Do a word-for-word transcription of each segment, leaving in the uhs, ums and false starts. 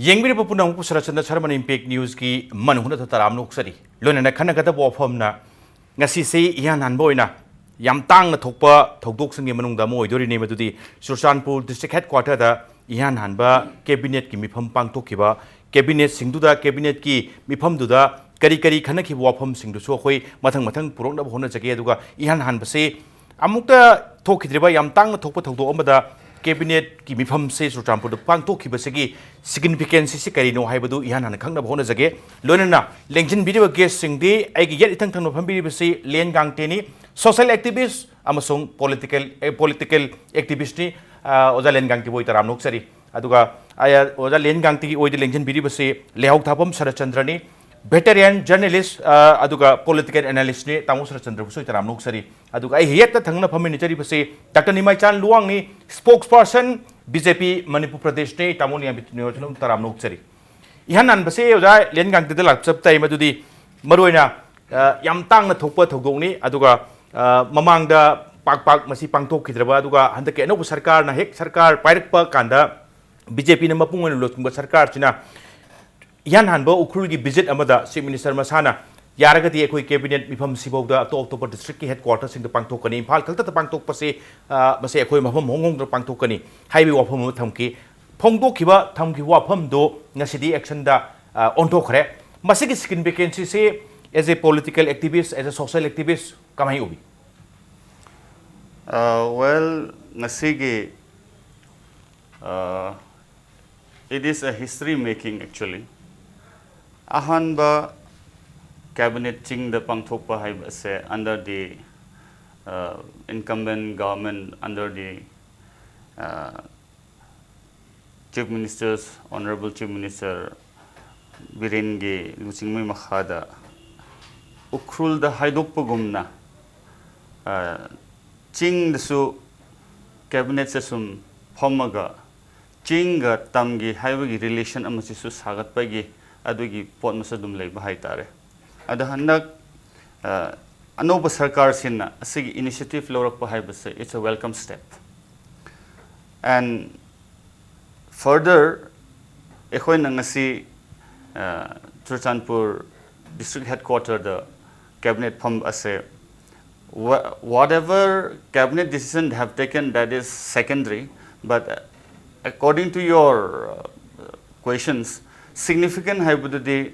ꯌꯦꯡꯕꯤꯔꯤꯕ ꯄꯨꯝꯅꯃꯛꯄꯨ ꯁꯔꯠꯆꯟꯗ꯭ꯔ ꯁꯔꯃꯟ ꯏꯝꯄꯦꯛ ꯅ꯭ꯌꯨꯁꯀꯤ ꯃꯅꯨꯡ ꯍꯨꯠꯅ ꯇꯔꯥꯝꯅ ꯑꯣꯛꯆꯔꯤ꯫ ꯂꯣꯏꯅꯅ ꯈꯟꯅꯒꯗꯕ ꯋꯥꯐꯝꯅ, ꯉꯁꯤꯁꯤ ꯏꯍꯥꯟ ꯍꯥꯟꯕ ꯑꯣꯏꯅ ꯌꯥꯝ ꯇꯥꯡꯅ ꯊꯣꯛꯄ ꯊꯧꯗꯣꯛꯁꯤꯡꯒꯤ ꯃꯅꯨꯡꯗ ꯑꯃ ꯑꯣꯏꯗꯣꯔꯤꯅꯤ, ꯃꯗꯨꯗꯤ ꯆꯨꯔꯆꯥꯟꯄꯨꯔ ꯗꯤꯁꯇ꯭ꯔꯤꯛ ꯍꯦꯗꯀ꯭ꯋꯥꯇꯔꯗ ꯏꯍꯥꯟ ꯍꯥꯟꯕ ꯀꯦꯕꯤꯅꯦꯠꯀꯤ ꯃꯤꯐꯝ ꯄꯥꯡꯊꯣꯛꯈꯤꯕ꯫ ꯀꯦꯕꯤꯅꯦꯠꯁꯤꯡꯗꯨꯗ, ꯀꯦꯕꯤꯅꯦꯠꯀꯤ ꯃꯤꯐꯝꯗꯨꯗ ꯀꯔꯤ ꯀꯔꯤ ꯈꯟꯅꯈꯤꯕ ꯋꯥꯐꯝꯁꯤꯡꯗꯨꯁꯨ ꯑꯩꯈꯣꯏ ꯃꯊꯪ ꯃꯊꯪ ꯄꯨꯔꯛꯅꯕ ꯍꯣꯠꯅꯖꯒꯦ꯫ ꯑꯗꯨꯒ ꯏꯍꯥꯟ ꯍꯥꯟꯕꯁꯤ ꯑꯃꯨꯛꯇ ꯊꯣꯛꯈꯤꯗ꯭ꯔꯤꯕ ꯌꯥꯝ ꯇꯥꯡꯅ ꯊꯣꯛꯄ ꯊꯧꯗꯣꯛ ꯑꯃꯗ ꯀꯦꯕꯤꯅꯦꯠꯀꯤ ꯃꯤꯐꯝꯁꯦ ꯆꯨꯔꯆꯥꯟꯄꯨꯔꯗ ꯄꯥꯡꯊꯣꯛꯈꯤꯕꯁꯤꯒꯤ ꯁꯤꯒꯅꯤꯐꯤꯀꯦꯟꯁꯤꯁꯤ ꯀꯔꯤꯅꯣ ꯍꯥꯏꯕꯗꯨ ꯏꯍꯥꯟ ꯍꯥꯟꯅ ꯈꯪꯅꯕ ꯍꯣꯠꯅꯖꯒꯦ꯫ ꯂꯣꯏꯅꯅ ꯂꯦꯡꯁꯤꯟꯕꯤꯔꯤꯕ ꯒꯦꯁꯁꯤꯡꯗꯤ ꯑꯩꯒꯤ ꯌꯦꯠ ꯏꯊꯪ ꯊꯪꯅ ꯐꯝꯕꯤꯔꯤꯕꯁꯤ ꯂꯦꯟ ꯒꯥꯡꯇꯦꯅꯤ, ꯁꯣꯁꯦꯜ ꯑꯦꯛꯇꯤꯚꯤꯁ ꯑꯃꯁꯨꯡ ꯄꯣꯂꯤꯇꯤꯀꯦꯜ, ꯑꯦ, ꯄꯣꯂꯤꯇꯤꯀꯦꯜ ꯑꯦꯛꯇꯤꯚꯤꯁꯅꯤ꯫ ꯑ, ꯑꯣꯖꯥ ꯂꯦꯟ ꯒꯥꯡꯇꯦꯕꯨ ꯑꯩ ꯇꯔꯥꯝꯅ ꯑꯣꯛꯆꯔꯤ꯫ ꯑꯗꯨꯒ ꯑꯩ, ꯑꯣꯖꯥ ꯂꯦꯟ ꯒꯥꯡꯇꯦꯒꯤ ꯑꯣꯏꯗ ꯂꯦꯡꯁꯤꯟꯕꯤꯔꯤꯕꯁꯤ ꯂꯩꯍꯧ ꯊꯥꯐꯝ ꯁꯔꯠꯆꯟꯗ꯭ꯔꯅꯤ, ꯚꯦꯇꯦꯔꯤꯌꯟ ꯖꯔꯅꯦꯂꯤꯁ, ꯑ, ꯑꯗꯨꯒ ꯄꯣꯂꯤꯇꯤꯀꯦꯜ ꯑꯦꯅꯥꯂꯤꯁꯅꯤ, ꯇꯥꯃꯣ ꯁꯔꯠꯆꯟꯗ꯭ꯔꯕꯨꯁꯨ ꯑꯩ ꯇꯔꯥꯝꯅ ꯑꯣꯛꯆꯔꯤ꯫ ꯑꯗꯨꯒ ꯑꯩ ꯌꯦꯠꯇ ꯊꯪꯅ ꯐꯝꯃꯤꯟꯅꯖꯔꯤꯕꯁꯤ ꯗꯥꯛꯇꯔ ꯅꯤꯃꯥꯏꯆꯥꯟ ꯂꯨꯋꯥꯡꯅꯤ, ꯁ꯭ꯄꯣꯛꯁ ꯄꯥꯔꯁꯟ, ꯕꯤ ꯖꯦ ꯄꯤ ꯃꯅꯤꯄꯨꯔ ꯄ꯭ꯔꯗꯦꯁꯅꯤ, ꯇꯥꯃꯣ ꯅꯤꯃꯥꯏꯆꯥꯟ ꯇꯔꯥꯝꯅ ꯑꯣꯛꯆꯔꯤ꯫ ꯏꯍꯥꯟ ꯍꯥꯟꯕꯁꯦ ꯑꯣꯖꯥ ꯂꯦꯟ ꯒꯥꯡꯇꯦꯗ ꯂꯥꯛꯆꯕ ꯇꯥꯏ, ꯃꯗꯨꯗꯤ ꯃꯔꯨꯑꯣꯏꯅ, ꯑ, ꯌꯥꯝ ꯇꯥꯡꯅ ꯊꯣꯛꯄ ꯊꯧꯗꯣꯛꯅꯤ꯫ ꯑꯗꯨꯒ, ꯑ, ꯃꯃꯥꯡꯗ ꯄꯥꯛ ꯄꯥꯛ ꯃꯁꯤ ꯄꯥꯡꯊꯣꯛꯈꯤꯗ꯭ꯔꯕ, ꯑꯗꯨꯒ ꯍꯟꯗꯛꯀꯤ ꯑꯅꯧꯕ ꯁꯔꯀꯥꯔꯅ ꯍꯦꯛ ꯁꯔꯀꯥꯔ ꯄꯥꯏꯔꯛꯄ ꯀꯥꯟꯗ ꯕꯤ ꯖꯦ ꯄꯤꯅ ꯃꯄꯨꯡ ꯑꯣꯏꯅ ꯂꯨꯆꯤꯡꯕ ꯁꯔꯀꯥꯔꯁꯤꯅ ꯏꯍꯥꯟ ꯍꯥꯟꯕ ꯎꯈ꯭ꯔꯨꯜꯒꯤ ꯚꯤꯖꯤꯠ ꯑꯃꯗ ꯆꯤꯐ ꯃꯤꯅꯤꯁꯇꯔ ꯃꯁꯥꯅ ꯌꯥꯔꯒꯗꯤ ꯑꯩꯈꯣꯏ ꯀꯦꯕꯤꯅꯦꯠ ꯃꯤꯐꯝꯁꯤꯐꯥꯎꯗ ꯑꯇꯣꯞ ꯑꯇꯣꯞꯄ ꯗꯤꯁꯇ꯭ꯔꯤꯛꯀꯤ ꯍꯦꯗꯀ꯭ꯋꯥꯇꯔꯁꯤꯡꯗ ꯄꯥꯡꯊꯣꯛꯀꯅꯤ, ꯏꯝꯐꯥꯜ ꯈꯛꯇꯗ ꯄꯥꯡꯊꯣꯛꯄꯁꯤ, ꯑ, ꯃꯁꯤ ꯑꯩꯈꯣꯏ ꯃꯐꯝ ꯍꯣꯡ ꯍꯣꯡꯗꯅ ꯄꯥꯡꯊꯣꯛꯀꯅꯤ ꯍꯥꯏꯕꯒꯤ ꯋꯥꯐꯝ ꯑꯃ ꯊꯝꯈꯤ꯫ ꯐꯣꯡꯗꯣꯛꯈꯤꯕ, ꯊꯝꯈꯤꯕ ꯋꯥꯐꯝꯗꯨ ꯉꯁꯤꯗꯤ ꯑꯦꯛꯁꯟꯗ, ꯑ, ꯑꯣꯟꯊꯣꯛꯈ꯭ꯔꯦ꯫ ꯃꯁꯤꯒꯤ ꯁꯤꯒꯅꯤꯐꯤꯀꯦꯟꯁꯤꯁꯤ as a political activist, as a social activist ꯀꯃꯥꯏꯅ ꯎꯕꯤ? Uh, well, ꯉꯁꯤꯒꯤ, uh, it is a history making actually. ꯑꯍꯥꯟꯕ ꯀꯦꯕꯤꯅꯦꯠ ꯆꯤꯡꯗ ꯄꯥꯡꯊꯣꯛꯄ ꯍꯥꯏꯕꯁꯦ under the, uh, incumbent government, under the, uh, Chief Minister's, Honorable Chief Minister ꯕꯤꯔꯦꯟꯒꯤ ꯂꯨꯆꯤꯡꯕꯒꯤ ꯃꯈꯥꯗ ꯎꯈ꯭ꯔꯨꯜꯗ ꯍꯥꯏꯗꯣꯛꯄꯒꯨꯝꯅ, ꯑ, ꯆꯤꯡꯗꯁꯨ ꯀꯦꯕꯤꯅꯦꯠꯁꯦ ꯁꯨꯝ ꯐꯝꯃꯒ ꯆꯤꯡꯒ ꯇꯝꯒꯤ ꯍꯥꯏꯕꯒꯤ ꯔꯤꯂꯦꯁꯟ ꯑꯃꯁꯤꯁꯨ ꯁꯥꯒꯠꯄꯒꯤ ꯑꯗꯨꯒꯤ ꯄꯣꯠ ꯑꯃꯁꯨ ꯑꯗꯨꯝ ꯂꯩꯕ ꯍꯥꯏꯇꯥꯔꯦ꯫ ꯑꯗ ꯍꯟꯗꯛ, ꯑ, ꯑꯅꯧꯕ ꯁꯔꯀꯥꯔꯁꯤꯅ ꯑꯁꯤꯒꯤ initiative ꯂꯧꯔꯛꯄ ꯍꯥꯏꯕꯁꯦ, it's a welcome step. And further, ꯑꯩꯈꯣꯏꯅ ꯉꯁꯤ ꯆꯨꯔꯆꯥꯟꯄꯨꯔ ꯗꯤꯁꯇ꯭ꯔꯤꯛ ꯍꯦꯗꯀ꯭ꯋꯥꯇꯔꯗ ꯀꯦꯕꯤꯅꯦꯠ ꯐꯝꯕ ꯑꯁꯦ, whatever cabinet decision they have taken, that is secondary, but according to your questions, significant ꯍꯥꯏꯕꯗꯨꯗꯤ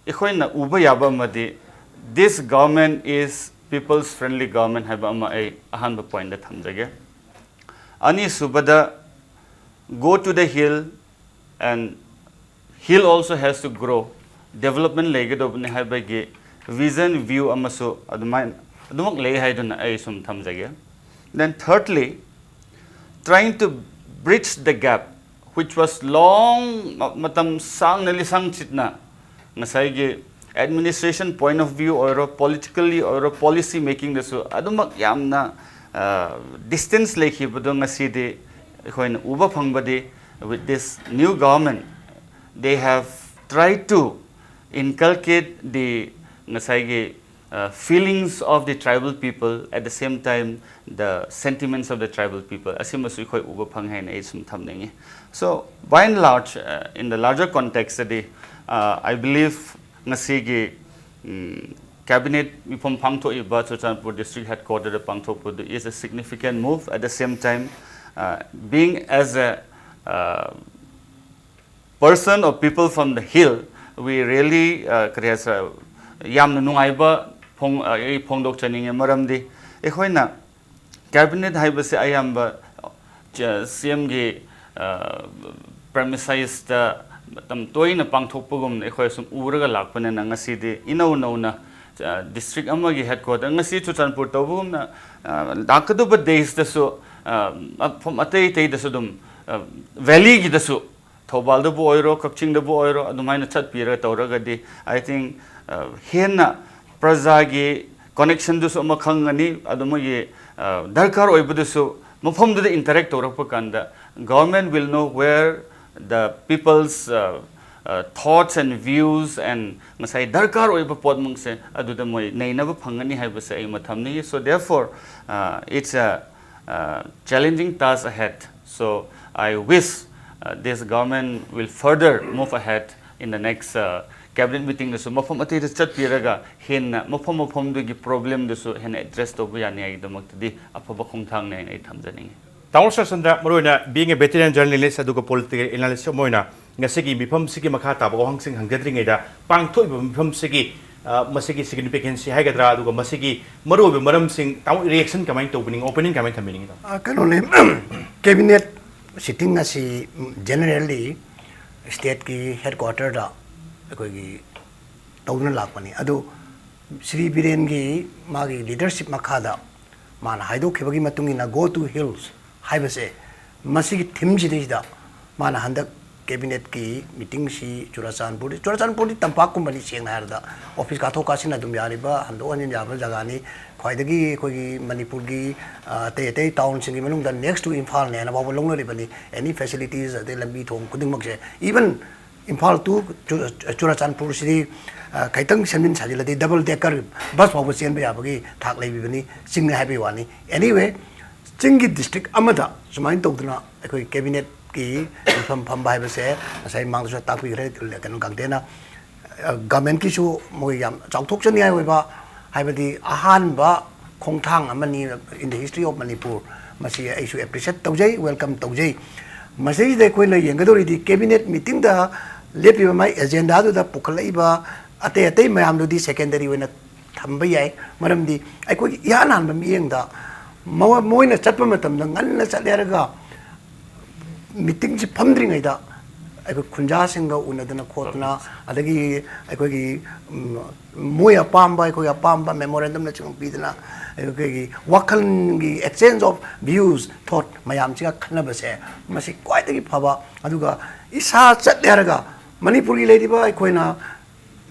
ꯑꯩꯈꯣꯏꯅ ꯎꯕ ꯌꯥꯕ ꯑꯃꯗꯤ, this government is people's friendly government ꯍꯥꯏꯕ ꯑꯃ ꯑꯩ ꯑꯍꯥꯟꯕ ꯄꯣꯏꯟꯗ ꯊꯝꯖꯒꯦ꯫ ꯑꯅꯤꯁꯨꯕꯗ, go to the hill and hill also has to grow, development ꯂꯩꯒꯗꯧꯕꯅꯤ ꯍꯥꯏꯕꯒꯤ vision, view ꯑꯃꯁꯨ ꯑꯗꯨꯃꯥꯏꯅ ꯑꯗꯨꯃꯛ ꯂꯩ ꯍꯥꯏꯗꯨꯅ ꯑꯩ ꯁꯨꯝ ꯊꯝꯖꯒꯦ꯫ Then thirdly, trying to bridge the gap which was long, ꯃꯇꯝ ꯁꯥꯡꯅ ꯂꯤꯁꯥꯡ ꯆꯤꯠꯅ ꯉꯁꯥꯏꯒꯤ administration point of view ꯑꯣꯏꯔꯣ, politically ꯑꯣꯏꯔꯣ, policy makingꯗꯁꯨ ꯑꯗꯨꯃꯛ ꯌꯥꯝꯅ distance ꯂꯩꯈꯤꯕꯗꯣ ꯉꯁꯤꯗꯤ ꯑꯩꯈꯣꯏꯅ ꯎꯕ ꯐꯪꯕꯗꯤ, with this new government, they have tried to inculcate the ꯉꯁꯥꯏꯒꯤ feelings of the tribal people, at the same time the sentiments of the tribal people, ꯑꯁꯤꯃꯁꯨ ꯑꯩꯈꯣꯏ ꯎꯕ ꯐꯪꯉꯦ ꯍꯥꯏꯅ ꯑꯩ ꯁꯨꯝ ꯊꯝꯅꯤꯡꯉꯤ꯫ So by and large, in the larger contextꯇꯗꯤ, I believe ꯉꯁꯤꯒꯤ cabinet ꯃꯤꯐꯝ ꯄꯥꯡꯊꯣꯛꯏꯕ ꯆꯨꯔꯆꯥꯟꯄꯨꯔ ꯗꯤꯁꯇ꯭ꯔꯤꯛ ꯍꯦꯗꯀ꯭ꯋꯥꯇꯔꯗ ꯄꯥꯡꯊꯣꯛꯄꯗꯨ is a significant move. At the same time, being as a person or people from the hill, we really, ꯀꯔꯤ ꯍꯥꯏꯁꯤꯔ, ꯌꯥꯝꯅ ꯅꯨꯡꯉꯥꯏꯕ ꯐꯣꯡ ꯑꯩ ꯐꯣꯡꯗꯣꯛꯆꯅꯤꯡꯉꯦ꯫ ꯃꯔꯝꯗꯤ ꯑꯩꯈꯣꯏꯅ ꯀꯦꯕꯤꯅꯦꯠ ꯍꯥꯏꯕꯁꯦ ꯑꯌꯥꯝꯕ ꯁꯤ ꯑꯦꯝꯒꯤ ꯄ꯭ꯔꯦꯃꯤꯁꯥꯏꯁꯇ ꯃꯇꯝ ꯇꯣꯏꯅ ꯄꯥꯡꯊꯣꯛꯄꯒꯨꯝꯅ ꯑꯩꯈꯣꯏ ꯁꯨꯝ ꯎꯔꯒ ꯂꯥꯛꯄꯅꯤꯅ, ꯉꯁꯤꯗꯤ ꯏꯅꯧ ꯅꯧꯅ ꯗꯤꯁꯇ꯭ꯔꯤꯛ ꯑꯃꯒꯤ ꯍꯦꯗꯀ꯭ꯋꯥꯇꯔ, ꯉꯁꯤ ꯆꯨꯔꯆꯥꯟꯄꯨꯔ ꯇꯧꯕꯒꯨꯝꯅ, ꯂꯥꯛꯀꯗꯧꯕ ꯗꯦꯖꯇꯁꯨ ꯃꯐꯝ ꯑꯇꯩ ꯑꯇꯩꯗꯁꯨ ꯑꯗꯨꯝ, ꯚꯦꯂꯤꯒꯤꯗꯁꯨ, ꯊꯧꯕꯥꯜꯗꯕꯨ ꯑꯣꯏꯔꯣ, ꯀꯛꯆꯤꯡꯗꯕꯨ ꯑꯣꯏꯔꯣ, ꯑꯗꯨꯃꯥꯏꯅ ꯆꯠꯄꯤꯔꯒ ꯇꯧꯔꯒꯗꯤ, I think, ꯍꯦꯟꯅ ꯄ꯭ꯔꯖꯥꯒꯤ ꯀꯅꯦꯛꯁꯟꯗꯨꯁꯨ ꯑꯃ ꯈꯪꯒꯅꯤ꯫ ꯑꯗꯨ ꯃꯣꯏꯒꯤ ꯗꯔꯀꯥꯔ ꯑꯣꯏꯕꯗꯨꯁꯨ ꯃꯐꯝꯗꯨꯗ interact ꯇꯧꯔꯛꯄ ꯀꯥꯟꯗ, government will know where the people's thoughts and views and ꯉꯁꯥꯏ ꯗꯔꯀꯥꯔ ꯑꯣꯏꯕ ꯄꯣꯠꯃꯛꯁꯦ ꯑꯗꯨꯗ ꯃꯣꯏ ꯅꯩꯅꯕ ꯐꯪꯒꯅꯤ ꯍꯥꯏꯕꯁꯦ ꯑꯩ ꯑꯃ ꯊꯝꯅꯤꯡꯉꯤ꯫ So therefore, it's a challenging task ahead. So I wish Uh, this government will further move ahead in the next uh, cabinet meeting ꯗꯁꯨ ꯃꯐꯝ ꯑꯇꯩꯗ ꯆꯠꯄꯤꯔꯒ ꯍꯦꯟꯅ ꯃꯐꯝ ꯃꯐꯝꯗꯨꯒꯤ problem ꯗꯨꯁꯨ ꯍꯦꯟꯅ address ꯇꯧꯕ ꯌꯥꯅꯤꯉꯥꯏꯒꯤꯗꯃꯛꯇꯗꯤ ꯑꯐꯕ ꯈꯣꯡꯊꯥꯡꯅꯤ ꯍꯥꯏꯅ ꯑꯩ ꯊꯝꯖꯅꯤꯡꯉꯤ꯫ ꯇꯥꯃꯣ ꯁꯔꯆꯟꯗ꯭ꯔ, ꯃꯔꯨꯑꯣꯏꯅ being a veteran journalist ꯑꯗꯨꯒ political analyst ꯑꯃ ꯑꯣꯏꯅ ꯉꯁꯤꯒꯤ ꯃꯤꯐꯝꯁꯤꯒꯤ ꯃꯈꯥ ꯇꯥꯕ ꯋꯥꯍꯪꯁꯤꯡ ꯍꯪꯖꯗ꯭ꯔꯤꯉꯩꯗ, ꯄꯥꯡꯊꯣꯛꯏꯕ ꯃꯤꯐꯝꯁꯤꯒꯤ ꯑ, ꯃꯁꯤꯒꯤ significance ꯍꯥꯏꯒꯗ꯭ꯔꯥ, ꯑꯗꯨꯒ ꯃꯁꯤꯒꯤ ꯃꯔꯨꯑꯣꯏꯕ ꯃꯔꯝꯁꯤꯡ, ꯇꯥꯃꯣ reaction ꯀꯃꯥꯏꯅ ꯇꯧꯕꯤꯅꯤꯡꯉꯤ, opinion ꯀꯃꯥꯏꯅ ꯊꯝꯕꯤꯅꯤꯡꯉꯤ, ꯇꯥꯃꯣ? ꯑ, ꯀꯩꯅꯣꯅꯦ, cabinet sitting ꯑꯁꯤ generally state ꯀꯤ headquarter ꯗ ꯑꯩꯈꯣꯏꯒꯤ ꯇꯧꯗꯨꯅ ꯂꯥꯛꯄꯅꯤ꯫ ꯑꯗꯨ ꯁ꯭ꯔꯤ ꯕꯤꯔꯦꯟꯒꯤ ꯃꯥꯒꯤ leadership ꯃꯈꯥꯗ ꯃꯥꯅ ꯍꯥꯏꯗꯣꯛꯈꯤꯕꯒꯤ ꯃꯇꯨꯡ ꯏꯟꯅ Go to Hills ꯍꯥꯏꯕꯁꯦ, ꯃꯁꯤꯒꯤ theme ꯁꯤꯗꯩꯁꯤꯗ ꯃꯥꯅ ꯍꯟꯗꯛ cabinet ꯀꯤ meeting ꯁꯤ ꯆꯨꯔꯥꯆꯥꯟꯄꯨꯔ, ꯆꯨꯔꯥꯆꯥꯟꯄꯨꯔꯗꯤ ꯇꯝꯄꯥꯛꯀꯨꯝꯕꯅꯤ, ꯁꯦꯡꯅ ꯍꯥꯏꯔꯕꯗ office ꯀꯥꯊꯣꯛ ꯀꯥꯁꯤꯟ ꯑꯗꯨꯝ ꯌꯥꯔꯤꯕ, ꯍꯟꯗꯣꯛ ꯍꯟꯖꯤꯟ ꯌꯥꯕ ꯖꯒꯥꯅꯤ꯫ ꯈ꯭ꯋꯥꯏꯗꯒꯤ ꯑꯩꯈꯣꯏꯒꯤ ꯃꯅꯤꯄꯨꯔꯒꯤ, ꯑ, ꯑꯇꯩ ꯑꯇꯩ town ꯁꯤꯡꯒꯤ ꯃꯅꯨꯡꯗ next to ꯏꯝꯐꯥꯜꯅꯦꯅ ꯐꯥꯎꯕ ꯂꯧꯅꯔꯤꯕꯅꯤ꯫ Any facilities, ꯑꯗꯩ ꯂꯝꯕꯤ ꯊꯣꯡ ꯈꯨꯗꯤꯡꯃꯛꯁꯦ, even ꯏꯝꯐꯥꯜ to ꯆꯨ-, ꯆꯨꯔꯥꯆꯥꯟꯄꯨꯔꯁꯤꯗꯤ, ꯑ, ꯈꯤꯇꯪ ꯁꯦꯝꯖꯤꯟ ꯁꯥꯖꯤꯜꯂꯗꯤ double decker bus ꯐꯥꯎꯕ ꯆꯦꯟꯕ ꯌꯥꯕꯒꯤ ꯊꯥꯛ ꯂꯩꯕꯤꯕꯅꯤ, ꯆꯤꯡꯅꯤ ꯍꯥꯏꯕꯒꯤ ꯋꯥꯅꯤ꯫ Anyway, ꯆꯤꯡꯒꯤ district ꯑꯃꯗ ꯁꯨꯃꯥꯏꯅ ꯇꯧꯗꯅ ꯑꯩꯈꯣꯏ cabinet ꯀꯤ ꯃꯤꯐꯝ ꯐꯝꯕ ꯍꯥꯏꯕꯁꯦ ꯉꯁꯥꯏ ꯃꯥꯡꯗꯁꯨ ꯇꯥꯛꯄꯤꯈ꯭ꯔꯦ, ꯀꯩꯅꯣ, ꯒꯥꯡꯗꯦꯅ꯫ ꯑ, government ꯀꯤꯁꯨ ꯃꯣꯏ ꯌꯥꯝ ꯆꯥꯎꯊꯣꯛꯆꯅꯤꯡꯉꯥꯏ ꯑꯣꯏꯕ, ꯍꯥꯏꯕꯗꯤ ꯑꯍꯥꯟꯕ ꯈꯣꯡꯊꯥꯡ ꯑꯃꯅꯤ in the history of Manipur꯫ ꯃꯁꯤ ꯑꯩꯁꯨ appreciate ꯇꯧꯖꯩ, welcome ꯇꯧꯖꯩ꯫ ꯃꯁꯤꯗꯩꯁꯤꯗ ꯑꯩꯈꯣꯏꯅ ꯌꯦꯡꯒꯗꯧꯔꯤꯗꯤ cabinet meeting ꯗ ꯂꯦꯞꯄꯤꯕ ꯃꯥꯏ agenda ꯗꯨꯗ ꯄꯨꯈꯠꯂꯛꯏꯕ ꯑꯇꯩ ꯑꯇꯩ ꯃꯌꯥꯝꯗꯨꯗꯤ secondary ꯑꯣꯏꯅ ꯊꯝꯕ ꯌꯥꯏ꯫ ꯃꯔꯝꯗꯤ ꯑꯩꯈꯣꯏꯒꯤ ꯏꯍꯥꯟ ꯍꯥꯟꯕ ꯃꯤꯠꯌꯦꯡꯗ ꯃꯣ-, ꯃꯣꯏꯅ ꯆꯠꯄ ꯃꯇꯝꯗ ꯉꯟꯅ ꯆꯠꯂꯦ ꯍꯥꯏꯔꯒ meeting ꯁꯤ ꯐꯝꯗ꯭ꯔꯤꯉꯩꯗ ꯑꯩꯈꯣꯏ ꯈꯨꯟꯖꯥꯁꯤꯡꯒ ꯎꯅꯗꯅ ꯈꯣꯠꯇꯅ, ꯑꯗꯒꯤ ꯑꯩꯈꯣꯏꯒꯤ, ꯎꯝ, ꯃꯣꯏ ꯑꯄꯥꯝꯕ, ꯑꯩꯈꯣꯏ ꯑꯄꯥꯝꯕ memorandum ꯅꯆꯤꯡꯕ ꯄꯤꯗꯅ, ꯑꯩꯈꯣꯏꯒꯤ ꯋꯥꯈꯜꯒꯤ exchange of views, thought ꯃꯌꯥꯝꯁꯤꯒ ꯈꯟꯅꯕꯁꯦ, ꯃꯁꯤ ꯈ꯭ꯋꯥꯏꯗꯒꯤ ꯐꯕ꯫ ꯑꯗꯨꯒ ꯏꯁꯥ ꯆꯠꯂꯦ ꯍꯥꯏꯔꯒ ꯃꯅꯤꯄꯨꯔꯒꯤ ꯂꯩꯔꯤꯕ ꯑꯩꯈꯣꯏꯅ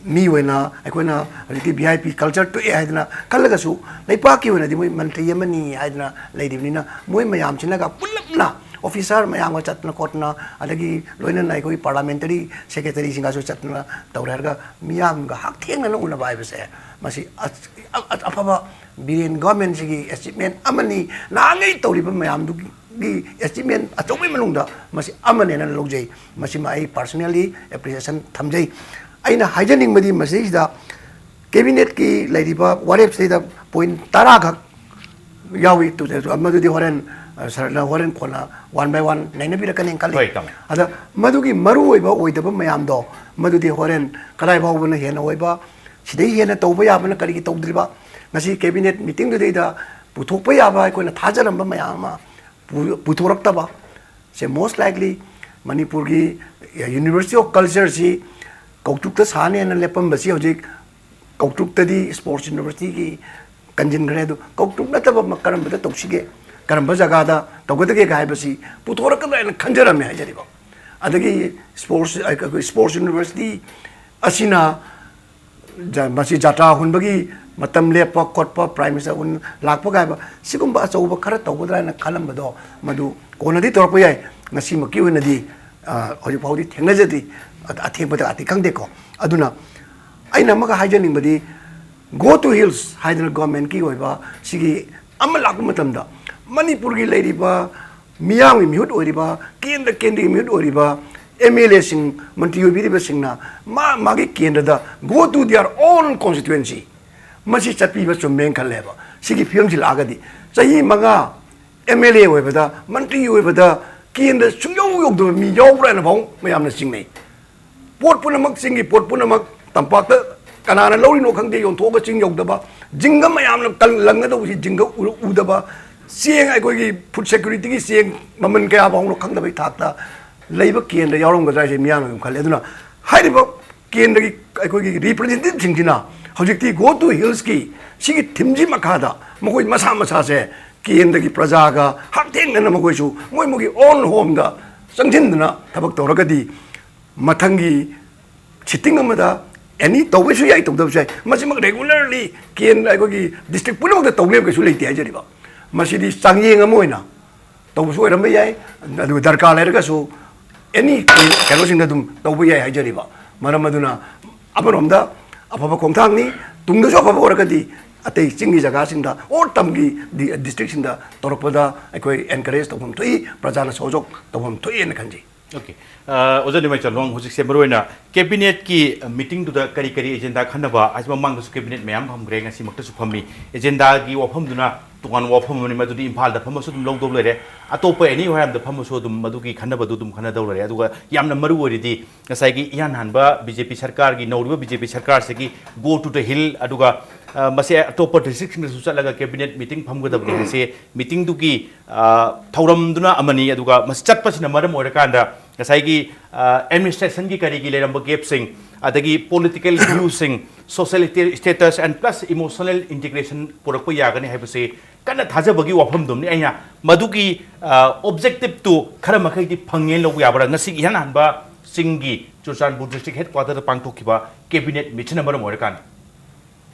ꯃꯤ ꯑꯣꯏꯅ ꯑꯩꯈꯣꯏꯅ ꯍꯧꯖꯤꯛꯇꯤ V I P culture ꯇꯣꯛꯑꯦ ꯍꯥꯏꯗꯅ ꯈꯜꯂꯒꯁꯨ, ꯂꯩꯄꯥꯛꯀꯤ ꯑꯣꯏꯅꯗꯤ ꯃꯣꯏ ꯃꯟꯇ꯭ꯔꯤ ꯑꯃꯅꯤ ꯍꯥꯏꯗꯅ ꯂꯩꯔꯤꯕꯅꯤꯅ, ꯃꯣꯏ ꯃꯌꯥꯝꯁꯤꯅꯒ ꯄꯨꯜꯂꯞꯅ officer ꯃꯌꯥꯝꯒ ꯆꯠꯇꯅ ꯈꯣꯠꯇꯅ, ꯑꯗꯒꯤ ꯂꯣꯏꯅꯅ ꯑꯩꯈꯣꯏꯒꯤ parliamentary secretary ꯁꯤꯡꯒꯁꯨ ꯆꯠꯇꯅ ꯇꯧꯔꯦ ꯍꯥꯏꯔꯒ ꯃꯤꯌꯥꯝꯒ ꯍꯛꯊꯦꯡꯅꯅ ꯎꯅꯕ ꯍꯥꯏꯕꯁꯦ, ꯃꯁꯤ ꯑ-, ꯑ-, ꯑꯐꯕ ꯕꯤꯔꯦꯟ government ꯁꯤꯒꯤ achievement ꯑꯃꯅꯤ꯫ ꯅꯍꯥꯟꯉꯩ ꯇꯧꯔꯤꯕ ꯃꯌꯥꯝꯗꯨꯒꯤ ꯒꯤ ꯑꯦꯆꯤꯞꯃꯦꯟ ꯑꯆꯧꯕꯒꯤ ꯃꯅꯨꯡꯗ ꯃꯁꯤ ꯑꯃꯅꯦꯅ ꯂꯧꯖꯩ꯫ ꯃꯁꯤꯃ ꯑꯩ ꯄꯥꯔꯁꯣꯅꯦꯜꯂꯤ ꯑꯦꯄ꯭ꯔꯤꯁꯤꯌꯦꯁꯟ ꯊꯝꯖꯩ꯫ ꯑꯩꯅ ꯍꯥꯏꯖꯅꯤꯡꯕꯗꯤ ꯃꯁꯤꯗꯩꯁꯤꯗ ꯀꯦꯕꯤꯅꯦꯠꯀꯤ ꯂꯩꯔꯤꯕ ꯋꯥꯔꯦꯞꯁꯤꯗꯩꯗ ꯄꯣꯏꯟ ꯇꯔꯥꯈꯛ ꯌꯥꯎꯏ꯫ ꯇꯨ-, ꯃꯗꯨꯗꯤ ꯍꯣꯔꯦꯟ, ꯑ, ꯁꯥꯔꯅ ꯍꯣꯔꯦꯟ ꯀꯣꯟꯅ ꯋꯥꯟ ꯕꯥꯏ ꯋꯥꯟ ꯅꯩꯅꯕꯤꯔꯛꯀꯅꯤ ꯈꯜꯂꯤ꯫ ꯍꯣꯏ, ꯇꯥꯃꯣ꯫ ꯑꯗ ꯃꯗꯨꯒꯤ ꯃꯔꯨꯑꯣꯏꯕ ꯑꯣꯏꯗꯕ ꯃꯌꯥꯝꯗꯣ, ꯃꯗꯨꯗꯤ ꯍꯣꯔꯦꯟ ꯀꯗꯥꯏ ꯐꯥꯎꯕꯅ ꯍꯦꯟꯅ ꯑꯣꯏꯕ, ꯁꯤꯗꯩ ꯍꯦꯟꯅ ꯇꯧꯕ ꯌꯥꯕꯅ ꯀꯔꯤꯒꯤ ꯇꯧꯗ꯭ꯔꯤꯕ, ꯉꯁꯤ ꯀꯦꯕꯤꯅꯦꯠ ꯃꯤꯇꯤꯡꯗꯨꯗꯩꯗ ꯄꯨꯊꯣꯛꯄ ꯌꯥꯕ ꯑꯩꯈꯣꯏꯅ ꯊꯥꯖꯔꯝꯕ ꯃꯌꯥꯝ ꯑꯃ ꯄꯨ-, ꯄꯨꯊꯣꯔꯛꯇꯕ, ꯁꯦ most likely ꯃꯅꯤꯄꯨꯔꯒꯤ University of Culture ꯁꯤ ꯀꯧꯇ꯭ꯔꯨꯛꯇ ꯁꯥꯅꯦꯅ ꯂꯦꯞꯄꯝꯕꯁꯤ ꯍꯧꯖꯤꯛ ꯀꯧꯇ꯭ꯔꯨꯛꯇꯗꯤ ꯁ꯭ꯄꯣꯔꯠꯁ ꯌꯨꯅꯤꯚꯔꯁꯤꯇꯤꯒꯤ ꯀꯟꯁꯤꯟꯈ꯭ꯔꯦ꯫ ꯑꯗꯨ ꯀꯧꯇ꯭ꯔꯨꯛ ꯅꯠꯇꯕ ꯑꯃ ꯀꯔꯝꯕꯗ ꯇꯧꯁꯤꯒꯦ, ꯀꯔꯝꯕ ꯖꯒꯥꯗ ꯇꯧꯒꯗꯒꯦ ꯍꯥꯏꯕꯁꯤ ꯄꯨꯊꯣꯔꯛꯀꯗ꯭ꯔꯥ ꯍꯥꯏꯅ ꯈꯟꯖꯔꯝꯃꯦ ꯍꯥꯏꯖꯔꯤꯕ꯫ ꯑꯗꯒꯤ ꯁ꯭ꯄꯣꯔꯠꯁ, ꯑꯩꯈꯣꯏ ꯁ꯭ꯄꯣꯔꯠꯁ ꯌꯨꯅꯤꯚꯔꯁꯤꯇꯤ ꯑꯁꯤꯅ ꯖ-, ꯃꯁꯤ ꯖꯥꯇ꯭ꯔꯥ ꯍꯨꯟꯕꯒꯤ ꯃꯇꯝ ꯂꯦꯞꯄ ꯈꯣꯠꯄ, ꯄ꯭ꯔꯥꯏꯝ ꯃꯤꯅꯤꯁꯇꯔ ꯎꯟ ꯂꯥꯛꯄ ꯀꯥꯏꯕ, ꯁꯤꯒꯨꯝꯕ ꯑꯆꯧꯕ ꯈꯔ ꯇꯧꯒꯗ꯭ꯔꯥ ꯍꯥꯏꯅ ꯈꯜꯂꯝꯕꯗꯣ, ꯃꯗꯨ ꯀꯣꯟꯅꯗꯤ ꯇꯧꯔꯛꯄ ꯌꯥꯏ꯫ ꯉꯁꯤꯃꯛꯀꯤ ꯑꯣꯏꯅꯗꯤ, ꯑ, ꯍꯧꯖꯤꯛ ꯐꯥꯎꯗꯤ ꯊꯦꯡꯅꯖꯗ꯭ꯔꯤ꯫ ꯑ-, ꯑꯊꯦꯡꯕꯗ ꯑꯗꯤ ꯈꯪꯗꯦꯀꯣ꯫ ꯑꯗꯨꯅ ꯑꯩꯅ ꯑꯃꯒ ꯍꯥꯏꯖꯅꯤꯡꯕꯗꯤ, "Go to Hills" ꯍꯥꯏꯗꯅ ꯒꯣꯔꯃꯦꯟꯠꯀꯤ ꯑꯣꯏꯕ ꯁꯤꯒꯤ ꯑꯃ ꯂꯥꯛꯄ ꯃꯇꯝꯗ, ꯃꯅꯤꯄꯨꯔꯒꯤ ꯂꯩꯔꯤꯕ ꯃꯤꯌꯥꯝꯒꯤ ꯃꯤꯍꯨꯠ ꯑꯣꯏꯔꯤꯕ, ꯀꯦꯟꯗ꯭ꯔ ꯀꯦꯟꯗ꯭ꯔꯒꯤ ꯃꯤꯍꯨꯠ ꯑꯣꯏꯔꯤꯕ ꯑꯦꯝ ꯑꯦꯜ ꯑꯦꯁꯤꯡ, ꯃꯟꯇ꯭ꯔꯤ ꯑꯣꯏꯕꯤꯔꯤꯕꯁꯤꯡꯅ ꯃꯥ ꯃꯥꯒꯤ ꯀꯦꯟꯗ꯭ꯔꯗ "Go to their own constituency", ꯃꯁꯤ ꯆꯠꯄꯤꯕ ꯆꯨꯝꯃꯦꯅ ꯈꯜꯂꯦꯕ꯫ ꯁꯤꯒꯤ ꯐꯤꯕꯝꯁꯤ ꯂꯥꯛꯑꯒꯗꯤ ꯆꯍꯤ ꯃꯉꯥ ꯑꯦꯝ ꯑꯦꯜ ꯑꯦ ꯑꯣꯏꯕꯗ, ꯃꯟꯇ꯭ꯔꯤ ꯑꯣꯏꯕꯗ ꯀꯦꯟꯗ꯭ꯔ ꯁꯨꯡꯌꯧ ꯌꯧꯗꯕ ꯃꯤ ꯌꯥꯎꯕ꯭ꯔꯥ ꯍꯥꯏꯅ ꯐꯥꯎ ꯃꯌꯥꯝꯅ ꯆꯤꯡꯅꯩ꯫ ꯄꯣꯠ ꯄꯨꯝꯅꯃꯛ, ꯆꯤꯡꯒꯤ ꯄꯣꯠ ꯄꯨꯝꯅꯃꯛ ꯇꯝꯄꯥꯛꯇ ꯀꯅꯥꯅ ꯂꯧꯔꯤꯅꯣ ꯈꯪꯗꯦ, ꯌꯣꯟꯊꯣꯛꯑꯒ ꯆꯤꯡ ꯌꯧꯗꯕ, ꯖꯤꯡꯒ ꯃꯌꯥꯝꯅ ꯀꯪ-, ꯂꯪꯒꯗꯧꯕꯁꯤ ꯖꯤꯡꯒ ꯎ-, ꯎꯗꯕ, ꯆꯦꯡ, ꯑꯩꯈꯣꯏꯒꯤ ꯐꯨꯗ ꯁꯦꯀ꯭ꯌꯨꯔꯤꯇꯤꯒꯤ ꯆꯦꯡ ꯃꯃꯜ ꯀꯌꯥ ꯐꯥꯎꯅꯣ ꯈꯪꯗꯕꯒꯤ ꯊꯥꯛꯇ ꯂꯩꯕ ꯀꯦꯟꯗ꯭ꯔ ꯌꯥꯎꯔꯝꯒꯗ꯭ꯔꯥ ꯍꯥꯏꯁꯦ ꯃꯤꯌꯥꯝꯅ ꯑꯗꯨꯝ ꯈꯜꯂꯦ꯫ ꯑꯗꯨꯅ ꯍꯥꯏꯔꯤꯕ ꯀꯦꯟꯗ꯭ꯔꯒꯤ ꯑꯩꯈꯣꯏꯒꯤ ꯔꯤꯄ꯭ꯔꯖꯦꯟꯇꯦꯇꯤꯚꯁꯤꯡꯁꯤꯅ ꯍꯧꯖꯤꯛꯇꯤ "Go to Hills"ꯀꯤ ꯁꯤꯒꯤ ꯊꯤꯝꯁꯤ ꯃꯈꯥꯗ ꯃꯈꯣꯏ ꯃꯁꯥ ꯃꯁꯥꯁꯦ ꯀꯦꯟꯗ꯭ꯔꯒꯤ ꯄ꯭ꯔꯖꯥꯒ ꯍꯛꯊꯦꯡꯅꯅ ꯃꯈꯣꯏꯁꯨ ꯃꯣꯏ ꯃꯣꯏꯒꯤ ꯑꯣꯟ ꯍꯣꯝꯗ ꯆꯪꯁꯤꯟꯗꯨꯅ ꯊꯕꯛ ꯇꯧꯔꯒꯗꯤ ꯃꯊꯪꯒꯤ ꯁꯤꯇꯤꯡ ꯑꯃꯗ ꯑꯦꯅꯤ ꯇꯧꯕꯁꯨ ꯌꯥꯏ, ꯇꯧꯗꯕꯁꯨ ꯌꯥꯏ꯫ ꯃꯁꯤꯃꯛ ꯔꯦꯒꯨꯂꯔꯂꯤ ꯀꯦꯟꯗ꯭ꯔ ꯑꯩꯈꯣꯏꯒꯤ ꯗꯤꯁꯇ꯭ꯔꯤꯛ ꯄꯨꯝꯅꯃꯛꯇ ꯇꯧꯅꯦꯕ ꯀꯩꯁꯨ ꯂꯩꯇꯦ ꯍꯥꯏꯖꯔꯤꯕ꯫ ꯃꯁꯤꯗꯤ ꯆꯥꯡꯌꯦꯡ ꯑꯃ ꯑꯣꯏꯅ ꯇꯧꯕꯁꯨ ꯑꯣꯏꯔꯝꯕ ꯌꯥꯏ, ꯑꯗꯨꯒ ꯗꯔꯀꯥꯔ ꯂꯩꯔꯒꯁꯨ ꯑꯦꯅꯤ ꯀꯩꯅꯣꯁꯤꯡꯗ ꯑꯗꯨꯝ ꯇꯧꯕ ꯌꯥꯏ ꯍꯥꯏꯖꯔꯤꯕ꯫ ꯃꯔꯝ ꯑꯗꯨꯅ ꯑꯃꯔꯣꯝꯗ ꯑꯐꯕ ꯈꯣꯡꯊꯥꯡꯅꯤ, ꯇꯨꯡꯗꯁꯨ ꯑꯐꯕ ꯑꯣꯏꯔꯒꯗꯤ ꯑꯇꯩ ꯆꯤꯡꯒꯤ ꯖꯒꯥꯁꯤꯡꯗ ꯑꯣꯔ ꯇꯝꯒꯤ ꯗꯤ-, ꯗꯤꯁꯇ꯭ꯔꯤꯛꯁꯤꯡꯗ ꯇꯧꯔꯛꯄꯗ ꯑꯩꯈꯣꯏ ꯑꯦꯟꯀꯔꯦꯖ ꯇꯧꯐꯝ ꯊꯣꯛꯏ, ꯄ꯭ꯔꯖꯥꯅ ꯁꯍꯌꯣꯒ ꯇꯧꯐꯝ ꯊꯣꯛꯏꯅ ꯈꯟꯖꯩ꯫ ꯑꯣꯀꯦ꯫ ꯑ, ꯑꯣꯖꯥ ꯅꯤꯃꯩ ꯆꯥꯂꯣꯡ, ꯍꯧꯖꯤꯛꯁꯦ ꯃꯔꯨꯑꯣꯏꯅ ꯀꯦꯕꯤꯅꯦꯠꯀꯤ ꯃꯤꯇꯤꯡꯗꯨꯗ ꯀꯔꯤ ꯀꯔꯤ ꯑꯦꯖꯦꯟꯗꯥ ꯈꯟꯅꯕ ꯍꯥꯏꯁꯦ, ꯃꯃꯥꯡꯗꯁꯨ ꯀꯦꯕꯤꯅꯦꯠ ꯃꯌꯥꯝ ꯐꯝꯈ꯭ꯔꯦ, ꯉꯁꯤꯃꯛꯇꯁꯨ ꯐꯝꯃꯤ꯫ ꯑꯦꯖꯦꯟꯗꯥꯒꯤ ꯋꯥꯐꯝꯗꯨꯅ ꯇꯣꯉꯥꯟꯕ ꯋꯥꯐꯝ ꯑꯃꯅꯤ, ꯃꯗꯨꯗꯤ ꯏꯝꯐꯥꯜꯗ ꯐꯝꯃꯁꯨ ꯑꯗꯨꯝ ꯂꯧꯗꯧ ꯂꯩꯔꯦ꯫ ꯑꯇꯣꯞꯄ ꯑꯦꯅꯤ ꯋꯥꯏꯔꯝꯗ ꯐꯝꯃꯁꯨ ꯑꯗꯨꯝ ꯃꯗꯨꯒꯤ ꯈꯟꯅꯕꯗꯨ ꯑꯗꯨꯝ ꯈꯟꯅꯗꯧ ꯂꯩꯔꯦ꯫ ꯑꯗꯨꯒ ꯌꯥꯝꯅ ꯃꯔꯨ ꯑꯣꯏꯔꯤꯗꯤ ꯉꯁꯥꯏꯒꯤ ꯏꯍꯥꯟ ꯍꯥꯟꯕ ꯕꯤ ꯖꯦ ꯄꯤ ꯁꯔꯀꯥꯔꯒꯤ, ꯅꯧꯔꯤꯕ ꯕꯤ ꯖꯦ ꯄꯤ ꯁꯔꯀꯥꯔꯁꯤꯒꯤ "Go to the Hill", ꯑꯗꯨꯒ, ꯑ, ꯃꯁꯤ ꯑꯇꯣꯞꯄ ꯗꯤꯁꯇ꯭ꯔꯤꯛꯁꯤꯡꯗꯁꯨ ꯆꯠꯂꯒ ꯀꯦꯕꯤꯅꯦꯠ ꯃꯤꯇꯤꯡ ꯐꯝꯒꯗꯕꯅꯤ ꯍꯥꯏꯁꯦ, ꯃꯤꯇꯤꯡꯗꯨꯒꯤ, ꯑ, ꯊꯧꯔꯝꯗꯨꯅ ꯑꯃꯅꯤ꯫ ꯑꯗꯨꯒ ꯃꯁꯤ ꯆꯠꯄꯁꯤꯅ ꯃꯔꯝ ꯑꯣꯏꯔꯀꯥꯟꯗ ꯉꯁꯥꯏꯒꯤ, ꯑ, ꯑꯦꯗꯃꯤꯅꯤꯁꯇ꯭ꯔꯦꯁꯟꯒꯤ ꯀꯔꯤꯒꯤ ꯂꯩꯔꯝꯕ ꯒꯦꯞꯁꯤꯡ, ꯑꯗꯒꯤ ꯄꯣꯂꯤꯇꯤꯀꯦꯜ ꯚ꯭ꯌꯨꯁꯤꯡ, social status and plus emotional integration ꯄꯨꯔꯛꯄ ꯌꯥꯒꯅꯤ ꯍꯥꯏꯕꯁꯤ ꯀꯟꯅ ꯊꯥꯖꯕꯒꯤ ꯋꯥꯐꯝꯗꯨꯝꯅꯤ꯫ ꯑꯩꯅ ꯃꯗꯨꯒꯤ, ꯑ, ꯑꯣꯕꯖꯦꯛꯇꯤꯞꯇꯨ ꯈꯔ ꯃꯈꯩꯗꯤ ꯐꯪꯉꯦꯅ ꯂꯧꯕ ꯌꯥꯕ꯭ꯔꯥ, ꯉꯁꯤꯒꯤ ꯏꯍꯥꯟ ꯍꯥꯟꯕ ꯆꯤꯡꯒꯤ ꯆꯨꯔꯆꯥꯟꯄꯨꯔ ꯗꯤꯁꯇ꯭ꯔꯤꯛ ꯍꯦꯗ ꯀ꯭ꯋꯥꯇꯔꯗ ꯄꯥꯡꯊꯣꯛꯈꯤꯕ ꯀꯦꯕꯤꯅꯦꯠ ꯃꯤꯠꯁꯤꯅ ꯃꯔꯝ ꯑꯣꯏꯔꯀꯥꯟꯗ?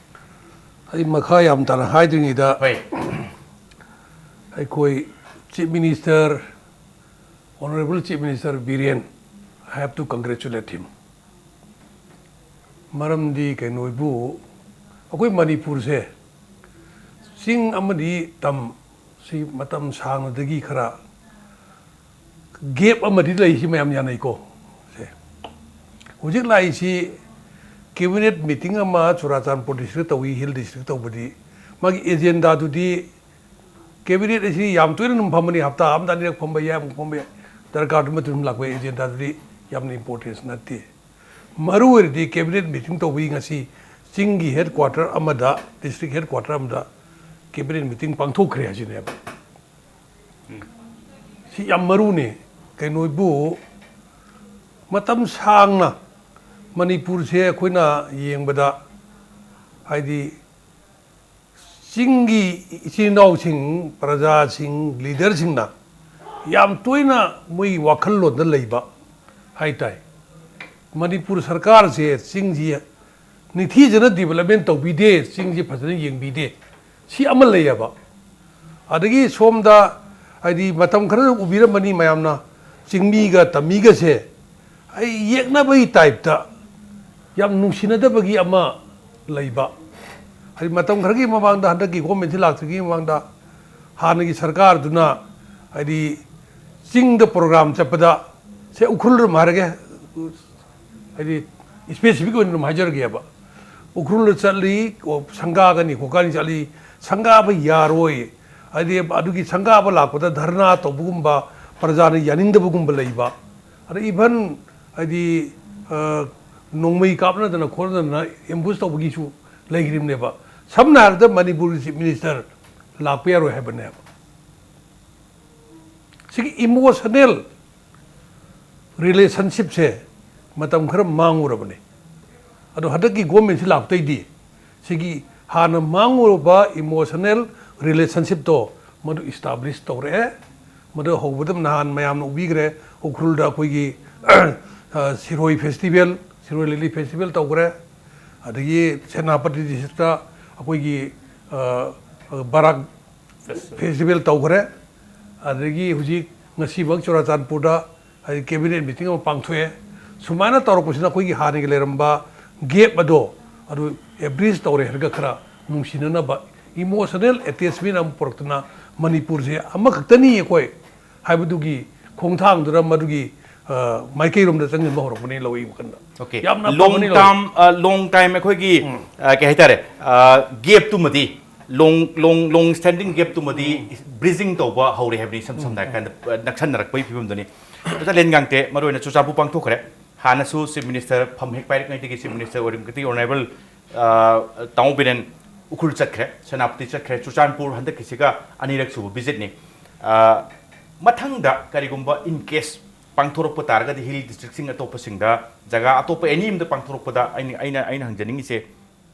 ꯑꯩ ꯃꯈꯥ ꯌꯥꯝ ꯇꯥꯅ ꯍꯥꯏꯗ꯭ꯔꯤꯉꯩꯗ, ꯍꯣꯏ꯫ ꯑꯩꯈꯣꯏ chief minister, honourable chief minister Biren, I have to congratulate him꯫ ꯃꯔꯝꯗꯤ ꯀꯩꯅꯣꯕꯨ, ꯑꯩꯈꯣꯏ ꯃꯅꯤꯄꯨꯔꯁꯦ ꯆꯤꯡ ꯑꯃꯗꯤ ꯇꯝ ꯁꯤ ꯃꯇꯝ ꯁꯥꯡꯅꯗꯒꯤ ꯈꯔ ꯒꯦꯞ ꯑꯃꯗꯤ ꯂꯩ, ꯁꯤ ꯃꯌꯥꯝ ꯌꯥꯅꯩꯀꯣ꯫ ꯁꯦ, ꯍꯧꯖꯤꯛ ꯂꯥꯛꯏꯁꯤ ꯀꯦꯕꯤꯅꯦꯠ ꯃꯤꯇꯤꯡ ꯑꯃ ꯆꯨꯔꯥꯆꯥꯟꯄꯨꯔ ꯗꯤꯁꯇ꯭ꯔꯤꯛ ꯇꯧꯏ, ꯍꯤꯜ ꯗꯤꯁꯇ꯭ꯔꯤꯛ ꯇꯧꯕꯗꯤ, ꯃꯥꯒꯤ ꯑꯦꯖꯦꯟꯗꯥꯗꯨꯗꯤ, ꯀꯦꯕꯤꯅꯦꯠ ꯑꯁꯤ ꯌꯥꯝ ꯇꯣꯏꯅ ꯑꯗꯨꯝ ꯐꯝꯕꯅꯤ, ꯍꯞꯇꯥ ꯑꯃꯗ ꯑꯅꯤꯔꯛ ꯐꯝꯕ ꯌꯥꯏ, ꯑꯃꯨꯛ ꯐꯝꯕ ꯌꯥꯏ, ꯗꯔꯀꯥꯔꯗꯨ ꯃꯇꯨꯡ ꯂꯥꯛꯄ ꯑꯦꯖꯦꯟꯗꯥꯗꯨꯗꯤ ꯌꯥꯝꯅ ꯏꯝꯄꯣꯔꯇꯦꯟꯁ ꯅꯠꯇꯦ꯫ ꯃꯔꯨ ꯑꯣꯏꯔꯤꯗꯤ ꯀꯦꯕꯤꯅꯦꯠ ꯃꯤꯇꯤꯡ ꯇꯧꯕꯒꯤ ꯉꯁꯤ ꯆꯤꯡꯒꯤ ꯍꯦꯗ ꯀ꯭ꯋꯥꯇꯔ ꯑꯃꯗ, ꯗꯤꯁꯇ꯭ꯔꯤꯛ ꯍꯦꯗ ꯀ꯭ꯋꯥꯇꯔ ꯑꯃꯗ ꯀꯦꯕꯤꯅꯦꯠ ꯃꯤꯇꯤꯡ ꯄꯥꯡꯊꯣꯛꯈ꯭ꯔꯦ ꯍꯥꯏꯁꯤꯅꯦꯕ꯫ ꯁꯤ ꯌꯥꯝ ꯃꯔꯨꯅꯤ꯫ ꯀꯩꯅꯣꯕꯨ, ꯃꯇꯝ ꯁꯥꯡꯅ ꯃꯅꯤꯄꯨꯔꯁꯦ ꯑꯩꯈꯣꯏꯅ ꯌꯦꯡꯕꯗ, ꯍꯥꯏꯗꯤ, ꯆꯤꯡꯒꯤ ꯏꯆꯤꯜ ꯏꯅꯥꯎꯁꯤꯡ, ꯄ꯭ꯔꯖꯥꯁꯤꯡ, ꯂꯤꯗꯔꯁꯤꯡꯅ ꯌꯥꯝ ꯇꯣꯏꯅ ꯃꯣꯏꯒꯤ ꯋꯥꯈꯜꯂꯣꯟꯗ ꯂꯩꯕ ꯍꯥꯏ ꯇꯥꯏ꯫ ꯃꯅꯤꯄꯨꯔ ꯁꯔꯀꯥꯔꯁꯦ ꯆꯤꯡꯁꯤ ꯅꯤꯡꯊꯤꯖꯅ ꯗꯤꯕꯂꯞꯃꯦꯟ ꯇꯧꯕꯤꯗꯦ, ꯆꯤꯡꯁꯤ ꯐꯖꯅ ꯌꯦꯡꯕꯤꯗꯦ, ꯁꯤ ꯑꯃ ꯂꯩꯌꯦꯕ꯫ ꯑꯗꯒꯤ ꯁꯣꯝꯗ, ꯍꯥꯏꯗꯤ, ꯃꯇꯝ ꯈꯔꯗ ꯎꯕꯤꯔꯝꯃꯅꯤ ꯃꯌꯥꯝꯅ, ꯆꯤꯡꯃꯤꯒ ꯇꯝꯃꯤꯒꯁꯦ ꯑꯩ ꯌꯦꯛꯅꯕꯒꯤ ꯇꯥꯏꯞꯇ ꯌꯥꯝ ꯅꯨꯡꯁꯤꯅꯗꯕꯒꯤ ꯑꯃ ꯂꯩꯕ꯫ ꯍꯥꯏꯗꯤ ꯃꯇꯝ ꯈꯔꯒꯤ ꯃꯃꯥꯡꯗ, ꯍꯟꯗꯛꯀꯤ ꯒꯣꯔꯃꯦꯟꯁꯤ ꯂꯥꯛꯇ꯭ꯔꯤꯉꯩ ꯃꯃꯥꯡꯗ, ꯍꯥꯟꯅꯒꯤ ꯁꯔꯀꯥꯔꯗꯨꯅ ꯍꯥꯏꯗꯤ ꯆꯤꯡꯗ ꯄ꯭ꯔꯣꯒ꯭ꯔꯥꯝ ꯆꯠꯄꯗ, ꯁꯦ ꯎꯈ꯭ꯔꯨꯜ ꯑꯃ ꯍꯥꯏꯔꯒꯦ, ꯍꯥꯏꯗꯤ ꯏꯁꯄꯦꯁꯤꯐꯤꯛ ꯑꯣꯏꯅ ꯑꯗꯨꯝ ꯍꯥꯏꯖꯔꯒꯦꯕ꯫ ꯎꯈ꯭ꯔꯨꯜꯗ ꯆꯠꯂꯤ, ꯁꯪꯒꯥꯒꯅꯤ ꯈꯣꯠꯀꯅꯤ ꯆꯠꯂꯤ, ꯁꯪꯒꯥꯕ ꯌꯥꯔꯣꯏ꯫ ꯍꯥꯏꯗꯤ ꯑꯗꯨꯒꯤ ꯁꯪꯒꯥꯕ ꯂꯥꯛꯄꯗ ꯙꯔꯅꯥ ꯇꯧꯕꯒꯨꯝꯕ, ꯄ꯭ꯔꯖꯥꯅ ꯌꯥꯅꯤꯡꯗꯕꯒꯨꯝꯕ ꯂꯩꯕ꯫ ꯑꯗ ꯏꯚꯟ ꯍꯥꯏꯗꯤ ꯅꯣꯡꯃꯩ ꯀꯥꯞꯅꯗꯅ ꯈꯣꯠꯅꯗꯅ ꯑꯦꯝꯕꯨꯁ ꯇꯧꯕꯒꯤꯁꯨ ꯂꯩꯈ꯭ꯔꯤꯕꯅꯦꯕ꯫ ꯁꯝꯅ ꯍꯥꯏꯔꯕꯗ ꯃꯅꯤꯄꯨꯔꯒꯤ ꯆꯤꯐ ꯃꯤꯅꯤꯁꯇꯔ ꯂꯥꯛꯄ ꯌꯥꯔꯣꯏ ꯍꯥꯏꯕꯅꯦꯕ꯫ ꯁꯤꯒꯤ ꯏꯃꯣꯁꯅꯦꯜ ꯔꯤꯂꯦꯁꯟꯁꯤꯞꯁꯦ ꯃꯇꯝ ꯈꯔ ꯃꯥꯡꯉꯨꯔꯕꯅꯦ꯫ ꯑꯗꯣ ꯍꯟꯗꯛꯀꯤ ꯒꯣꯔꯃꯦꯟꯁꯤ ꯂꯥꯛꯇꯩꯗꯤ ꯁꯤꯒꯤ ꯍꯥꯟꯅ ꯃꯥꯡꯉꯨꯔꯕ ꯏꯃꯣꯁꯅꯦꯜ ꯔꯤꯂꯦꯁꯟꯁꯤꯞꯇꯣ ꯃꯗꯨ ꯏꯁꯇꯥꯕ꯭ꯂꯤꯁ ꯇꯧꯔꯛꯑꯦ꯫ ꯃꯗꯨ ꯍꯧꯕꯗ ꯅꯍꯥꯟ ꯃꯌꯥꯝꯅ ꯎꯕꯤꯈ꯭ꯔꯦ, ꯎꯈ꯭ꯔꯨꯜꯗ ꯑꯩꯈꯣꯏꯒꯤ ꯁꯤꯔꯣꯏ ꯐꯦꯁꯇꯤꯚꯦꯜ, ꯁꯤꯔꯣꯏ ꯂꯤꯂꯤ ꯐꯦꯁꯇꯤꯚꯦꯜ ꯇꯧꯈ꯭ꯔꯦ꯫ ꯑꯗꯒꯤ ꯁꯦꯅꯥꯄꯇꯤ ꯗꯤꯁꯇ꯭ꯔꯤꯛꯇ ꯑꯩꯈꯣꯏꯒꯤ ꯕꯔꯥꯛ ꯐꯦꯁꯇꯤꯚꯦꯜ ꯇꯧꯈ꯭ꯔꯦ꯫ ꯑꯗꯒꯤ ꯍꯧꯖꯤꯛ ꯉꯁꯤꯃꯛ ꯆꯨꯔꯥꯆꯥꯟꯄꯨꯔꯗ ꯍꯥꯏꯗꯤ ꯀꯦꯕꯤꯅꯦꯠ ꯃꯤꯇꯤꯡ ꯑꯃ ꯄꯥꯡꯊꯣꯛꯑꯦ꯫ ꯁꯨꯃꯥꯏꯅ ꯇꯧꯔꯛꯄꯁꯤꯅ ꯑꯩꯈꯣꯏꯒꯤ ꯍꯥꯟꯅꯒꯤ ꯂꯩꯔꯝꯕ ꯒꯦꯞ ꯑꯗꯣ ꯑꯗꯨ ꯑꯦꯕ꯭ꯔꯤꯖ ꯇꯧꯔꯦ ꯍꯥꯏꯔꯒ ꯈꯔ ꯅꯨꯡꯁꯤꯅꯅꯕ ꯏꯃꯣꯁꯅꯦꯜ ꯑꯦꯇꯦꯆꯃꯦꯟ ꯑꯃ ꯄꯨꯔꯛꯇꯅ ꯃꯅꯤꯄꯨꯔꯁꯦ ꯑꯃꯈꯛꯇꯅꯤ ꯑꯩꯈꯣꯏ ꯍꯥꯏꯕꯗꯨꯒꯤ ꯈꯣꯡꯊꯥꯡꯗꯨꯅ ꯃꯗꯨꯒꯤ ꯃꯥꯏꯀꯩꯔꯣꯝꯗ ꯆꯪꯁꯤꯟꯕ ꯍꯧꯔꯛꯄꯅꯤ ꯂꯧꯏ ꯋꯥꯈꯜꯗ꯫ Okay. ꯌꯥꯝꯅ ꯂꯣꯡ ꯇꯥꯔꯝ, ꯂꯣꯡ ꯇꯥꯏꯝ ꯑꯩꯈꯣꯏꯒꯤ ꯀꯩ ꯍꯥꯏꯇꯥꯔꯦ, ꯒꯦꯞꯇꯨꯃꯗꯤ, ꯂꯣꯡ ꯂꯣꯡ ꯂꯣꯡ ꯁ꯭ꯇꯦꯟꯗꯤꯡ ꯒꯦꯞꯇꯨꯃꯗꯤ ꯕ꯭ꯔꯤꯖꯤꯡ ꯇꯧꯕ ꯍꯧꯔꯦ ꯍꯥꯏꯕꯅꯤ꯫ ꯏꯁꯝ ꯁꯝꯅ ꯍꯥꯏꯔ ꯀꯥꯟꯗ ꯅꯛꯁꯟꯅꯔꯛꯄꯒꯤ ꯐꯤꯕꯝꯗꯨꯅꯤ꯫ ꯗꯥ ꯂꯦꯟꯒꯥꯡꯇꯦ, ꯃꯔꯨꯑꯣꯏꯅ ꯆꯨꯔꯆꯥꯟꯄꯨꯔ ꯄꯥꯡꯊꯣꯛꯈ꯭ꯔꯦ꯫ ꯍꯥꯟꯅꯁꯨ ꯆꯤꯐ ꯃꯤꯅꯤꯁꯇꯔ ꯐꯝ ꯍꯦꯛ ꯄꯥꯏꯔꯛꯉꯩꯗꯒꯤ ꯆꯤꯐ ꯃꯤꯅꯤꯁꯇꯔ ꯑꯣꯏꯔꯝꯕꯗꯒꯤ ꯑꯣꯅꯔꯦꯕꯜ ꯇꯥꯃꯣ ꯕꯤꯔꯦꯟ ꯎꯈ꯭ꯔꯨꯜ ꯆꯠꯈ꯭ꯔꯦ, ꯁꯦꯅꯥꯄꯇꯤ ꯆꯠꯈ꯭ꯔꯦ, ꯆꯨꯔꯆꯥꯟꯄꯨꯔ ꯍꯟꯗꯛꯀꯤꯁꯤꯒ ꯑꯅꯤꯔꯛ ꯁꯨꯕ ꯚꯤꯖꯤꯠꯅꯤ꯫ ꯃꯊꯪꯗ ꯀꯔꯤꯒꯨꯝꯕ ꯏꯟ ꯀꯦꯁ ꯄꯥꯡꯊꯣꯔꯛꯄ ꯇꯥꯔꯒꯗꯤ ꯍꯤꯜ ꯗꯤꯁꯇ꯭ꯔꯤꯛꯁꯤꯡ ꯑꯇꯣꯞꯄꯁꯤꯡꯗ, ꯖꯒꯥ ꯑꯇꯣꯞꯄ ꯑꯦꯅꯤ ꯑꯃꯗ ꯄꯥꯡꯊꯣꯔꯛꯄꯗ ꯑꯩꯅ ꯑꯩꯅ ꯑꯩꯅ ꯍꯪꯖꯅꯤꯡꯉꯤꯁꯦ,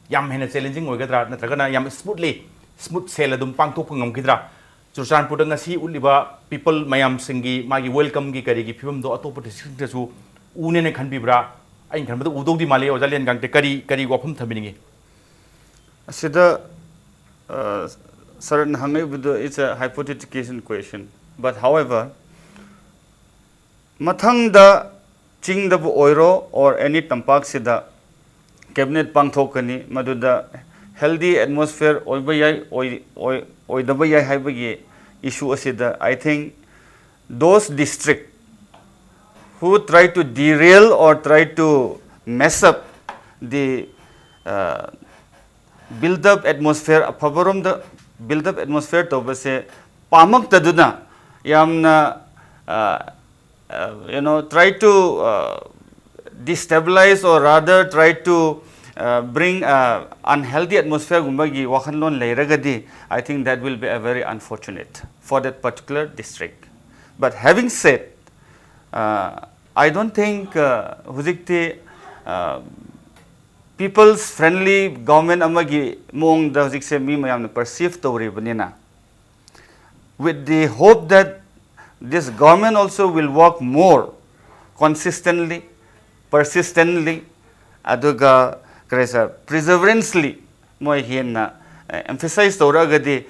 ꯌꯥꯝ ꯍꯦꯟꯅ ꯆꯦꯂꯦꯟꯖꯤꯡ ꯑꯣꯏꯒꯗ꯭ꯔꯥ, ꯅꯠꯇ꯭ꯔꯒꯅ ꯌꯥꯝ ꯁ꯭ꯃꯨꯠꯂꯤ, ꯁ꯭ꯃꯨꯠ ꯁꯦꯜ ꯑꯗꯨꯝ ꯄꯥꯡꯊꯣꯛꯄ ꯉꯝꯈꯤꯗ꯭ꯔꯥ? ꯆꯨꯔꯆꯥꯟꯄꯨꯔꯗ ꯉꯁꯤ ꯎꯠꯂꯤꯕ ꯄꯤꯄꯜ ꯃꯌꯥꯝꯁꯤꯡꯒꯤ ꯃꯥꯒꯤ ꯋꯦꯜꯀꯝꯒꯤ ꯀꯔꯤꯒꯤ ꯐꯤꯕꯝꯗꯣ ꯑꯇꯣꯞꯄ ꯗꯤꯁꯇ꯭ꯔꯤꯛꯁꯤꯡꯗꯁꯨ ꯎꯅꯦꯅ ꯈꯟꯕꯤꯕ꯭ꯔꯥ? ꯑꯩꯅ ꯈꯟꯕꯗ ꯎꯗꯧꯗꯤ ꯃꯥꯜꯂꯤ꯫ ꯑꯣꯖꯥ ꯂꯦꯟꯒꯥꯡꯇꯦ, ꯀꯔꯤ ꯀꯔꯤ ꯋꯥꯐꯝ ꯊꯝꯕꯤꯅꯤꯡꯉꯤ? ꯑꯁꯤꯗ ꯁꯔꯠꯅ ꯍꯪꯉꯛꯏꯕꯗꯨ, it's a hypothetication question, but however, ꯃꯊꯪꯗ ꯆꯤꯡꯗꯕꯨ ꯑꯣꯏꯔꯣ or any ꯇꯝꯄꯥꯛꯁꯤꯗ ꯀꯦꯕꯤꯅꯦꯠ ꯄꯥꯡꯊꯣꯛꯀꯅꯤ, ꯃꯗꯨꯗ healthy atmosphere ꯑꯣꯏꯕ ꯌꯥꯏ, ꯑꯣꯏ- ꯑꯣꯏ- ꯑꯣꯏꯗꯕ ꯌꯥꯏ ꯍꯥꯏꯕꯒꯤ issue ꯑꯁꯤꯗ, I think those district who try to derail or try to mess up the, uh, build up atmosphere, ꯑꯐꯕꯔꯣꯝꯗ build up atmosphere ꯇꯧꯕꯁꯦ ꯄꯥꯝꯃꯛꯇꯗꯨꯅ, ꯌꯥꯝꯅ, uh, uh, you know, try to, uh, destabilize or rather try to, uh, bring, uh, unhealthy atmosphere ꯒꯨꯝꯕꯒꯤ ꯋꯥꯈꯜꯂꯣꯟ ꯂꯩꯔꯒꯗꯤ, I think that will be a very unfortunate for that particular district. But having said, uh, I don't think, uh, ꯍꯧꯖꯤꯛꯇꯤ, uh, people's friendly government ꯑꯃꯒꯤ ꯃꯑꯣꯡꯗ ꯍꯧꯖꯤꯛꯁꯦ ꯃꯤ ꯃꯌꯥꯝꯅ perceive ꯇꯧꯔꯤꯕꯅꯤꯅ, with the hope that this government also will work more consistently, persistently, ꯑꯗꯨꯒ ꯀꯔꯤ ꯁꯥꯔ, perseverancely ꯃꯣꯏ ꯍꯦꯟꯅ emphasize ꯇꯧꯔꯛꯑꯒꯗꯤ,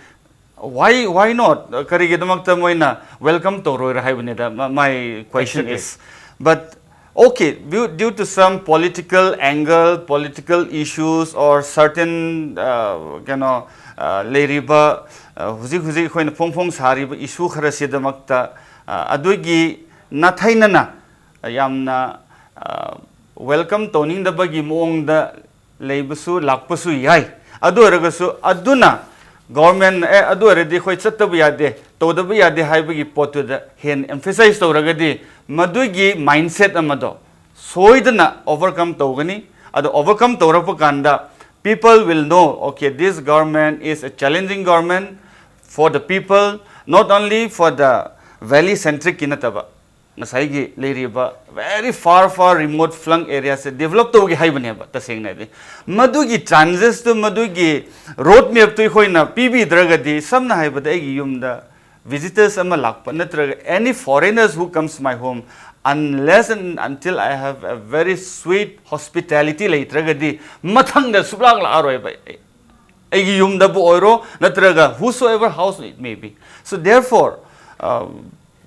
why why not? ꯀꯔꯤꯒꯤꯗꯃꯛꯇ ꯃꯣꯏꯅ welcome ꯇꯧꯔꯣꯏꯔ ꯍꯥꯏꯕꯅꯤꯗ, my question is. But okay, due, due to some political angle, political issues or certain, uh, ꯀꯩꯅꯣ, uh, ꯂꯩꯔꯤꯕ, uh, ꯍꯧꯖꯤꯛ ꯍꯧꯖꯤꯛ ꯑꯩꯈꯣꯏꯅ ꯐꯣꯡ ꯐꯣꯡ ꯁꯥꯔꯤꯕ issue ꯈꯔꯁꯤꯗꯃꯛꯇ, uh, ꯑꯗꯨꯒꯤ ꯅꯥꯊꯩꯅꯅ ꯌꯥꯝꯅ, uh, welcome ꯇꯧꯅꯤꯡꯗꯕꯒꯤ ꯃꯑꯣꯡꯗ ꯂꯩꯕꯁꯨ ꯂꯥꯛꯄꯁꯨ ꯌꯥꯏ꯫ ꯑꯗꯨ ꯑꯣꯏꯔꯒꯁꯨ ꯑꯗꯨꯅ government ꯅ ꯑꯦ ꯑꯗꯨ ꯑꯣꯏꯔꯗꯤ ꯑꯩꯈꯣꯏ ꯆꯠꯇꯕ ꯌꯥꯗꯦ, ꯇꯧꯗꯕ ꯌꯥꯗꯦ ꯍꯥꯏꯕꯒꯤ ꯄꯣꯠꯇꯨꯗ ꯍꯦꯟꯅ emphasize ꯇꯧꯔꯒꯗꯤ, ꯃꯗꯨꯒꯤ mindset ꯑꯃꯗꯣ ꯁꯣꯏꯗꯅ overcome ꯇꯧꯒꯅꯤ꯫ ꯑꯗꯣ overcome ꯇꯧꯔꯛꯄ ꯀꯥꯟꯗ, people will know, okay, this government is a challenging government for the people, not only for the valley centric ꯀꯤ ꯅꯠꯇꯕ, ꯉꯁꯥꯏꯒꯤ ꯂꯩꯔꯤꯕ very far far remote flung area ꯁꯦ develop ꯇꯧꯒꯦ ꯍꯥꯏꯕꯅꯦꯕ꯫ ꯇꯁꯦꯡꯅꯗꯤ ꯃꯗꯨꯒꯤ chances ꯇꯨ, ꯃꯗꯨꯒꯤ road map ꯇꯨ ꯑꯩꯈꯣꯏꯅ ꯄꯤꯕꯤꯗ꯭ꯔꯒꯗꯤ, ꯁꯝꯅ ꯍꯥꯏꯕꯗ ꯑꯩꯒꯤ ꯌꯨꯝꯗ visitors ꯑꯃ ꯂꯥꯛꯄ ꯅꯠꯇ꯭ꯔꯒ any foreigners who comes my home, unless and until I have a very sweet hospitality ꯂꯩꯇ꯭ꯔꯒꯗꯤ, ꯃꯊꯪꯗ ꯁꯨꯛꯂꯥꯛ ꯂꯥꯛꯑꯔꯣꯏꯕ꯫ ꯑꯩꯒꯤ ꯌꯨꯝꯗꯕꯨ ꯑꯣꯏꯔꯣ ꯅꯠꯇ꯭ꯔꯒ whosoever house it may be. So therefore, uh,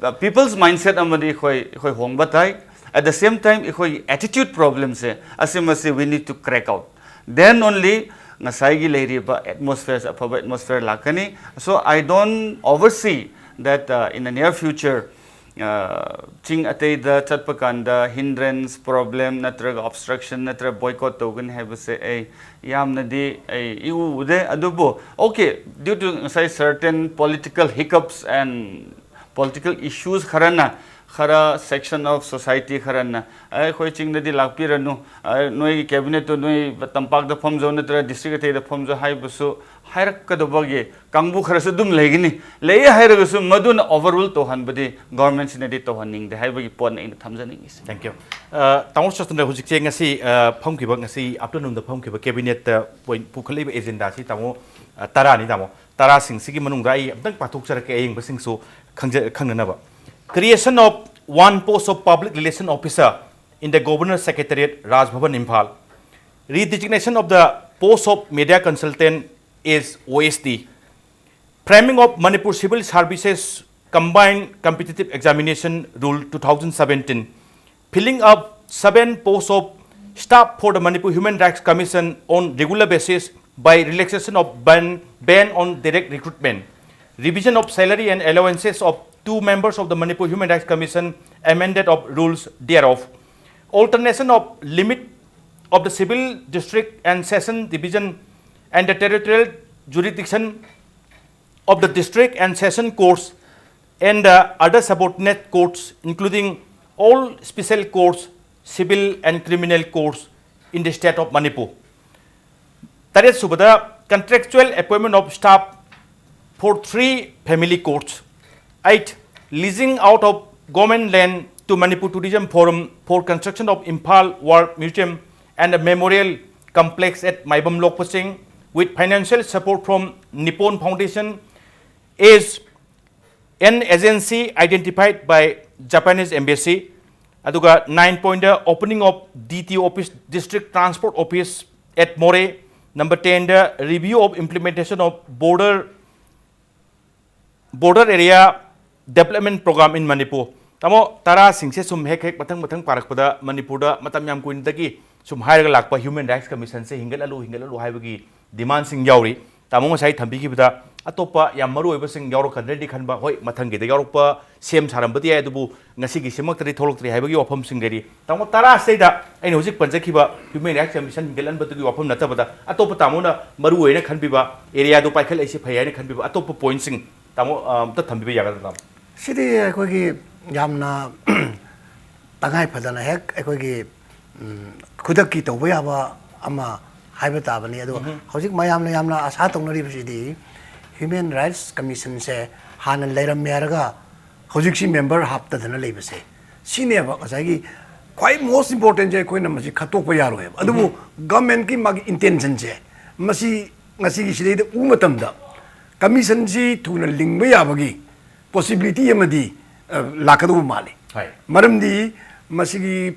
the people's mindset ꯑꯃꯗꯤ ꯑꯩꯈꯣꯏ ꯑꯩꯈꯣꯏ ꯍꯣꯡꯕ ꯇꯥꯏ꯫ At the same time, ꯑꯩꯈꯣꯏꯒꯤ attitude problem say, ꯑꯁꯤꯃꯁꯤ we need to crack out. Then only ꯉꯁꯥꯏꯒꯤ ꯂꯩꯔꯤꯕ atmosphere, ꯑꯐꯕ atmosphere ꯂꯥꯛꯀꯅꯤ꯫ So I don't oversee that, uh, in the near future, uh, ꯆꯤꯡ ꯑꯇꯩꯗ ꯆꯠꯄ ꯀꯥꯟꯗ hindrance, problem ꯅꯠꯇ꯭ꯔꯒ obstruction ꯅꯠꯇ꯭ꯔꯒ boycott ꯇꯧꯒꯅꯤ ꯍꯥꯏꯕꯁꯦ ꯑꯩ ꯌꯥꯝꯅꯗꯤ ꯑꯩ ꯏꯎ ꯎꯗꯦ꯫ ꯑꯗꯨꯕꯨ okay, due to ꯉꯁꯥꯏ certain political hiccups and political issues ꯈꯔꯅ, ꯈꯔ section of society ꯈꯔꯅ ꯑꯩꯈꯣꯏ ꯆꯤꯡꯗꯗꯤ ꯂꯥꯛꯄꯤꯔꯅꯨ, ꯑ, ꯅꯣꯏꯒꯤ cabinet ꯇꯨ ꯅꯣꯏ ꯇꯝꯄꯥꯛꯇ ꯐꯝꯖꯧ ꯅꯠꯇ꯭ꯔꯒ district ꯑꯇꯩꯗ ꯐꯝꯖꯧ ꯍꯥꯏꯕꯁꯨ ꯍꯥꯏꯔꯛꯀꯗꯕꯒꯤ ꯀꯥꯡꯕꯨ ꯈꯔꯁꯨ ꯑꯗꯨꯝ ꯂꯩꯒꯅꯤ꯫ ꯂꯩ ꯍꯥꯏꯔꯒꯁꯨ ꯃꯗꯨꯅ overrule ꯇꯧꯍꯟꯕꯗꯤ government ꯁꯤꯅꯗꯤ ꯇꯧꯍꯟꯅꯤꯡꯗꯦ ꯍꯥꯏꯕꯒꯤ ꯄꯣꯠꯅ ꯑꯩꯅ ꯊꯝꯖꯅꯤꯡꯉꯤꯁꯦ꯫ Thank you. ꯑ, ꯇꯥꯃꯣ ꯁꯇꯟꯗ, ꯍꯧꯖꯤꯛꯁꯦ ꯉꯁꯤ, ꯑ, ꯐꯝꯈꯤꯕ, ꯉꯁꯤ afternoon ꯗ ꯐꯝꯈꯤꯕ cabinet ꯇ point ꯄꯨꯈꯠꯂꯛꯏꯕ agenda ꯁꯤ, ꯇꯥꯃꯣ, ꯑ, ꯇꯔꯥꯅꯤ, ꯇꯥꯃꯣ꯫ ꯇꯔꯥꯁꯤꯡꯁꯤꯒꯤ ꯃꯅꯨꯡꯗ ꯑꯩ ꯑꯝꯇꯪ ꯄꯥꯊꯣꯛꯆꯔꯛꯀꯦ, ꯑꯌꯦꯡꯕꯁꯤꯡꯁꯨ ꯈꯪꯖ-, ꯈꯪꯅꯅꯕ꯫ Creation of one post of Public Relation Officer in the Governor Secretariat, Raj Bhavan, Imphal. Redesignation of the post of Media Consultant as O S D. Framing of Manipur Civil Services Combined Competitive Examination Rule two thousand seventeen. Filling up seven posts of staff for the Manipur Human Rights Commission on regular basis by relaxation of ban, ban on direct recruitment. Revision of salary and allowances of two members of the Manipur Human Rights Commission, amended of rules thereof. Alternation of limit of the civil district and session division and the territorial jurisdiction of the district and session courts and the other subordinate courts, including all special courts, civil and criminal courts in the state of Manipur. ꯇꯔꯦꯠ ꯁꯨꯕꯗ, contractual appointment of staff for three family courts. Eight, leasing out of government land to Manipur Tourism Forum for construction of Imphal War Museum and a memorial complex at Maibam Lokpasing with financial support from Nippon Foundation is an agency identified by Japanese embassy. ꯑꯗꯨꯒ nine point, opening of D T O office, District Transport Office at Moreh. Number ten, the review of implementation of border, border area development program in Manipur. ꯇꯥꯃꯣ, ꯇꯔꯥꯁꯤꯡꯁꯦ ꯁꯨꯝ ꯍꯦꯛ ꯍꯦꯛ ꯃꯊꯪ ꯃꯊꯪ ꯄꯥꯔꯛꯄꯗ ꯃꯅꯤꯄꯨꯔꯗ ꯃꯇꯝ ꯌꯥꯝ ꯀꯨꯏꯅꯗꯒꯤ ꯁꯨꯝ ꯍꯥꯏꯔꯒ ꯂꯥꯛꯄ Human Rights Commission ꯁꯦ ꯍꯤꯡꯒꯠꯍꯜꯂꯨ, ꯍꯤꯡꯒꯠꯍꯜꯂꯨ ꯍꯥꯏꯕꯒꯤ demand ꯁꯤꯡ ꯌꯥꯎꯔꯤ꯫ ꯇꯥꯃꯣ ꯉꯁꯥꯏ ꯊꯝꯕꯤꯈꯤꯕꯗ ꯑꯇꯣꯞꯄ ꯌꯥꯝ ꯃꯔꯨ ꯑꯣꯏꯕꯁꯤꯡ ꯌꯥꯎꯔꯛꯀꯗ꯭ꯔꯗꯤ ꯈꯟꯕ, ꯍꯣꯏ, ꯃꯊꯪꯒꯤꯗ ꯌꯥꯎꯔꯛꯄ ꯁꯦꯝ ꯁꯥꯔꯝꯕꯗꯤ ꯌꯥꯏ, ꯑꯗꯨꯕꯨ ꯉꯁꯤꯒꯤ ꯁꯦꯝꯃꯛꯇ꯭ꯔꯗꯤ ꯊꯣꯛꯂꯛꯇ꯭ꯔꯤ ꯍꯥꯏꯕꯒꯤ ꯋꯥꯐꯝꯁꯤꯡ ꯂꯩꯔꯤ꯫ ꯇꯥꯃꯣ, ꯇꯔꯥꯁꯤꯗꯩꯗ ꯑꯩꯅ ꯍꯧꯖꯤꯛ ꯄꯟꯖꯈꯤꯕ Human Rights Commission ꯍꯤꯡꯒꯠꯍꯟꯕꯗꯨꯒꯤ ꯋꯥꯐꯝ ꯅꯠꯇꯕꯗ ꯑꯇꯣꯞꯄ ꯇꯥꯃꯣꯅ ꯃꯔꯨ ꯑꯣꯏꯅ ꯈꯟꯕꯤꯕ area ꯗꯨ ꯄꯥꯏꯈꯠꯂꯛꯏꯁꯤ ꯐꯩ ꯍꯥꯏꯅ ꯈꯟꯕꯤꯕ ꯑꯇꯣꯞꯄ point ꯁꯤꯡ ꯇꯥꯃꯣ, ꯑ, ꯑꯝꯇ ꯊꯝꯕꯤꯕ ꯌꯥꯒꯗ꯭ꯔꯥ, ꯇꯥꯃꯣ? ꯁꯤꯗꯤ ꯑꯩꯈꯣꯏꯒꯤ ꯌꯥꯝꯅ ꯇꯉꯥꯏ ꯐꯗꯅ ꯍꯦꯛ ꯑꯩꯈꯣꯏꯒꯤ, ꯎꯝ, ꯈꯨꯗꯛꯀꯤ ꯇꯧꯕ ꯌꯥꯕ ꯑꯃ ꯍꯥꯏꯕ ꯇꯥꯕꯅꯤ꯫ ꯑꯗꯣ ꯎꯝ꯫ ꯍꯧꯖꯤꯛ ꯃꯌꯥꯝꯅ ꯌꯥꯝꯅ ꯑꯁꯥ ꯇꯧꯅꯔꯤꯕꯁꯤꯗꯤ Human Rights Commission ꯁꯦ ꯍꯥꯟꯅ ꯂꯩꯔꯝꯃꯦ ꯍꯥꯏꯔꯒ ꯍꯧꯖꯤꯛꯁꯤ member ꯍꯥꯞꯇꯗꯅ ꯂꯩꯕꯁꯦ, ꯁꯤꯅꯦꯕ ꯉꯁꯥꯏꯒꯤ ꯈ꯭ꯋꯥꯏ most important ꯁꯦ꯫ ꯑꯩꯈꯣꯏꯅ ꯃꯁꯤ ꯈꯠꯇꯣꯛꯄ ꯌꯥꯔꯣꯏꯕ꯫ ꯑꯗꯨꯕꯨ ꯎꯝ꯫ Government ꯀꯤ ꯃꯥꯒꯤ intention ꯁꯦ, ꯃꯁꯤ ꯉꯁꯤꯒꯤ ꯁꯤꯗꯩꯗ ꯎꯕ ꯃꯇꯝꯗ commission ꯁꯤ ꯊꯨꯅ ꯂꯤꯡꯕ ꯌꯥꯕꯒꯤ possibility ꯑꯃꯗꯤ, ꯑ, ꯂꯥꯛꯀꯗꯧꯕ ꯃꯥꯜꯂꯤ꯫ ꯍꯣꯏ꯫ ꯃꯔꯝꯗꯤ ꯃꯁꯤꯒꯤ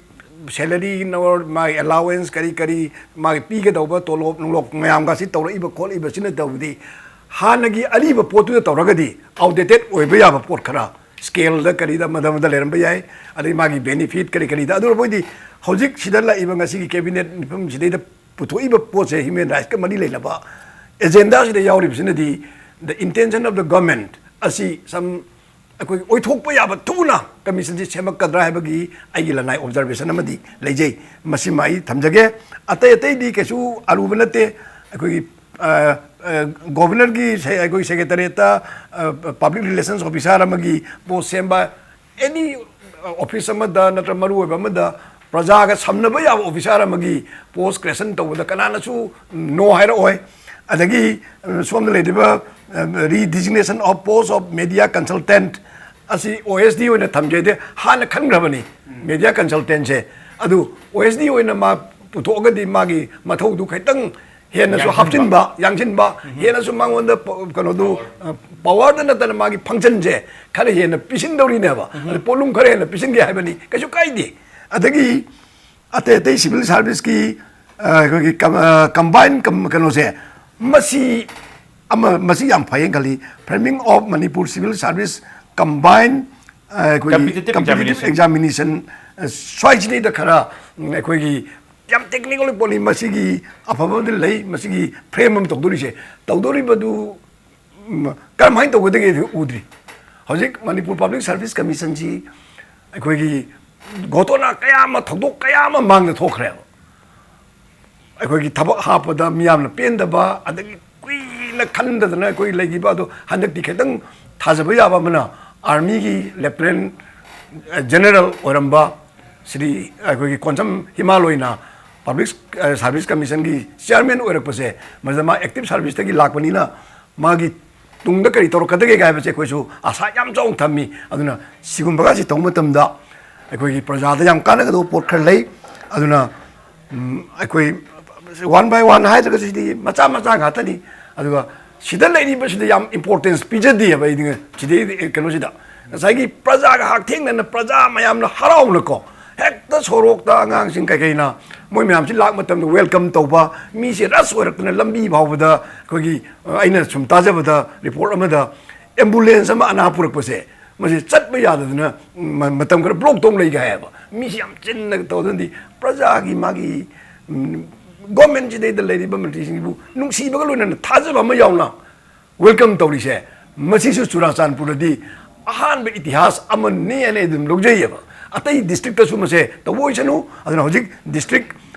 salary ꯅ ꯑꯣꯔ ꯃꯥꯒꯤ allowance ꯀꯔꯤ ꯀꯔꯤ, ꯃꯥꯒꯤ ꯄꯤꯒꯗꯧꯕ ꯇꯣꯂꯣꯞ ꯅꯨꯡꯂꯣꯞ ꯃꯌꯥꯝꯒꯁꯤ ꯇꯧꯔꯛꯏꯕ ꯈꯣꯠꯂꯤꯕꯁꯤꯅ ꯇꯧꯕꯗꯤ, ꯍꯥꯟꯅꯒꯤ ꯑꯔꯤꯕ ꯄꯣꯠꯇꯨꯗ ꯇꯧꯔꯒꯗꯤ outdated ꯑꯣꯏꯕ ꯌꯥꯕ ꯄꯣꯠ ꯈꯔ, scale ꯗ ꯀꯔꯤꯗ ꯑꯃꯗ ꯑꯃꯗ ꯂꯩꯔꯝꯕ ꯌꯥꯏ, ꯑꯗꯩ ꯃꯥꯒꯤ benefit ꯀꯔꯤ ꯀꯔꯤꯗ꯫ ꯑꯗꯨ ꯑꯣꯏꯔꯕꯣꯏꯗꯤ ꯍꯧꯖꯤꯛ ꯁꯤꯗ ꯂꯥꯛꯏꯕ ꯉꯁꯤꯒꯤ cabinet ꯃꯤꯐꯝꯁꯤꯗꯩꯗ ꯄꯨꯊꯣꯛꯏꯕ ꯄꯣꯠꯁꯦ, human rights ꯀ ꯃꯔꯤ ꯂꯩꯅꯕ agenda ꯁꯤꯗ ꯌꯥꯎꯔꯤꯕꯁꯤꯅꯗꯤ the intention of the government ꯑꯁꯤ ꯁꯝ ꯑꯩꯈꯣꯏꯒꯤ ꯑꯣꯏꯊꯣꯛꯄ ꯌꯥꯕ ꯊꯨꯅ commission ꯁꯤ ꯁꯦꯝꯃꯛꯀꯗ꯭ꯔꯥ ꯍꯥꯏꯕꯒꯤ ꯑꯩꯒꯤ ꯂꯅꯥꯏ observation ꯑꯃꯗꯤ ꯂꯩꯖꯩ꯫ ꯃꯁꯤꯃ ꯑꯩ ꯊꯝꯖꯒꯦ꯫ ꯑꯇꯩ ꯑꯇꯩꯗꯤ ꯀꯩꯁꯨ ꯑꯔꯨꯕ ꯅꯠꯇꯦ꯫ ꯑꯩꯈꯣꯏꯒꯤ, ꯑ, ꯑ, Governor ꯒꯤ ꯁꯦ-, ꯑꯩꯈꯣꯏꯒꯤ Secretariat ꯇ, ꯑ, Public Relations Officer ꯑꯃꯒꯤ post ꯁꯦꯝꯕ, any office ꯑꯃꯗ ꯅꯠꯇ꯭ꯔꯒ ꯃꯔꯨꯑꯣꯏꯕ ꯑꯃꯗ ꯄ꯭ꯔꯖꯥꯒ ꯁꯝꯅꯕ ꯌꯥꯕ officer ꯑꯃꯒꯤ post creation ꯇꯧꯕꯗ ꯀꯅꯥꯅꯁꯨ no ꯍꯥꯏꯔꯛꯑꯣꯏ꯫ ꯑꯗꯒꯤ, ꯑ, ꯁꯣꯝꯗ ꯂꯩꯔꯤꯕ, ꯑ, redesignation of post of media consultant ꯑꯁꯤ O S D ꯑꯣꯏꯅ ꯊꯝꯖꯩꯗꯤ ꯍꯥꯟꯅ ꯈꯟꯈ꯭ꯔꯕꯅꯤ, media consultant ꯁꯦ꯫ ꯑꯗꯨ O S D ꯑꯣꯏꯅ ꯃꯥ ꯄꯨꯊꯣꯛꯑꯒꯗꯤ ꯃꯥꯒꯤ ꯃꯊꯧꯗꯨ ꯈꯤꯇꯪ ꯍꯦꯟꯅꯁꯨ ꯌꯥꯡꯁꯤꯟꯕ꯫ ꯍꯥꯞꯆꯤꯟꯕ, ꯌꯥꯡꯁꯤꯟꯕ, ꯎꯝ꯫ ꯍꯦꯟꯅꯁꯨ ꯃꯉꯣꯟꯗ ꯄ-, ꯀꯩꯅꯣꯗꯨ, power꯫ ꯑ, power ꯗ ꯅꯠꯇꯅ ꯃꯥꯒꯤ function ꯁꯦ ꯈꯔ ꯍꯦꯟꯅ ꯄꯤꯁꯤꯟꯗꯧꯔꯤꯅꯦꯕ꯫ ꯎꯝ꯫ ꯑꯗ ꯄꯣꯠꯂꯨꯝ ꯈꯔ ꯍꯦꯟꯅ ꯄꯤꯁꯤꯟꯒꯦ ꯍꯥꯏꯕꯅꯤ, ꯀꯩꯁꯨ ꯀꯥꯏꯗꯦ꯫ ꯑꯗꯒꯤ ꯑꯇꯩ ꯑꯇꯩ civil service ꯀꯤ, ꯑ, ꯑꯩꯈꯣꯏꯒꯤ com-, ꯑ, combine com-, ꯀꯩꯅꯣꯁꯦ, ꯃꯁꯤ ꯑꯃ, ꯃꯁꯤ ꯌꯥꯝ ꯐꯩꯌꯦꯅ ꯈꯜꯂꯤ꯫ Framing of Manipur Civil Service Combine, ꯑ, ꯑꯩꯈꯣꯏꯒꯤ Competitive competitive examination꯫ Examination, ꯑ, ꯁ꯭ꯋꯥꯏꯁꯤꯗꯩꯗ ꯈꯔ, ꯎꯝ, ꯑꯩꯈꯣꯏꯒꯤ ꯌꯥꯝ technical ꯑꯣꯏꯕ ꯄꯣꯠꯅꯤ꯫ ꯃꯁꯤꯒꯤ ꯑꯐꯕꯗꯤ ꯂꯩ, ꯃꯁꯤꯒꯤ frame ꯑꯃ ꯇꯧꯗꯣꯔꯤꯁꯦ, ꯇꯧꯗꯣꯔꯤꯕꯗꯨ, ꯎꯝ, ꯀꯔꯝꯍꯥꯏꯅ ꯇꯧꯒꯗꯒꯦ ꯑꯗꯨ ꯎꯗ꯭ꯔꯤ꯫ ꯍꯧꯖꯤꯛ ꯃꯅꯤꯄꯨꯔ Public Service Commissionꯁꯤ ꯑꯩꯈꯣꯏꯒꯤ ꯘꯣꯇꯣꯅꯥ ꯀꯌꯥ ꯑꯃ, ꯊꯧꯗꯣꯛ ꯀꯌꯥ ꯑꯃ ꯃꯥꯡꯗ ꯊꯣꯛꯈ꯭ꯔꯦꯕ꯫ ꯑꯩꯈꯣꯏꯒꯤ ꯊꯕꯛ ꯍꯥꯞꯄꯗ ꯃꯤꯌꯥꯝꯅ ꯄꯦꯟꯗꯕ, ꯑꯗꯒꯤ ꯀꯨꯏꯅ ꯈꯟꯗꯗꯅ ꯑꯩꯈꯣꯏ ꯂꯩꯈꯤꯕ ꯑꯗꯣ, ꯍꯟꯗꯛꯇꯤ ꯈꯤꯇꯪ ꯊꯥꯖꯕ ꯌꯥꯕ ꯑꯃꯅ, Armyꯒꯤ Lieutenant General ꯑꯣꯏꯔꯝꯕ ꯁ꯭ꯔꯤ ꯑꯩꯈꯣꯏꯒꯤ ꯀꯣꯟꯁꯝ ꯍꯤꯃꯥꯂꯣꯏꯅ Public Service Commissionꯒꯤ Chairman ꯑꯣꯏꯔꯛꯄꯁꯦ, ꯃꯁꯤꯗ ꯃꯥ active serviceꯇꯒꯤ ꯂꯥꯛꯄꯅꯤꯅ, ꯃꯥꯒꯤ ꯇꯨꯡꯗ ꯀꯔꯤ ꯇꯧꯔꯛꯀꯗꯒꯦ ꯍꯥꯏꯕꯁꯦ ꯑꯩꯈꯣꯏꯁꯨ ꯑꯥꯁꯥ ꯌꯥꯝ ꯆꯥꯎꯅ ꯊꯝꯃꯤ꯫ ꯑꯗꯨꯅ ꯁꯤꯒꯨꯝꯕꯒꯁꯤ ꯇꯧꯕ ꯃꯇꯝꯗ ꯑꯩꯈꯣꯏꯒꯤ ꯄ꯭ꯔꯖꯥꯗ ꯌꯥꯝ ꯀꯥꯟꯅꯒꯗꯕ ꯄꯣꯠ ꯈꯔ ꯂꯩ꯫ ꯑꯗꯨꯅ, ꯎꯝ, ꯑꯩꯈꯣꯏ one by one ꯍꯥꯏꯗ꯭ꯔꯒꯁꯨ ꯁꯤꯗꯤ ꯃꯆꯥ ꯃꯆꯥ ꯉꯥꯛꯇꯅꯤ꯫ ꯑꯗꯨꯒ ꯁꯤꯗ ꯂꯩꯔꯤꯕꯁꯤꯗ ꯌꯥꯝ importance ꯄꯤꯖꯗꯦꯕ ꯑꯩꯗꯤ ꯁꯤꯗꯩ ꯀꯩꯅꯣꯁꯤꯗ꯫ ꯉꯁꯥꯏꯒꯤ ꯄ꯭ꯔꯖꯥꯒ ꯍꯛꯊꯦꯡꯅꯅ ꯄ꯭ꯔꯖꯥ ꯃꯌꯥꯝꯅ ꯍꯔꯥꯎꯅꯀꯣ, ꯍꯦꯛꯇ ꯁꯣꯔꯣꯛꯇ ꯑꯉꯥꯡꯁꯤꯡ ꯀꯩꯀꯩꯅ ꯃꯣꯏ ꯃꯌꯥꯝꯁꯤ ꯂꯥꯛꯄ ꯃꯇꯝꯗ welcome ꯇꯧꯕ, ꯃꯤꯁꯦ rush ꯑꯣꯏꯔꯛꯇꯅ ꯂꯝꯕꯤ ꯐꯥꯎꯕꯗ ꯑꯩꯈꯣꯏꯒꯤ, ꯑ, ꯑꯩꯅ ꯁꯨꯝ ꯇꯥꯖꯕꯗ report ꯑꯃꯗ ambulance ꯑꯃ ꯑꯅꯥ ꯄꯨꯔꯛꯄꯁꯦ, ꯃꯁꯤ ꯆꯠꯄ ꯌꯥꯗꯗꯅ ꯃ-, ꯃꯇꯝ ꯈꯔ block ꯇꯧ ꯂꯩꯒꯦ ꯍꯥꯏꯌꯦꯕ꯫ ꯃꯤꯁꯤ ꯌꯥꯝ ꯆꯤꯟꯅ ꯇꯧꯗꯅꯗꯤ ꯄ꯭ꯔꯖꯥꯒꯤ ꯃꯥꯒꯤ, ꯎꯝ, governmentꯁꯤꯗꯩꯗ ꯂꯩꯔꯤꯕ ꯃꯟꯇ꯭ꯔꯤꯁꯤꯡꯁꯤꯕꯨ ꯅꯨꯡꯁꯤꯕꯒ ꯂꯣꯏꯅꯅ ꯊꯥꯖꯕ ꯑꯃ ꯌꯥꯎꯅ welcome ꯇꯧꯔꯤꯁꯦ, ꯃꯁꯤꯁꯨ ꯆꯨꯔꯥꯆꯥꯟꯄꯨꯔꯗꯗꯤ ꯑꯍꯥꯟꯕ ꯏꯇꯤꯍꯥꯁ ꯑꯃꯅꯤ ꯍꯥꯏꯅ ꯑꯩ ꯑꯗꯨꯝ ꯂꯧꯖꯩꯌꯦꯕ꯫ ꯑꯇꯩ districtꯇꯁꯨ ꯃꯁꯦ ꯇꯧꯕ ꯑꯣꯏꯁꯅꯨ꯫ ꯑꯗꯨꯅ ꯍꯧꯖꯤꯛ district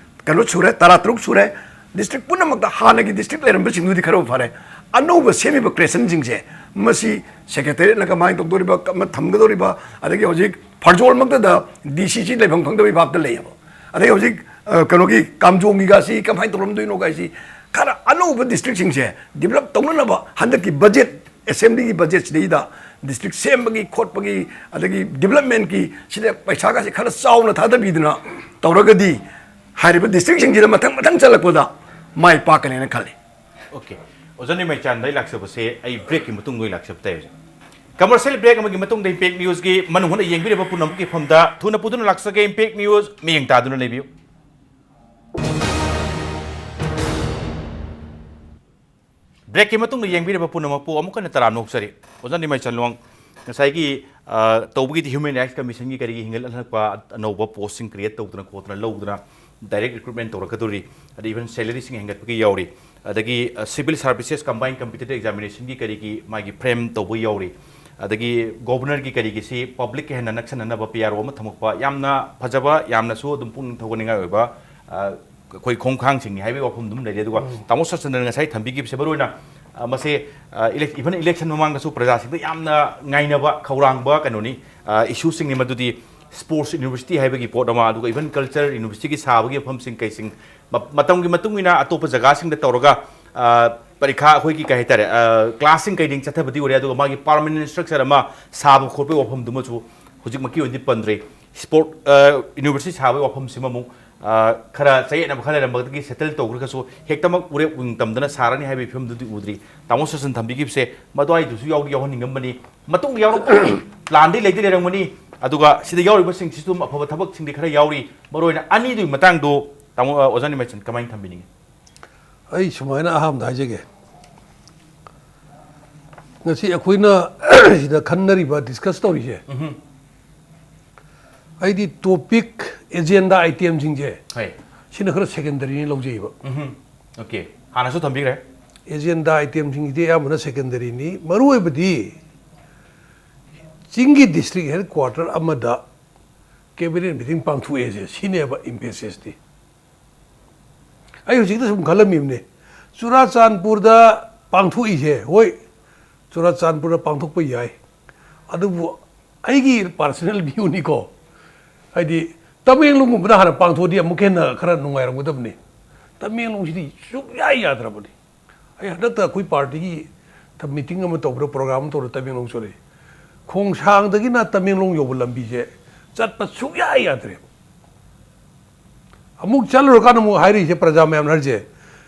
ꯀꯩꯅꯣ ꯁꯨꯔꯦ, ꯇꯔꯥꯇꯔꯨꯛ ꯁꯨꯔꯦ꯫ District ꯄꯨꯝꯅꯃꯛꯇ ꯍꯥꯟꯅꯒꯤ district ꯂꯩꯔꯝꯕꯁꯤꯡꯗꯨꯗꯤ ꯈꯔ ꯐꯔꯦ꯫ ꯑꯅꯧꯕ ꯁꯦꯝꯃꯤꯕ creationꯁꯤꯡꯁꯦ, ꯃꯁꯤ Secretariatꯅ ꯀꯃꯥꯏꯅ ꯇꯧꯗꯣꯔꯤꯕ, ꯀꯃ-, ꯊꯝꯒꯗꯧꯔꯤꯕ, ꯑꯗꯒꯤ ꯍꯧꯖꯤꯛ ꯐꯔꯖꯣꯜꯃꯛꯇꯗ DCC ꯂꯩꯐꯝ ꯈꯪꯗꯕꯒꯤ ꯚꯥꯞꯇ ꯂꯩꯌꯦꯕ꯫ ꯑꯗꯩ ꯍꯧꯖꯤꯛ, ꯑ, ꯀꯩꯅꯣꯒꯤ ꯀꯥꯝꯖꯣꯡꯒꯤꯒꯁꯤ ꯀꯃꯥꯏꯅ ꯇꯧꯔꯝꯗꯣꯏꯅꯣ ꯀꯥꯏꯁꯤ, ꯈꯔ ꯑꯅꯧꯕ districtꯁꯤꯡꯁꯦ develop ꯇꯧꯅꯅꯕ ꯍꯟꯗꯛꯀꯤ budget, assemblyꯒꯤ budgetꯁꯤꯗꯩꯗ district ꯁꯦꯝꯕꯒꯤ ꯈꯣꯠꯄꯒꯤ ꯑꯗꯒꯤ developmentꯀꯤ ꯁꯤꯗ ꯄꯩꯁꯥꯒꯁꯤ ꯈꯔ ꯆꯥꯎꯅ ꯊꯥꯗꯕꯤꯗꯅ ꯇꯧꯔꯒꯗꯤ ꯍꯥꯏꯔꯤꯕ districtꯁꯤꯡꯁꯤꯗ ꯃꯊꯪ ꯃꯊꯪ ꯆꯜꯂꯛꯄꯗ ꯃꯥꯏ ꯄꯥꯛꯀꯅꯦꯅ ꯈꯜꯂꯤ꯫ OK, ꯑꯣꯖꯥ ꯅꯤꯃꯩꯆꯥꯟꯗ ꯑꯩ ꯂꯥꯛꯆꯕꯁꯦ, ꯑꯩ breakꯀꯤ ꯃꯇꯨꯡꯗ ꯑꯣꯏꯅ ꯂꯥꯛꯆꯕ ꯇꯥꯏ ꯑꯣꯖꯥ꯫ Commercial break ꯑꯃꯒꯤ ꯃꯇꯨꯡꯗ Impact Newsꯀꯤ ꯃꯅꯨꯡ ꯍꯨꯠꯅ ꯌꯦꯡꯕꯤꯔꯤꯕ ꯄꯨꯝꯅꯃꯛꯀꯤ ꯐꯝꯗ ꯊꯨꯅ ꯄꯨꯗꯨꯅ ꯂꯥꯛꯆꯒꯦ꯫ Impact News ꯃꯤꯠꯌꯦꯡ ꯇꯥꯗꯨꯅ ꯂꯩꯕꯤꯌꯨ꯫ Breakꯀꯤ ꯃꯇꯨꯡꯗ ꯌꯦꯡꯕꯤꯔꯤꯕ ꯄꯨꯝꯅꯃꯛꯄꯨ ꯑꯃꯨꯛ ꯍꯟꯅ ꯇꯔꯥꯝꯅ ꯑꯣꯛꯆꯔꯤ꯫ ꯑꯣꯖꯥ ꯅꯤꯃꯩꯆꯥꯟꯂꯣꯡ, ꯉꯁꯥꯏꯒꯤ, ꯑ, ꯇꯧꯕꯒꯤꯗꯤ Human Rights Commissionꯒꯤ ꯀꯔꯤꯒꯤ ꯍꯤꯡꯒꯠꯍꯜꯂꯛꯄ ꯑꯅꯧꯕ postꯁꯤꯡ create ꯇꯧꯗꯅ ꯈꯣꯠꯇꯅ ꯂꯧꯗꯅ ꯗꯥꯏꯔꯦꯛ ꯔꯤꯀ꯭ꯔꯨꯠꯃꯦꯟ ꯇꯧꯔꯛꯀꯗꯧꯔꯤ꯫ ꯑꯗꯩ ꯏꯚꯟ ꯁꯦꯂꯔꯤꯁꯤꯡ ꯍꯦꯟꯒꯠꯄꯒꯤ ꯌꯥꯎꯔꯤ꯫ ꯑꯗꯒꯤ ꯁꯤꯚꯤꯜ ꯁꯥꯔꯚꯤꯁꯦꯁ ꯀꯝꯕꯥꯏꯟ ꯀꯝꯄꯤꯇꯤꯇꯤꯚ ꯑꯦꯛꯖꯥꯃꯤꯅꯦꯁꯟꯒꯤ ꯀꯔꯤꯒꯤ ꯃꯥꯒꯤ ꯐ꯭ꯔꯦꯝ ꯇꯧꯕ ꯌꯥꯎꯔꯤ꯫ ꯑꯗꯒꯤ ꯒꯣꯕꯔꯅꯔꯒꯤ ꯀꯔꯤꯒꯤꯁꯤ ꯄꯕ꯭ꯂꯤꯛꯀ ꯍꯦꯟꯅ ꯅꯛꯁꯟꯅꯅꯕ ꯄꯤ ꯑꯥꯔ ꯑꯣ ꯑꯃ ꯊꯝꯃꯛꯄ, ꯌꯥꯝꯅ ꯐꯖꯕ, ꯌꯥꯝꯅꯁꯨ ꯑꯗꯨꯝ ꯄꯨꯛꯅꯤꯡ ꯊꯧꯒꯠꯅꯤꯡꯉꯥꯏ ꯑꯣꯏꯕ, ꯑ, ꯑꯩꯈꯣꯏ ꯈꯣꯡꯊꯥꯡꯁꯤꯡꯅꯤ ꯍꯥꯏꯕꯒꯤ ꯋꯥꯐꯝ ꯑꯗꯨꯝ ꯂꯩꯔꯦ꯫ ꯑꯗꯨꯒ ꯎꯝ꯫ ꯇꯥꯃꯣ ꯁꯆꯟꯗ꯭ꯔꯅ ꯉꯁꯥꯏ ꯊꯝꯕꯤꯈꯤꯕꯁꯦ, ꯃꯔꯨꯑꯣꯏꯅ, ꯑ, ꯃꯁꯦ, ꯑ, ꯏꯂꯦꯛ-, ꯏꯚꯟ ꯏꯂꯦꯛꯁꯟ ꯃꯃꯥꯡꯗꯁꯨ ꯄ꯭ꯔꯖꯥꯁꯤꯡꯗ ꯌꯥꯝꯅ ꯉꯥꯏꯅꯕ ꯈꯧꯔꯥꯡꯕ ꯀꯩꯅꯣꯅꯤ, ꯑ, ꯏꯁꯨꯁꯤꯡꯅꯤ꯫ ꯃꯗꯨꯗꯤ ꯁ꯭ꯄꯣꯔꯠꯁ ꯌꯨꯅꯤꯚꯔꯁꯤꯇꯤ ꯍꯥꯏꯕꯒꯤ ꯄꯣꯠ ꯑꯃ, ꯑꯗꯨꯒ ꯏꯚꯟ ꯀꯜꯆꯔ ꯌꯨꯅꯤꯚꯔꯁꯤꯇꯤꯒꯤ ꯁꯥꯕꯒꯤ ꯃꯐꯝꯁꯤꯡ ꯀꯩꯁꯤꯡ ꯃ-, ꯃꯇꯝꯒꯤ ꯃꯇꯨꯡ ꯏꯟꯅ ꯑꯇꯣꯞꯄ ꯖꯒꯥꯁꯤꯡꯗ ꯇꯧꯔꯒ, ꯑ, ꯄꯔꯤꯈꯥ ꯑꯩꯈꯣꯏꯒꯤ ꯀꯩ ꯍꯥꯏꯇꯥꯔꯦ, ꯑ, ꯀ꯭ꯂꯥꯁꯁꯤꯡ ꯀꯩꯗꯤꯡ ꯆꯠꯊꯕꯗꯤ ꯑꯣꯏꯔꯦ, ꯑꯗꯨꯒ ꯃꯥꯒꯤ ꯄꯥꯔꯃꯅꯦꯟ ꯁ꯭ꯇ꯭ꯔꯛꯆꯔ ꯑꯃ ꯁꯥꯕ ꯈꯣꯠꯄꯒꯤ ꯋꯥꯐꯝꯗꯨꯃꯁꯨ ꯍꯧꯖꯤꯛꯃꯛꯀꯤ ꯑꯣꯏꯅꯗꯤ ꯄꯟꯗ꯭ꯔꯤ꯫ ꯁ꯭ꯄꯣꯔꯠ, ꯑ, ꯌꯨꯅꯤꯚꯔꯁꯤꯇꯤ ꯁꯥꯕꯒꯤ ꯋꯥꯐꯝꯁꯤꯃ ꯑꯃꯨꯛ, ꯑ, ꯈꯔ ꯆꯌꯦꯠꯅꯕ ꯈꯔ ꯂꯩꯔꯝꯕꯗꯒꯤ ꯁꯦꯇꯜ ꯇꯧꯈ꯭ꯔꯒꯁꯨ, ꯍꯦꯛꯇꯃꯛ ꯎꯔꯦꯞ ꯎꯏꯪ ꯇꯝꯗꯅ ꯁꯥꯔꯅꯤ ꯍꯥꯏꯕꯒꯤ ꯐꯤꯕꯝꯗꯨꯗꯤ ꯎꯗ꯭ꯔꯤ꯫ ꯇꯥꯃꯣ ꯁꯆꯟ ꯊꯝꯕꯤꯈꯤꯕꯁꯦ ꯃꯗꯨꯋꯥꯏꯗꯨꯁꯨ ꯌꯥꯎꯗꯤ ꯌꯥꯎꯍꯟꯅꯤꯡꯉꯝꯕꯅꯤ꯫ ꯃꯇꯨꯡꯗ ꯌꯥꯎꯔꯛꯄ ꯄ꯭ꯂꯥꯟꯗꯤ ꯂꯩꯗꯤ ꯂꯩꯔꯝꯒꯅꯤ꯫ ꯑꯗꯨꯒ ꯁꯤꯗ ꯌꯥꯎꯔꯤꯕꯁꯤꯡꯁꯤꯁꯨ ꯑꯗꯨꯝ ꯑꯐꯕ ꯊꯕꯛꯁꯤꯡꯗꯤ ꯈꯔ ꯌꯥꯎꯔꯤ꯫ ꯃꯔꯨꯑꯣꯏꯅ ꯑꯅꯤꯗꯨꯒꯤ ꯃꯇꯥꯡꯗꯣ ꯇꯥꯃꯣ, ꯑ, ꯑꯣꯖꯥ ꯅꯤꯃꯆꯟ ꯀꯃꯥꯏꯅ ꯊꯝꯕꯤꯅꯤꯡꯉꯤ? ꯑꯩ ꯁꯨꯃꯥꯏꯅ ꯑꯍꯥꯟꯕꯗ ꯍꯥꯏꯖꯒꯦ꯫ ꯉꯁꯤ ꯑꯩꯈꯣꯏꯅ ꯁꯤꯗ ꯈꯟꯅꯔꯤꯕ, ꯗꯤꯁꯀꯁ ꯇꯧꯔꯤꯁꯦ, ꯎꯝꯍꯨꯝ꯫ ꯑꯩꯗꯤ ꯇꯣꯄꯤꯛ, ꯑꯦꯖꯦꯟꯗꯥ ꯑꯥꯏꯇꯦꯝꯁꯤꯡꯁꯦ, ꯍꯣꯏ꯫ ꯁꯤꯅ ꯈꯔ ꯁꯦꯀꯦꯟꯗꯔꯤꯅꯤ ꯂꯧꯖꯩꯕ꯫ ꯎꯝꯍꯨꯝ꯫ ꯑꯣꯀꯦ꯫ ꯍꯥꯟꯅꯁꯨ ꯊꯝꯕꯤꯈ꯭ꯔꯦ꯫ ꯑꯦꯖꯦꯟꯗꯥ ꯑꯥꯏꯇꯦꯝꯁꯤꯡꯁꯤꯗꯤ ꯑꯌꯥꯝꯕꯅ ꯁꯦꯀꯦꯟꯗꯔꯤꯅꯤ꯫ ꯃꯔꯨꯑꯣꯏꯕꯗꯤ ꯆꯤꯡꯒꯤ ꯗꯤꯁꯇ꯭ꯔꯤꯛ ꯍꯦꯗ ꯀ꯭ꯋꯥꯇꯔ ꯑꯃꯗ ꯀꯦꯕꯤꯅꯦꯠ ꯃꯤꯇꯤꯡ ꯄꯥꯡꯊꯣꯛꯑꯦꯁꯦ, ꯁꯤꯅꯦꯕ ꯏꯝꯄꯦꯁꯤꯁꯇꯤ꯫ ꯑꯩ ꯍꯧꯖꯤꯛꯇ ꯁꯨꯝ ꯈꯜꯂꯝꯃꯤꯕꯅꯦ, ꯆꯨꯔꯥꯆꯥꯟꯄꯨꯔꯗ ꯄꯥꯡꯊꯣꯛꯏꯁꯦ, ꯍꯣꯏ, ꯆꯨꯔꯥꯆꯥꯟꯄꯨꯔꯗ ꯄꯥꯡꯊꯣꯛꯄ ꯌꯥꯏ, ꯑꯗꯨꯕꯨ ꯑꯩꯒꯤ ꯄꯥꯔꯁꯅꯦꯜ ꯚ꯭ꯌꯨꯅꯤꯀꯣ, ꯍꯥꯏꯗꯤ, ꯇꯃꯦꯡꯂꯣꯡꯒꯨꯝꯕꯗ ꯍꯥꯟꯅ ꯄꯥꯡꯊꯣꯛꯑꯗꯤ ꯑꯃꯨꯛꯀ ꯍꯦꯟꯅ ꯈꯔ ꯅꯨꯡꯉꯥꯏꯔꯝꯒꯗꯕꯅꯤ꯫ ꯇꯃꯦꯡꯂꯣꯡꯁꯤꯗꯤ ꯁꯨꯛꯌꯥ ꯌꯥꯗ꯭ꯔꯕꯅꯤ꯫ ꯑꯩ ꯍꯟꯗꯛꯇ ꯑꯩꯈꯣꯏ ꯄꯥꯔꯇꯤꯒꯤ ꯃꯤꯇꯤꯡ ꯑꯃ ꯇꯧꯕꯗ, ꯄ꯭ꯔꯣꯒ꯭ꯔꯥꯝ ꯑꯃ ꯇꯧꯕꯗ ꯇꯃꯦꯡꯂꯣꯡ ꯆꯠꯂꯤ꯫ ꯈꯣꯡꯁꯥꯡꯗꯒꯤꯅ ꯇꯃꯦꯡꯂꯣꯡ ꯌꯧꯕ ꯂꯝꯕꯤꯁꯦ ꯆꯠꯄ ꯁꯨꯛꯌꯥ ꯌꯥꯗ꯭ꯔꯦ꯫ ꯑꯃꯨꯛ ꯆꯠꯂꯨꯔꯀꯥꯟꯗ ꯑꯃꯨꯛ ꯍꯥꯏꯔꯤꯁꯦ, ꯄ꯭ꯔꯖꯥ ꯃꯌꯥꯝꯅ ꯍꯥꯏꯔꯤꯁꯦ,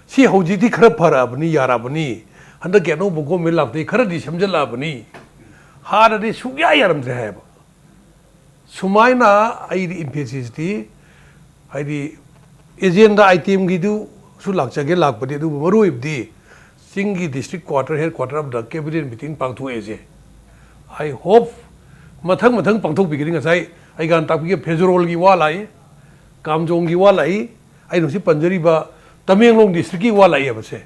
"ꯁꯤ ꯍꯧꯖꯤꯛꯇꯤ ꯈꯔ ꯐꯔꯛꯑꯕꯅꯤ, ꯌꯥꯔꯛꯑꯕꯅꯤ, ꯍꯟꯗꯛꯀꯤ ꯑꯅꯧꯕ ꯒꯣꯔꯃꯦꯟ ꯂꯥꯛꯄꯗꯒꯤ ꯈꯔꯗꯤ ꯁꯦꯝꯖꯤꯜꯂꯛꯑꯕꯅꯤ, ꯍꯥꯟꯅꯗꯤ ꯁꯨꯛꯌꯥ ꯌꯥꯔꯝꯗ꯭ꯔꯦ" ꯍꯥꯏꯌꯦꯕ꯫ ꯁꯨꯃꯥꯏꯅ ꯑꯩꯗꯤ ꯏꯝꯐꯦꯁꯤꯁꯇꯤ, ꯍꯥꯏꯗꯤ, ꯑꯦꯖꯦꯟꯗꯥ ꯑꯥꯏꯇꯦꯝꯒꯤꯗꯨꯁꯨ ꯂꯥꯛꯆꯒꯦ ꯂꯥꯛꯄꯗꯤ, ꯑꯗꯨꯕꯨ ꯃꯔꯨ ꯑꯣꯏꯕꯗꯤ ꯆꯤꯡꯒꯤ ꯗꯤꯁꯇ꯭ꯔꯤꯛ ꯀ꯭ꯋꯥꯇꯔ, ꯍꯦꯗ ꯀ꯭ꯋꯥꯇꯔ ꯑꯃꯗ ꯀꯦꯕꯤꯅꯦꯠ ꯃꯤꯇꯤꯡ ꯄꯥꯡꯊꯣꯛꯑꯦꯁꯦ꯫ I hope ꯃꯊꯪ ꯃꯊꯪ ꯄꯥꯡꯊꯣꯛꯄꯤꯒꯅꯤ꯫ ꯉꯁꯥꯏ ꯑꯩꯒꯥꯟ ꯇꯥꯛꯄꯤꯒ ꯐꯦꯖꯔꯣꯜꯒꯤ ꯋꯥ ꯂꯥꯛꯏ, ꯀꯥꯝꯖꯣꯡꯒꯤ ꯋꯥ ꯂꯥꯛꯏ, ꯑꯩꯅ ꯍꯧꯖꯤꯛ ꯄꯟꯖꯔꯤꯕ ꯇꯃꯦꯡꯂꯣꯡ districtꯀꯤ ꯋꯥ ꯂꯥꯛꯏꯕꯁꯦ꯫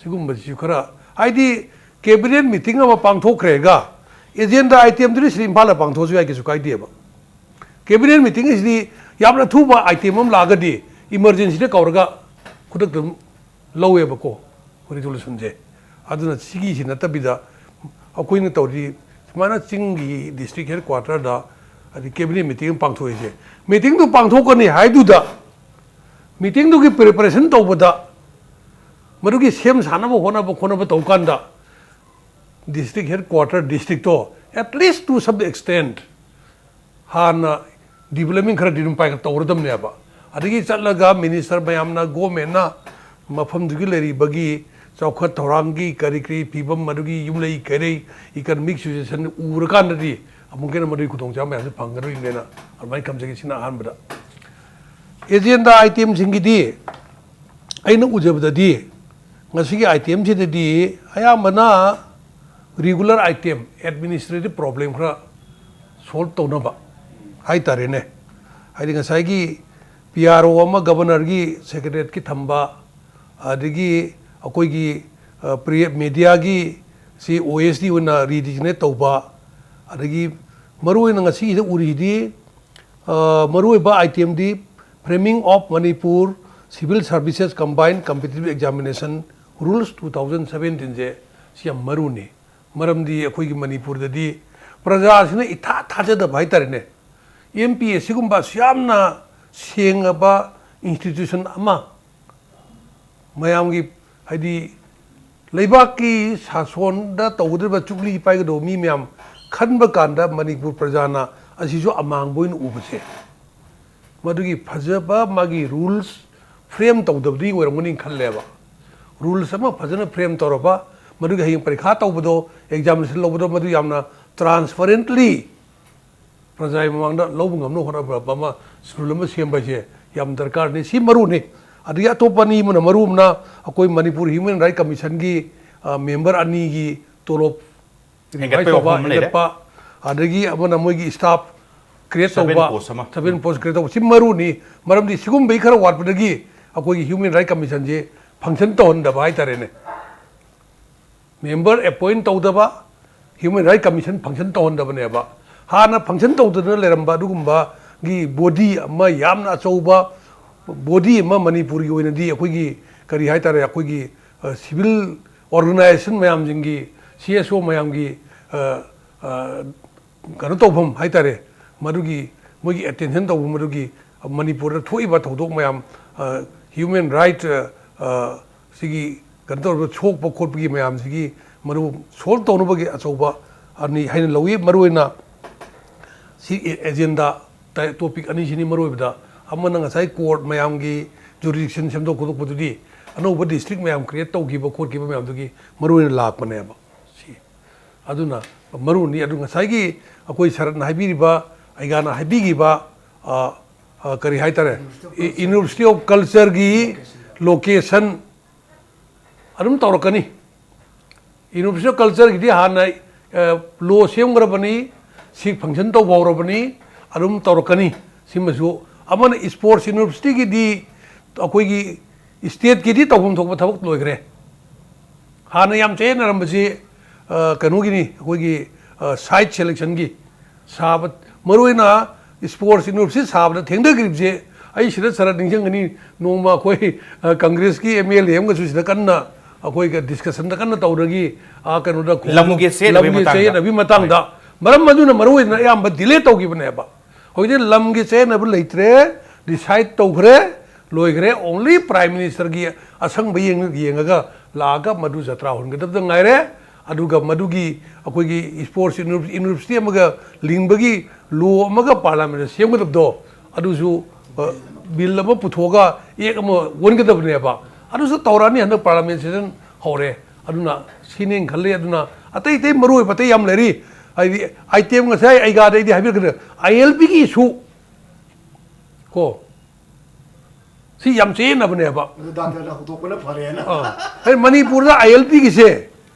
ꯁꯤꯒꯨꯝꯕꯁꯤꯁꯨ ꯈꯔ, ꯍꯥꯏꯗꯤ cabinet meeting ꯑꯃ ꯄꯥꯡꯊꯣꯛꯈ꯭ꯔꯦꯒ agenda itemꯗꯨꯗꯤ ꯁꯤꯗ ꯏꯝꯐꯥꯜꯗ ꯄꯥꯡꯊꯣꯛꯑꯁꯨ ꯌꯥꯏ, ꯀꯩꯁꯨ ꯀꯥꯏꯗꯦꯕ꯫ Cabinet meeting ꯑꯁꯤꯗꯤ ꯌꯥꯝꯅ ꯑꯊꯨꯕ item ꯑꯃ ꯂꯥꯛꯑꯒꯗꯤ emergencyꯗ ꯀꯧꯔꯒ ꯈꯨꯗꯛꯇ ꯑꯗꯨꯝ ꯂꯧꯋꯦꯕꯀꯣ, ꯑꯩꯈꯣꯏ resolutionꯁꯦ꯫ ꯑꯗꯨꯅ ꯁꯤꯒꯤꯁꯤ ꯅꯠꯇꯕꯤꯗ ꯑꯩꯈꯣꯏꯅ ꯇꯧꯔꯤ ꯁꯨꯃꯥꯏꯅ ꯆꯤꯡꯒꯤ district headquarterꯗ ꯍꯥꯏꯗꯤ cabinet meeting ꯑꯃ ꯄꯥꯡꯊꯣꯛꯏꯁꯦ, meetingꯗꯨ ꯄꯥꯡꯊꯣꯛꯀꯅꯤ ꯍꯥꯏꯗꯨꯗ meetingꯗꯨꯒꯤ preparation ꯇꯧꯕꯗ, ꯃꯗꯨꯒꯤ ꯁꯦꯝ ꯁꯥꯅꯕ ꯍꯣꯠꯅꯕ ꯈꯣꯠꯅꯕ ꯇꯧ ꯀꯥꯟꯗ district headquarter districtꯇꯣ at least to some extent ꯍꯥꯟꯅ development ꯈꯔꯗꯤ ꯑꯗꯨꯝ ꯄꯥꯏꯈꯠ ꯇꯧꯔꯗꯕꯅꯦꯕ꯫ ꯑꯗꯒꯤ ꯆꯠꯂꯒ minister ꯃꯌꯥꯝꯅ, governmentꯅ ꯃꯐꯝꯗꯨꯒꯤ ꯂꯩꯔꯤꯕꯒꯤ ꯆꯥꯎꯈꯠ ꯊꯧꯔꯥꯡꯒꯤ ꯀꯔꯤ ꯀꯔꯤ ꯐꯤꯕꯝ, ꯃꯗꯨꯒꯤ ꯌꯨꯝꯂꯩ ꯀꯩꯔꯩ, economic situation ꯎꯔꯀꯥꯟꯗꯗꯤ ꯑꯃꯨꯛꯀ ꯍꯦꯟꯅ ꯃꯗꯨꯒꯤ ꯈꯨꯗꯣꯡꯆꯥꯕ ꯃꯌꯥꯝꯁꯦ ꯐꯪꯒꯗꯣꯔꯤꯕꯅꯦꯅ ꯑꯗꯨꯃꯥꯏꯅ ꯊꯝꯖꯒꯦ꯫ ꯁꯤꯅ ꯑꯍꯥꯟꯕꯗ꯫ Agenda itemꯁꯤꯡꯒꯤꯗꯤ ꯑꯩꯅ ꯎꯖꯕꯗꯗꯤ ꯉꯁꯤꯒꯤ itemꯁꯤꯗꯗꯤ ꯑꯌꯥꯝꯕꯅ regular item, administrative problem ꯈꯔ solve ꯇꯧꯅꯕ ꯍꯥꯏꯇꯥꯔꯦꯅꯦ꯫ ꯍꯥꯏꯗꯤ ꯉꯁꯥꯏꯒꯤ P R O ꯑꯃ governorꯒꯤ secretariatꯀꯤ ꯊꯝꯕ, ꯑꯗꯒꯤ ꯑꯩꯈꯣꯏꯒꯤ, ꯑ, pre-, mediaꯒꯤ ꯁꯤ O S D ꯑꯣꯏꯅ redesignate ꯇꯧꯕ, ꯑꯗꯒꯤ ꯃꯔꯨꯑꯣꯏꯅ ꯉꯁꯤꯒꯤꯗ ꯎꯔꯤꯁꯤꯗꯤ, ꯑ, ꯃꯔꯨꯑꯣꯏꯕ itemꯗꯤ Framing of Manipur Civil Services Combined Competitive Examination Rules two thousand seventeenꯁꯦ ꯁꯤ ꯌꯥꯝ ꯃꯔꯨꯅꯤ꯫ ꯃꯔꯝꯗꯤ ꯑꯩꯈꯣꯏꯒꯤ ꯃꯅꯤꯄꯨꯔꯗꯗꯤ ꯄ꯭ꯔꯖꯥꯁꯤꯅ ꯏꯊꯥ ꯊꯥꯖꯗꯕ ꯍꯥꯏꯇꯥꯔꯦꯅꯦ, M P S ꯁꯤꯒꯨꯝꯕ ꯑꯁꯨ ꯌꯥꯝꯅ ꯁꯦꯡꯉꯕ institution ꯑꯃ, ꯃꯌꯥꯝꯒꯤ, ꯍꯥꯏꯗꯤ ꯂꯩꯕꯥꯛꯀꯤ ꯁꯥꯁꯣꯟꯗ ꯇꯧꯒꯗꯧꯔꯤꯕ ꯆꯨꯛꯂꯤ ꯄꯥꯏꯒꯗꯧꯕ ꯃꯤ ꯃꯌꯥꯝ ꯈꯟꯕ ꯀꯥꯟꯗ ꯃꯅꯤꯄꯨꯔ ꯄ꯭ꯔꯖꯥꯅ ꯑꯁꯤꯁꯨ ꯑꯃꯥꯡꯕ ꯑꯣꯏꯅ ꯎꯕꯁꯦ, ꯃꯗꯨꯒꯤ ꯐꯖꯕ ꯃꯥꯒꯤ rules frame ꯇꯧꯗꯕꯗꯤ ꯑꯣꯏꯔꯝꯒꯅꯤ ꯈꯜꯂꯦꯕ꯫ Rules ꯑꯃ ꯐꯖꯅ frame ꯇꯧꯔꯕ, ꯃꯗꯨꯒꯤ ꯍꯌꯦꯡ ꯄꯔꯤꯈꯥ ꯇꯧꯕꯗꯣ, examination ꯂꯧꯕꯗꯣ, ꯃꯗꯨ ꯌꯥꯝꯅ transparently ꯄ꯭ꯔꯖꯥꯒꯤ ꯃꯃꯥꯡꯗ ꯂꯧꯕ ꯉꯝꯅꯕ ꯍꯣꯠꯅꯕ ꯑꯃ, rule ꯑꯃ ꯁꯦꯝꯕ ꯍꯥꯏꯁꯦ ꯌꯥꯝ ꯗꯔꯀꯥꯔꯅꯤ꯫ ꯁꯤ ꯃꯔꯨꯅꯤ꯫ ꯑꯗꯒꯤ ꯑꯇꯣꯞꯄ ꯑꯅꯤ ꯑꯃꯅ, ꯃꯔꯨ ꯑꯃꯅ ꯑꯩꯈꯣꯏ ꯃꯅꯤꯄꯨꯔ Human Rights Commissionꯒꯤ, ꯑ, member ꯑꯅꯤꯒꯤ ꯇꯣꯂꯣꯞ ꯍꯦꯟꯒꯠꯄꯒꯤ revise ꯇꯧꯕ, ꯋꯥꯐꯝ ꯑꯃ ꯂꯩꯔꯦ꯫ ꯍꯦꯟꯒꯠꯄ, ꯑꯗꯒꯤ ꯑꯃꯅ ꯃꯣꯏꯒꯤ staff ꯀ꯭ꯔꯤꯌꯦꯠ Seven ꯇꯧꯕ post ꯑꯃ. ꯁꯚꯦꯟ ꯄꯣꯁ ꯀ꯭ꯔꯤꯌꯦꯠ ꯇꯧꯕ ꯁꯤ ꯃꯔꯨꯅꯤ꯫ ꯃꯔꯝꯗꯤ ꯁꯤꯒꯨꯝꯕꯒꯤ ꯈꯔ ꯋꯥꯠꯄꯗꯒꯤ ꯑꯩꯈꯣꯏꯒꯤ ꯍ꯭ꯌꯨꯃꯦꯟ ꯔꯥꯏꯠ ꯀꯃꯤꯁꯟꯁꯦ ꯐꯪꯁꯟ ꯇꯧꯍꯟꯗꯕ ꯍꯥꯏꯇꯥꯔꯦꯅꯦ꯫ ꯃꯦꯝꯕꯔ ꯑꯦꯄꯣꯏꯟ ꯇꯧꯗꯕ, ꯍ꯭ꯌꯨꯃꯦꯟ ꯔꯥꯏꯠ ꯀꯃꯤꯁꯟ ꯐꯪꯁꯟ ꯇꯧꯍꯟꯗꯕꯅꯦꯕ꯫ ꯍꯥꯟꯅ ꯐꯪꯁꯟ ꯇꯧꯗꯅ ꯂꯩꯔꯝꯕ ꯑꯗꯨꯒꯨꯝꯕꯒꯤ ꯕꯣꯗꯤ ꯑꯃ, ꯌꯥꯝꯅ ꯑꯆꯧꯕ ꯕꯣꯗꯤ ꯑꯃ ꯃꯅꯤꯄꯨꯔꯒꯤ ꯑꯣꯏꯅꯗꯤ ꯑꯩꯈꯣꯏꯒꯤ ꯀꯔꯤ ꯍꯥꯏꯇꯥꯔꯦ, ꯑꯩꯈꯣꯏꯒꯤ ꯁꯤꯚꯤꯜ ꯑꯣꯔꯒꯅꯥꯏꯖꯦꯁꯟ ꯃꯌꯥꯝꯁꯤꯡꯒꯤ, ꯁꯤ ꯑꯦꯁ ꯑꯣ ꯃꯌꯥꯝꯒꯤ ꯑ, ꯑ, ꯀꯩꯅꯣ ꯇꯧꯐꯝ ꯍꯥꯏꯇꯥꯔꯦ, ꯃꯗꯨꯒꯤ ꯃꯣꯏꯒꯤ ꯑꯦꯇꯦꯟꯁꯟ ꯇꯧꯐꯝ, ꯃꯗꯨꯒꯤ ꯃꯅꯤꯄꯨꯔꯗ ꯊꯣꯛꯏꯕ ꯊꯧꯗꯣꯛ ꯃꯌꯥꯝ, ꯍ꯭ꯌꯨꯃꯦꯟ ꯔꯥꯏꯠ ꯁꯤꯒꯤ ꯀꯩꯅꯣ ꯇꯧꯔꯤꯕ ꯁꯣꯛꯄ ꯈꯣꯠꯄꯒꯤ ꯃꯌꯥꯝꯁꯤꯒꯤ ꯃꯔꯨ ꯁꯣꯜꯕ ꯇꯧꯅꯕꯒꯤ ꯑꯆꯧꯕ ꯑꯅꯤ ꯍꯥꯏꯅ ꯂꯧꯏ꯫ ꯃꯔꯨꯑꯣꯏꯅ ꯁꯤ ꯑꯦꯖꯦꯟꯗꯥ ꯇꯣꯄꯤꯛ ꯑꯅꯤꯁꯤꯅꯤ ꯃꯔꯨꯑꯣꯏꯕꯗ꯫ ꯑꯃꯅ ꯉꯁꯥꯏ ꯀꯣꯔꯠ ꯃꯌꯥꯝꯒꯤ ꯖꯨꯔꯤꯗꯤꯛꯁꯟ ꯁꯦꯝꯗꯣꯛ ꯈꯣꯠꯇꯣꯛꯄꯗꯨꯗꯤ ꯑꯅꯧꯕ ꯗꯤꯁꯇ꯭ꯔꯤꯛ ꯃꯌꯥꯝ ꯀ꯭ꯔꯤꯌꯦꯠ ꯇꯧꯈꯤꯕ ꯈꯣꯠꯈꯤꯕ ꯃꯌꯥꯝꯗꯨꯒꯤ ꯃꯔꯨꯑꯣꯏꯅ ꯂꯥꯛꯄꯅꯦꯕ꯫ ꯁꯤ ꯑꯗꯨꯅ ꯃꯔꯨꯅꯤ꯫ ꯑꯗꯨ ꯉꯁꯥꯏꯒꯤ ꯑꯩꯈꯣꯏ ꯁꯔꯠꯅ ꯍꯥꯏꯕꯤꯔꯤꯕ, ꯑꯩꯒꯥꯅ ꯍꯥꯏꯕꯤꯈꯤꯕ, ꯑ, ꯑ, ꯀꯔꯤ ꯍꯥꯏꯇꯥꯔꯦ, ꯏ- ꯌꯨꯅꯤꯚꯔꯁꯤꯇꯤ ꯑꯣꯐ ꯀꯜꯆꯔꯒꯤ ꯂꯣꯀꯦꯁꯟ ꯑꯗꯨꯝ ꯇꯧꯔꯛꯀꯅꯤ꯫ ꯌꯨꯅꯤꯚꯔꯁꯤꯇꯤ ꯑꯣꯐ ꯀꯜꯆꯔꯒꯤꯗꯤ ꯍꯥꯟꯅ ꯂꯣ ꯁꯦꯝꯈ꯭ꯔꯕꯅꯤ, ꯁꯤ ꯐꯪꯁꯟ ꯇꯧꯕ ꯍꯧꯔꯕꯅꯤ, ꯑꯗꯨꯝ ꯇꯧꯔꯛꯀꯅꯤ꯫ ꯁꯤꯃꯁꯨ ꯑꯃꯅ ꯏꯁꯄꯣꯔꯠꯁ ꯌꯨꯅꯤꯚꯔꯁꯤꯇꯤꯒꯤꯗꯤ ꯑꯩꯈꯣꯏꯒꯤ ꯁ꯭ꯇꯦꯠꯀꯤꯗꯤ ꯇꯧꯐꯝ ꯊꯣꯛꯄ ꯊꯕꯛ ꯂꯣꯏꯈ꯭ꯔꯦ꯫ ꯍꯥꯟꯅ ꯌꯥꯝ ꯆꯌꯦꯠꯅꯔꯝꯕꯁꯤ, ꯑ, ꯀꯩꯅꯣꯒꯤꯅꯤ, ꯑꯩꯈꯣꯏꯒꯤ, ꯑ, ꯁꯥꯏꯠ ꯁꯦꯂꯦꯛꯁꯟꯒꯤ ꯁꯥꯕ, ꯃꯔꯨꯑꯣꯏꯅ ꯏꯁꯄꯣꯔꯠꯁ ꯌꯨꯅꯤꯚꯔꯁꯤꯇꯤ ꯁꯥꯕꯗ ꯊꯦꯡꯊꯈ꯭ꯔꯤꯕꯁꯦ꯫ ꯑꯩ ꯁꯤꯗ ꯁꯔꯠ ꯅꯤꯡꯁꯤꯡꯒꯅꯤ, ꯅꯣꯡꯃ ꯑꯩꯈꯣꯏ, ꯑ, ꯀꯪꯒ꯭ꯔꯦꯁꯀꯤ ꯑꯦꯝ ꯑꯦꯜ ꯑꯦ ꯑꯃꯒꯁꯨ ꯁꯤꯗ ꯀꯟꯅ ꯑꯩꯈꯣꯏꯒ ꯗꯤꯁꯀꯁꯟꯗ ꯀꯟꯅ ꯇꯧꯔꯒꯤ, ꯑ, ꯀꯩꯅꯣꯗ ꯈꯣꯡ- ꯂꯝꯒꯤ ꯆꯌꯦꯠꯅꯕꯒꯤ ꯂꯝꯒꯤ ꯃꯇꯥꯡꯗ꯫ ꯆꯌꯦꯠꯅꯕꯒꯤ ꯃꯇꯥꯡꯗ꯫ ꯃꯔꯝ ꯑꯗꯨꯅ ꯃꯔꯨꯑꯣꯏꯅ ꯑꯌꯥꯝꯕ ꯗꯤꯂꯦ ꯇꯧꯈꯤꯕꯅꯦꯕ꯫ ꯍꯧꯖꯤꯛꯇꯤ ꯂꯝꯒꯤ ꯆꯌꯦꯠꯅꯕ ꯂꯩꯇ꯭ꯔꯦ, ꯗꯤꯁꯥꯏꯠ ꯇꯧꯈ꯭ꯔꯦ, ꯂꯣꯏꯈ꯭ꯔꯦ꯫ ꯑꯣꯡꯂꯤ ꯄ꯭ꯔꯥꯏꯝ ꯃꯤꯅꯤꯁꯇꯔꯒꯤ ꯑꯁꯪꯕ ꯌꯦꯡ- ꯌꯦꯡꯉꯒ ꯂꯥꯛꯑꯒ ꯃꯗꯨ ꯖꯇ꯭ꯔꯥ ꯍꯣꯟꯒꯗꯕꯗ ꯉꯥꯏꯔꯦ꯫ ꯑꯗꯨꯒ ꯃꯗꯨꯒꯤ ꯑꯩꯈꯣꯏꯒꯤ ꯏꯁꯄꯣꯔꯠꯁ ꯌꯨꯅꯤꯚꯔ- ꯌꯨꯅꯤꯚꯔꯁꯤꯇꯤ ꯑꯃꯒ ꯂꯤꯡꯕꯒꯤ ꯂꯣ ꯑꯃꯒ ꯄꯥꯔꯂꯥꯃꯦꯟꯗ ꯁꯦꯝꯒꯗꯕꯗꯣ, ꯑꯗꯨꯁꯨ, ꯑ, ꯕꯤꯜ ꯑꯃ ꯄꯨꯊꯣꯛꯑꯒ ꯑꯦꯛ ꯑꯃ ꯑꯣꯟꯒꯗꯕꯅꯦꯕ꯫ ꯑꯗꯨꯁꯨ ꯇꯧꯔꯛꯑꯅꯤ, ꯍꯟꯗꯛ ꯄꯥꯔꯂꯥꯃꯦꯟ ꯁꯦꯁꯟ ꯍꯧꯔꯦ꯫ ꯑꯗꯨꯅ ꯁꯤꯅꯦꯅ ꯈꯜꯂꯤ꯫ ꯑꯗꯨꯅ ꯑꯇꯩ ꯑꯇꯩ ꯃꯔꯨ ꯑꯣꯏꯕ ꯑꯇꯩ ꯌꯥꯝ ꯂꯩꯔꯤ꯫ ꯍꯥꯏꯗꯤ ꯑꯥꯏꯇꯦꯝ ꯉꯁꯥꯏ ꯑꯩꯒꯥꯗ ꯑꯩꯗꯤ ꯍꯥꯏꯕꯤꯔꯛꯀꯗ꯭ꯔꯦ, ꯑꯥꯏ ꯑꯦꯜ ꯄꯤꯒꯤ ꯏꯁꯨ ꯀꯣ, ꯁꯤ ꯌꯥꯝ ꯆꯌꯦꯠꯅꯕꯅꯦꯕ꯫ ꯑꯗꯨ ꯗꯥꯛꯇꯔꯅ ꯍꯧꯗꯣꯛꯄꯅ ꯐꯔꯦꯅ꯫ ꯑꯥ꯫ ꯍꯥꯏꯗꯤ ꯃꯅꯤꯄꯨꯔꯗ ꯑꯥꯏ ꯑꯦꯜ ꯄꯤꯒꯤꯁꯦ,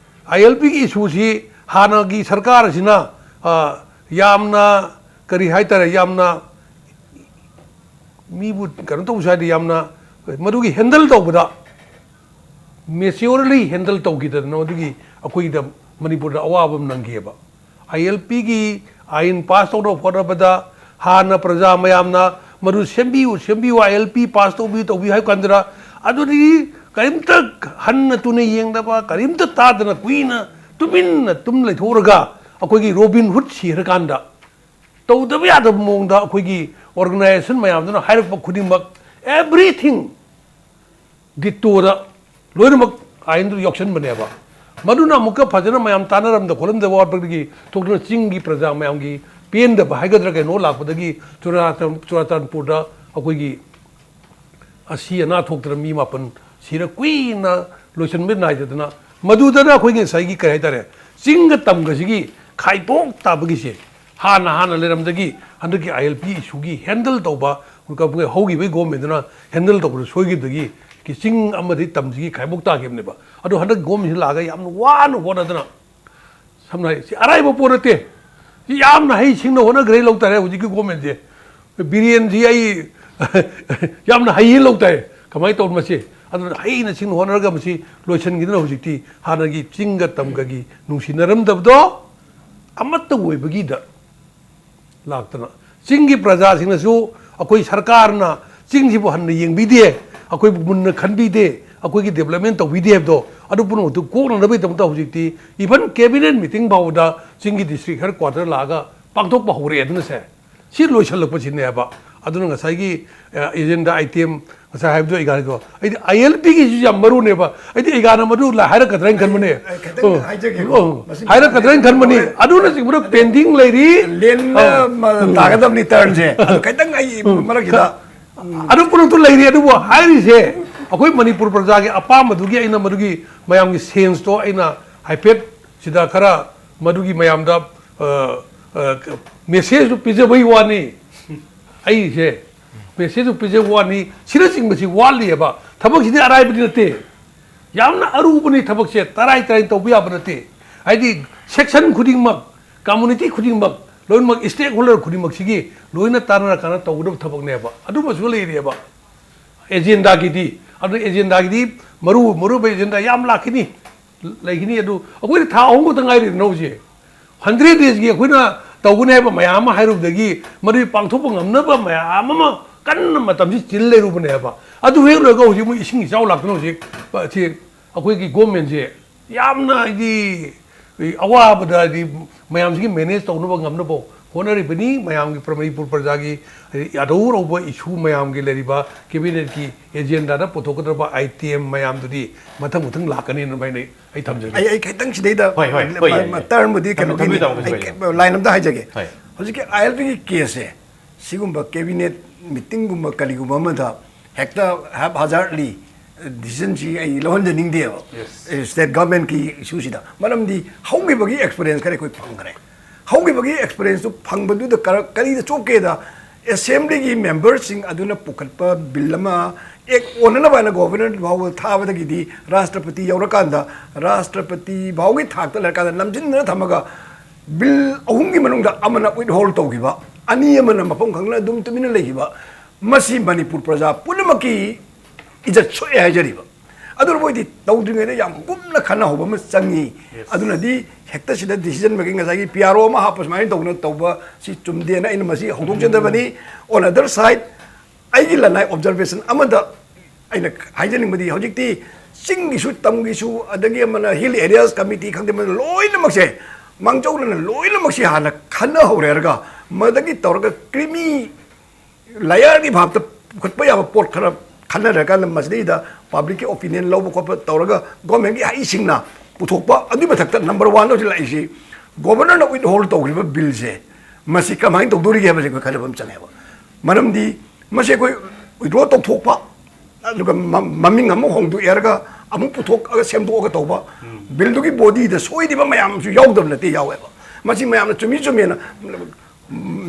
ꯑꯥꯏ ꯑꯦꯜ ꯄꯤꯒꯤ ꯏꯁꯨꯁꯤ ꯍꯥꯟꯅꯒꯤ ꯁꯔꯀꯥꯔ ꯑꯁꯤꯅ, ꯑ, ꯌꯥꯝꯅ ꯀꯔꯤ ꯍꯥꯏꯇꯥꯔꯦ, ꯌꯥꯝꯅ ꯃꯤꯕꯨ ꯀꯩꯅꯣ ꯇꯧꯕꯁꯨ ꯍꯥꯏꯗꯤ, ꯌꯥꯝꯅ ꯃꯗꯨꯒꯤ ꯍꯦꯟꯗꯜ ꯇꯧꯕꯗ ꯃꯦꯆ꯭ꯌꯣꯔꯂꯤ ꯍꯦꯟꯗꯜ ꯇꯧꯈꯤꯗꯗꯅ, ꯃꯗꯨꯒꯤ ꯑꯩꯈꯣꯏꯗ ꯃꯅꯤꯄꯨꯔꯗ ꯑꯋꯥꯕ ꯑꯃ ꯅꯪꯈꯤꯑꯕ꯫ ꯑꯥꯏ ꯑꯦꯜ ꯄꯤꯒꯤ ꯑꯥꯏꯟ ꯄꯥꯁ ꯇꯧꯅꯕ ꯍꯣꯠꯅꯕꯗ ꯍꯥꯟꯅ ꯄ꯭ꯔꯖꯥ ꯃꯌꯥꯝꯅ ꯃꯗꯨ ꯁꯦꯝꯕꯤꯌꯨ, ꯁꯦꯝꯕꯤꯌꯨ, ꯑꯥꯏ ꯑꯦꯜ ꯄꯤ ꯄꯥꯁ ꯇꯧꯕꯤꯌꯨ, ꯇꯧꯕꯤꯌꯨ ꯍꯥꯏꯕ ꯀꯥꯟꯗꯨꯗ, ꯑꯗꯨꯗꯤ ꯀꯔꯤꯝꯇ ꯍꯟꯅ ꯇꯨꯅ ꯌꯦꯡꯗꯕ, ꯀꯔꯤꯝꯇ ꯇꯥꯗꯅ ꯀꯨꯏꯅ ꯇꯨꯃꯤꯟꯅ ꯇꯨꯝ ꯂꯩꯊꯣꯛꯎꯔꯒ ꯑꯩꯈꯣꯏꯒꯤ ꯔꯣꯕꯤꯟ ꯍꯨꯠ ꯁꯤꯔꯀꯥꯟꯗ ꯇꯧꯗꯕ ꯌꯥꯗꯕ ꯃꯑꯣꯡꯗ ꯑꯩꯈꯣꯏꯒꯤ ꯑꯣꯔꯒꯅꯥꯏꯖꯦꯁꯟ ꯃꯌꯥꯝꯗꯨꯅ ꯍꯥꯏꯔꯛꯄ ꯈꯨꯗꯤꯡꯃꯛ, everything ditto ꯗ ꯂꯣꯏꯅꯃꯛ ꯑꯥꯏꯟꯗꯨ ꯌꯥꯎꯁꯟꯕꯅꯦꯕ꯫ ꯃꯗꯨꯅ ꯑꯃꯨꯛꯀ ꯐꯖꯅ ꯃꯌꯥꯝ ꯇꯥꯟꯅꯔꯝꯗ ꯈꯣꯠꯂꯝꯗꯕ ꯋꯥꯠꯄꯗꯒꯤ ꯊꯣꯛꯇꯨꯅ ꯆꯤꯡꯒꯤ ꯄ꯭ꯔꯖꯥ ꯃꯌꯥꯝꯒꯤ ꯄꯦꯟꯗꯕ ꯍꯥꯏꯒꯗ꯭ꯔꯥ ꯀꯩꯅꯣ ꯂꯥꯛꯄꯗꯒꯤ ꯆꯨꯔꯥꯆꯥꯟ-, ꯆꯨꯔꯥꯆꯥꯟꯄꯨꯔꯗ ꯑꯩꯈꯣꯏꯒꯤ ꯑꯁꯤ ꯑꯅꯥ ꯊꯣꯛꯇꯅ ꯃꯤ ꯃꯥꯄꯟ ꯁꯤꯔ ꯀꯨꯏꯅ ꯂꯣꯏꯁꯤꯟꯕ ꯅꯥꯏꯗꯗꯅ, ꯃꯗꯨꯗꯅ ꯑꯩꯈꯣꯏꯒꯤ ꯉꯁꯥꯏꯒꯤ ꯀꯔꯤ ꯍꯥꯏꯇꯥꯔꯦ, ꯆꯤꯡꯒ ꯇꯝꯒꯁꯤꯒꯤ ꯈꯥꯏꯗꯣꯛ ꯇꯥꯕꯒꯤꯁꯦ, ꯍꯥꯟꯅ ꯍꯥꯟꯅ ꯂꯩꯔꯝꯗꯒꯤ ꯍꯟꯗꯛꯀꯤ ꯑꯥꯏ ꯑꯦꯜ ꯄꯤ ꯏꯁꯨꯒꯤ ꯍꯦꯟꯗꯜ ꯇꯧꯕ, ꯍꯧꯈꯤꯕ ꯒꯣꯃꯦꯟꯗꯨꯅ ꯍꯦꯟꯗꯜ ꯇꯧꯕꯗ ꯁꯣꯏꯈꯤꯕꯗꯒꯤ ꯆꯤꯡ ꯑꯃꯗꯤ ꯇꯝꯁꯤꯒꯤ ꯈꯥꯏꯗꯣꯛ ꯇꯥꯈꯤꯕꯅꯦꯕ꯫ ꯑꯗꯣ ꯍꯟꯗꯛ ꯒꯣꯃꯦꯟꯁꯤ ꯂꯥꯛꯑꯒ ꯌꯥꯝꯅ ꯋꯥꯅ ꯍꯣꯠꯅꯗꯅ, ꯁꯝꯅ ꯍꯥꯏ, ꯁꯤ ꯑꯔꯥꯏꯕ ꯄꯣꯠ ꯅꯠꯇꯦ꯫ ꯁꯤ ꯌꯥꯝꯅ ꯍꯩꯁꯤꯡꯅ ꯍꯣꯠꯅꯈ꯭ꯔꯦ ꯂꯧ ꯇꯥꯔꯦ ꯍꯧꯖꯤꯛꯀꯤ ꯒꯣꯃꯦꯟꯁꯦ꯫ ꯕꯤꯔꯦꯟꯁꯤ ꯑꯩ ꯌꯥꯝꯅ ꯍꯩꯌꯦ ꯂꯧ ꯇꯥꯔꯦ꯫ ꯀꯃꯥꯏꯅ ꯇꯧꯅ ꯃꯁꯤ? ꯑꯗꯨꯅ ꯍꯩꯅ ꯁꯤꯡꯅ ꯍꯣꯠꯅꯔꯒ ꯃꯁꯤ ꯂꯣꯏꯁꯤꯟꯈꯤꯗꯅ ꯍꯧꯖꯤꯛꯇꯤ ꯍꯥꯟꯅꯒꯤ ꯆꯤꯡꯒ ꯇꯝꯒꯒꯤ ꯅꯨꯡꯁꯤꯅꯔꯝꯗꯕꯗꯣ ꯑꯃꯠꯇ ꯑꯣꯏꯕꯒꯤꯗ ꯂꯥꯛꯇꯅ, ꯆꯤꯡꯒꯤ ꯄ꯭ꯔꯖꯥꯁꯤꯡꯅꯁꯨ ꯑꯩꯈꯣꯏ ꯁꯔꯀꯥꯔꯅ ꯆꯤꯡꯁꯤꯕꯨ ꯍꯟꯅ ꯌꯦꯡꯕꯤꯗꯦ, ꯑꯩꯈꯣꯏꯕꯨ ꯃꯨꯟꯅ ꯈꯟꯕꯤꯗꯦ, ꯑꯩꯈꯣꯏꯒꯤ ꯗꯦꯕꯂꯞꯃꯦꯟ ꯇꯧꯕꯤꯗꯦ ꯍꯥꯏꯕꯗꯣ, ꯑꯗꯨ ꯄꯨꯝꯅꯃꯛꯇꯨ ꯀꯣꯛꯅꯅꯕꯒꯤꯗꯃꯛꯇ ꯍꯧꯖꯤꯛꯇꯤ even cabinet meeting ꯐꯥꯎꯕꯗ ꯆꯤꯡꯒꯤ district headquarter ꯂꯥꯛꯑꯒ ꯄꯥꯡꯊꯣꯛꯄ ꯍꯧꯔꯛꯑꯦ꯫ ꯑꯗꯨꯅꯁꯦ ꯁꯤ ꯂꯣꯏꯁꯤꯜꯂꯛꯄꯁꯤꯅꯦꯕ꯫ ꯑꯗꯨꯅ ꯉꯁꯥꯏꯒꯤ, ꯑ, agenda item ꯉꯁꯥꯏ ꯍꯥꯏꯕꯗꯣ ꯑꯩꯒ ꯍꯥꯏꯗꯣ, ꯑꯩꯗꯤ ꯑꯥꯏ ꯑꯦꯜ ꯄꯤꯒꯤꯁꯨ ꯌꯥꯝ ꯃꯔꯨꯅꯦꯕ꯫ ꯑꯩꯗꯤ ꯑꯩꯒꯥꯅ ꯃꯗꯨ ꯂ-, ꯍꯥꯏꯔꯛꯀꯗ꯭ꯔꯥ ꯍꯥꯏꯅ ꯈꯟꯕꯅꯦ꯫ ꯑꯩ ꯈꯤꯇꯪ ꯑ, ꯍꯥꯏꯖꯒꯦꯀꯣ꯫ ꯑ, ꯃꯁꯤ ꯍꯥꯏꯔꯛꯀꯗ꯭ꯔꯥ ꯍꯥꯏꯅ ꯈꯟꯕꯅꯤ꯫ ꯍꯣꯔꯦꯟ ꯑꯗꯨꯅꯆꯤꯡꯕꯗ ꯑꯗꯩ pending ꯂꯩꯔꯤ꯫ ꯂꯦꯟꯅ ꯑ, ꯃ-, ꯎꯝ꯫ ꯇꯥꯒꯗꯕꯅꯤ turn ꯁꯦ꯫ ꯑꯗꯨ ꯈꯤꯇꯪ ꯑꯩ ꯎꯝ꯫ ꯃꯔꯛꯁꯤꯗ ꯑꯗꯨ ꯄꯨꯝꯅꯃꯛꯇꯣ ꯂꯩꯔꯤ꯫ ꯑꯗꯨꯕꯨ ꯍꯥꯏꯔꯤꯁꯦ ꯑꯩꯈꯣꯏ ꯃꯅꯤꯄꯨꯔ ꯄ꯭ꯔꯖꯥꯒꯤ ꯑꯄꯥꯝꯕꯗꯨꯒꯤ ꯑꯩꯅ ꯃꯗꯨꯒꯤ ꯃꯌꯥꯝꯒꯤ sense ꯇꯣ ꯑꯩꯅ ꯍꯥꯏꯐꯦꯠ ꯁꯤꯗ ꯈꯔ ꯃꯗꯨꯒꯤ ꯃꯌꯥꯝꯗ, ꯑ, ꯑ, message ꯇꯨ ꯄꯤꯖꯕꯩ ꯋꯥꯅꯤ꯫ ꯑꯩꯁꯦ message ꯇꯨ ꯄꯤꯖꯕ ꯋꯥꯅꯤ꯫ ꯁꯤꯅꯆꯤꯡꯕꯁꯤ ꯋꯥꯠꯂꯤꯑꯕ꯫ ꯊꯕꯛꯁꯤꯗꯤ ꯑꯔꯥꯏꯕꯗꯤ ꯅꯠꯇꯦ꯫ ꯌꯥꯝꯅ ꯑꯔꯨꯕꯅꯤ ꯊꯕꯛꯁꯦ꯫ ꯇꯔꯥꯏ ꯇꯔꯥꯏ ꯇꯧꯕ ꯌꯥꯕ ꯅꯠꯇꯦ꯫ ꯍꯥꯏꯗꯤ section ꯈꯨꯗꯤꯡꯃꯛ, community ꯈꯨꯗꯤꯡꯃꯛ, ꯂꯣꯏꯅꯃꯛ stakeholder ꯈꯨꯗꯤꯡꯃꯛꯁꯤꯒꯤ ꯂꯣꯏꯅ ꯇꯥꯟꯅꯔꯀꯥꯟꯗ ꯇꯧꯒꯗꯕ ꯊꯕꯛꯅꯦꯕ꯫ ꯑꯗꯨꯃꯁꯨ ꯂꯩꯔꯦꯕ꯫ Agendaꯒꯤꯗꯤ, ꯑꯗꯨ agendaꯒꯤꯗꯤ ꯃꯔꯨ, ꯃꯔꯨ ꯑꯣꯏꯕ agenda ꯌꯥꯝ ꯂꯥꯛꯈꯤꯅꯤ, ꯂꯩꯈꯤꯅꯤ꯫ ꯑꯗꯨ ꯑꯩꯈꯣꯏꯅ ꯊꯥ ꯑꯍꯨꯝ ꯈꯛꯇ ꯉꯥꯏꯔꯤꯗꯅ ꯍꯧꯖꯤꯛ꯫ Hundred daysꯀꯤ ꯑꯩꯈꯣꯏꯅ ꯇꯧꯒꯅꯤ ꯍꯥꯏꯕ ꯃꯌꯥꯝ ꯑꯃ ꯍꯥꯏꯔꯨꯕꯗꯒꯤ ꯃꯗꯨꯒꯤ ꯄꯥꯡꯊꯣꯛꯄ ꯉꯝꯅꯕ ꯃꯌꯥꯝ ꯑꯃ ꯀꯟꯅ ꯃꯇꯝꯁꯤ ꯆꯤꯜ ꯂꯩꯔꯨꯕꯅꯦꯕ꯫ ꯑꯗꯨ ꯍꯦꯛ ꯂꯣꯏꯔꯒ ꯍꯧꯖꯤꯛ ꯃꯣꯏ ꯏꯁꯤꯡ ꯏꯆꯥꯎ ꯂꯥꯛꯇꯅ ꯍꯧꯖꯤꯛ, ꯑ, ꯁꯤ ꯑꯩꯈꯣꯏꯒꯤ governmentꯁꯦ ꯌꯥꯝꯅ ꯍꯥꯏꯗꯤ ꯑꯋꯥꯕꯗ ꯍꯥꯏꯗꯤ ꯃꯌꯥꯝꯁꯤꯒꯤ manage ꯇꯧꯅꯕ ꯉꯝꯅꯕ ꯍꯣꯠꯅꯔꯤꯕꯅꯤ꯫ ꯃꯌꯥꯝꯒꯤ ꯄ꯭ꯔ-, ꯃꯅꯤꯄꯨꯔ ꯄ꯭ꯔꯖꯥꯒꯤ ꯑꯔꯧ ꯑꯔꯧꯕ issue ꯃꯌꯥꯝꯒꯤ ꯂꯩꯔꯤꯕ cabinetꯀꯤ agendaꯗ ꯄꯨꯊꯣꯛꯀꯗꯕ item ꯃꯌꯥꯝꯗꯨꯗꯤ ꯃꯊꯪ ꯃꯊꯪ ꯂꯥꯛꯀꯅꯤꯅ ꯚꯥꯏ ꯑꯩ, ꯑꯩ ꯊꯝꯖꯒꯦ꯫ ꯑꯩ, ꯑꯩ ꯈꯤꯇꯪ ꯁꯤꯗꯩꯗ ꯍꯣꯏ, ꯍꯣꯏ, ꯍꯣꯏ, ꯌꯥꯏ, ꯌꯥꯏ꯫ ꯇꯔꯝꯕꯨꯗꯤ ꯊꯝꯕꯤ-, ꯀꯩꯅꯣꯒꯤ ꯊꯝꯕꯤꯌꯨ, ꯇꯥꯃꯣ, ꯑꯩ ꯀꯩꯁꯨ ꯀꯥꯏꯗꯦ꯫ ꯀꯦ-, line ꯑꯝꯇ ꯍꯥꯏꯖꯒꯦ꯫ ꯍꯣꯏ꯫ ꯍꯧꯖꯤꯛꯀꯤ ILPꯒꯤ caseꯁꯦ ꯁꯤꯒꯨꯝꯕ cabinet meetingꯒꯨꯝꯕ ꯀꯔꯤꯒꯨꯝꯕ ꯑꯃꯗ ꯍꯦꯛꯇ haphazardly decisionꯁꯤ ꯑꯩ ꯂꯧꯍꯟꯖꯅꯤꯡꯗꯦꯕ꯫ Yes. ꯑꯦ, state governmentꯀꯤ issueꯁꯤꯗ꯫ ꯃꯔꯝꯗꯤ ꯍꯧꯈꯤꯕꯒꯤ experience ꯈꯔ ꯑꯩꯈꯣꯏ ꯐꯪꯈ꯭ꯔꯦ꯫ ꯍꯧꯈꯤꯕꯒꯤ experienceꯇꯨ ꯐꯪꯕꯗꯨꯗ ꯀꯔ-, ꯀꯔꯤꯗ ꯆꯣꯞꯀꯦꯗ, assemblyꯒꯤ memberꯁꯤꯡ ꯑꯗꯨꯅ ꯄꯨꯈꯠꯄ bill ꯑꯃ act ꯑꯣꯟꯅꯅꯕ ꯍꯥꯏꯅ governor ꯐꯥꯎꯕ ꯊꯥꯕꯗꯒꯤꯗꯤ ꯔꯥꯁꯇ꯭ꯔꯄꯇꯤ ꯌꯧꯔꯀꯥꯟꯗ, ꯔꯥꯁꯇ꯭ꯔꯄꯇꯤ ꯐꯥꯎꯒꯤ ꯊꯥꯛꯇ ꯂꯩꯔꯀꯥꯟꯗ ꯅꯝꯁꯤꯟꯗꯅ ꯊꯝꯃꯒ bill ꯑꯍꯨꯝꯒꯤ ꯃꯅꯨꯡꯗ ꯑꯃꯅ withhold ꯇꯧꯈꯤꯕ, ꯑꯅꯤ ꯑꯃꯅ ꯃꯐꯝ ꯈꯪꯗꯅ ꯑꯗꯨꯝ ꯇꯨꯃꯤꯟꯅ ꯂꯩꯈꯤꯕ, ꯃꯁꯤ ꯃꯅꯤꯄꯨꯔ ꯄ꯭ꯔꯖꯥ ꯄꯨꯝꯅꯃꯛꯀꯤ ꯏꯖꯠ ꯁꯣꯛꯑꯦ ꯍꯥꯏꯖꯔꯤꯕ꯫ ꯑꯗꯨꯅ ꯃꯣꯏꯗꯤ ꯇꯧꯗ꯭ꯔꯤꯉꯩꯗ ꯌꯥꯝ ꯀꯨꯞꯅ ꯈꯟꯅꯍꯧꯕ ꯑꯃ ꯆꯪꯉꯤ꯫ Yes. ꯑꯗꯨꯅꯗꯤ ꯍꯦꯛꯇ ꯁꯤꯗ decision making ꯉꯁꯥꯏꯒꯤ PRO ꯑꯃ ꯍꯥꯞꯄ ꯁꯨꯃꯥꯏꯅ ꯇꯧꯗꯅ ꯇꯧꯕ ꯁꯤ ꯆꯨꯝꯗꯦꯅ ꯑꯩꯅ ꯃꯁꯤ ꯍꯧꯗꯣꯛꯆꯗꯕꯅꯤ꯫ On other side, ꯑꯩꯒꯤ ꯂꯅꯥꯏ observation ꯑꯃꯗ ꯑꯩꯅ ꯍꯥꯏꯖꯅꯤꯡꯕꯗꯤ ꯍꯧꯖꯤꯛꯇꯤ ꯆꯤꯡꯒꯤꯁꯨ ꯇꯝꯒꯤꯁꯨ ꯑꯗꯒꯤ ꯑꯃꯅ hill areas committee ꯈꯪꯗꯦ ꯑꯃꯅ ꯂꯣꯏꯅꯃꯛꯁꯦ ꯃꯥꯡꯖꯧꯅꯅ ꯂꯣꯏꯅꯃꯛꯁꯦ ꯍꯥꯟꯅ ꯈꯟꯅꯍꯧꯔꯦ ꯍꯥꯏꯔꯒ ꯃꯗꯒꯤ ꯇꯧꯔꯒ creamy layerꯒꯤ ꯚꯥꯞꯇ ꯄꯨꯈꯠꯄ ꯌꯥꯕ ꯄꯣꯠ ꯈꯔ ꯈꯟꯅꯔꯀꯥꯟꯗ ꯃꯁꯤꯗꯩꯗ publicꯀꯤ opinion ꯂꯧꯕ ꯈꯣꯠꯄ ꯇꯧꯔꯒ governmentꯀꯤ ꯍꯩꯁꯤꯡꯅ ꯄꯨꯊꯣꯛꯄ꯫ ꯑꯗꯨꯒꯤ ꯃꯊꯛꯇ number one ꯍꯧꯖꯤꯛ ꯂꯥꯛꯏꯁꯤ governorꯅ withhold ꯇꯧꯈ꯭ꯔꯤꯕ billꯁꯦ ꯃꯁꯤ ꯀꯃꯥꯏꯅ ꯇꯧꯗꯣꯔꯤꯒꯦ ꯍꯥꯏꯕꯁꯦ ꯑꯩꯈꯣꯏ ꯈꯟꯅꯕ ꯑꯃ ꯆꯪꯉꯦꯕ꯫ ꯃꯔꯝꯗꯤ ꯃꯁꯤ ꯑꯩꯈꯣꯏ withdraw ꯇꯧꯊꯣꯛꯄ ꯑꯗꯨꯒ ꯃ-, ꯃꯃꯤꯡ ꯑꯃ ꯍꯣꯡꯗꯣꯛꯑꯦꯔꯒ ꯑꯃꯨꯛ ꯄꯨꯊꯣꯛꯑꯒ ꯁꯦꯝꯗꯣꯛꯑꯒ ꯇꯧꯕ꯫ ꯎꯝ꯫ Billꯗꯨꯒꯤ bodyꯗ ꯁꯣꯏꯔꯤꯕ ꯃꯌꯥꯝꯁꯨ ꯌꯥꯎꯗꯕ ꯅꯠꯇꯦ, ꯌꯥꯎꯋꯦꯕ꯫ ꯃꯁꯤ ꯃꯌꯥꯝꯅ ꯆꯨꯝꯃꯤ ꯆꯨꯝꯃꯦꯅ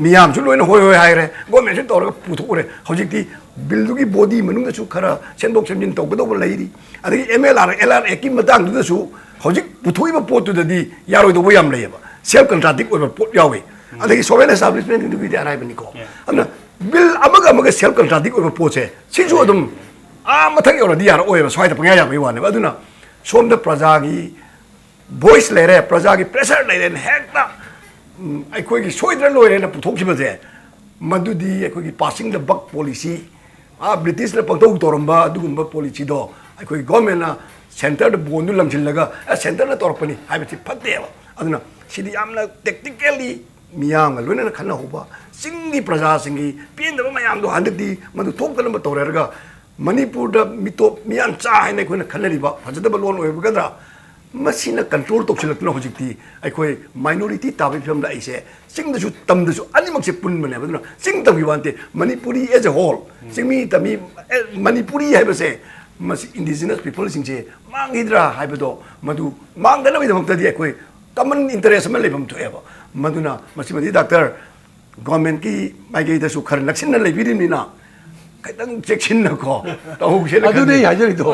ꯃꯤꯌꯥꯝꯁꯨ ꯂꯣꯏꯅ ꯍꯣꯏ ꯍꯣꯏ ꯍꯥꯏꯔꯦ, governmentꯁꯨ ꯇꯧꯔꯒ ꯄꯨꯊꯣꯛꯎꯔꯦ꯫ ꯍꯧꯖꯤꯛꯇꯤ billꯗꯨꯒꯤ body ꯃꯅꯨꯡꯗꯁꯨ ꯈꯔ ꯁꯦꯝꯗꯣꯛ ꯁꯦꯝꯖꯤꯟ ꯇꯧꯒꯗꯧꯕ ꯂꯩꯔꯤ꯫ ꯑꯗꯒꯤ MLR, LRActꯀꯤ ꯃꯇꯥꯡꯗꯨꯗꯁꯨ ꯍꯧꯖꯤꯛ ꯄꯨꯊꯣꯛꯏꯕ ꯄꯣꯠꯇꯨꯗꯗꯤ ꯌꯥꯔꯣꯏꯗꯧꯕ ꯌꯥꯝ ꯂꯩꯌꯦꯕ, self contradict ꯑꯣꯏꯕ ꯄꯣꯠ ꯌꯥꯎꯏ꯫ ꯑꯗꯒꯤ sovereign establishment ꯑꯗꯨꯒꯤꯗꯤ ꯑꯔꯥꯏꯕꯅꯤꯀꯣ꯫ ꯑꯗꯨꯅ ꯕꯤꯜ ꯑꯃꯒ ꯑꯃꯒ self contradict ꯑꯣꯏꯕ ꯄꯣꯠꯁꯦ, ꯁꯤꯁꯨ ꯑꯗꯨꯝ ꯑꯥ ꯃꯊꯛ ꯌꯧꯔꯗꯤ ꯌꯥꯔꯛꯑꯣꯏꯕ, ꯁ꯭ꯋꯥꯏꯗ ꯄꯪꯌꯥ ꯌꯥꯕꯒꯤ ꯋꯥꯅꯦꯕ꯫ ꯑꯗꯨꯅ ꯁꯣꯝꯗ ꯄ꯭ꯔꯖꯥꯒꯤ voice ꯂꯩꯔꯦ, ꯄ꯭ꯔꯖꯥꯒꯤ pressure ꯂꯩꯔꯦꯅ ꯍꯦꯛꯇ, ꯎꯝ, ꯑꯩꯈꯣꯏꯒꯤ ꯁꯣꯏꯗ꯭ꯔ ꯂꯣꯏꯔꯦꯅ ꯄꯨꯊꯣꯛꯈꯤꯕꯁꯦ, ꯃꯗꯨꯗꯤ ꯑꯩꯈꯣꯏꯒꯤ passing the buck policy, ꯑꯥ, ꯕ꯭ꯔꯤꯇꯤꯁꯅ ꯄꯪꯇꯧ ꯇꯧꯔꯝꯕ ꯑꯗꯨꯒꯨꯝꯕ policyꯗꯣ ꯑꯩꯈꯣꯏ governmentꯅ centreꯗ ꯕꯣꯟꯗꯨ ꯂꯪꯁꯤꯜꯂꯒ, "ꯑꯦ, centreꯅ ꯇꯧꯔꯛꯄꯅꯤ" ꯍꯥꯏꯕꯁꯤ ꯐꯠꯇꯦꯕ꯫ ꯑꯗꯨꯅ ꯁꯤꯗꯤ ꯌꯥꯝꯅ tactically ꯃꯤꯌꯥꯝꯒ ꯂꯣꯏꯅꯅ ꯈꯟꯅꯍꯧꯕ, ꯆꯤꯡꯒꯤ ꯄ꯭ꯔꯖꯥꯁꯤꯡꯒꯤ ꯄꯦꯟꯗꯕ ꯃꯌꯥꯝꯗꯣ ꯍꯟꯗꯛꯇꯤ ꯃꯗꯨ ꯊꯣꯛꯇꯅꯕ ꯇꯧꯔꯦ ꯍꯥꯏꯔꯒ, ꯃꯅꯤꯄꯨꯔꯗ ꯃꯤꯇꯣꯞ ꯃꯤꯌꯥꯟꯆꯥ ꯍꯥꯏꯅ ꯑꯩꯈꯣꯏꯅ ꯈꯟꯅꯔꯤꯕ ꯐꯖꯗꯕ ꯂꯣꯟ ꯑꯣꯏꯕꯒꯗ꯭ꯔꯥ, ꯃꯁꯤꯅ control ꯇꯧꯁꯤꯜꯂꯛꯇꯨꯅ ꯍꯧꯖꯤꯛꯇꯤ ꯑꯩꯈꯣꯏ minority ꯇꯥꯕꯒꯤ ꯐꯤꯕꯝꯗ ꯑꯩꯁꯦ ꯆꯤꯡꯗꯁꯨ ꯇꯝꯗꯁꯨ ꯑꯅꯤꯃꯛꯁꯦ ꯄꯨꯟꯕꯅꯦꯕ꯫ ꯑꯗꯨꯅ ꯆꯤꯡ ꯇꯝꯒꯤ ꯋꯥ ꯅꯠꯇꯦ, ꯃꯅꯤꯄꯨꯔꯤ as a whole, ꯆꯤꯡꯃꯤ ꯇꯝꯃꯤ, ꯑꯦ, ꯃꯅꯤꯄꯨꯔꯤ ꯍꯥꯏꯕꯁꯦ, ꯃꯁꯤ indigenous peopleꯁꯤꯡꯁꯦ ꯃꯥꯡꯈꯤꯗ꯭ꯔꯥ ꯍꯥꯏꯕꯗꯣ, ꯃꯗꯨ ꯃꯥꯡꯗꯅꯕꯒꯤꯗꯃꯛꯇꯗꯤ ꯑꯩꯈꯣꯏ common interest ꯑꯃ ꯂꯩꯐꯝ ꯊꯣꯛꯑꯦꯕ꯫ ꯃꯗꯨꯅ ꯃꯁꯤꯃꯗꯤ ꯗꯥꯛꯇꯔ, governmentꯀꯤ ꯃꯥꯏꯀꯩꯗꯁꯨ ꯈꯔ ꯅꯛꯁꯤꯟꯅ ꯂꯩꯕꯤꯔꯤꯕꯅꯤꯅ, ꯈꯤꯇꯪ ꯆꯦꯛꯁꯤꯟꯅꯀꯣ ꯇꯧꯍꯧꯁꯦꯅ ꯑꯗꯨꯅꯦ ꯈꯟꯖꯩ꯫ ꯑꯩ ꯍꯥꯏꯖꯔꯤꯗꯣ꯫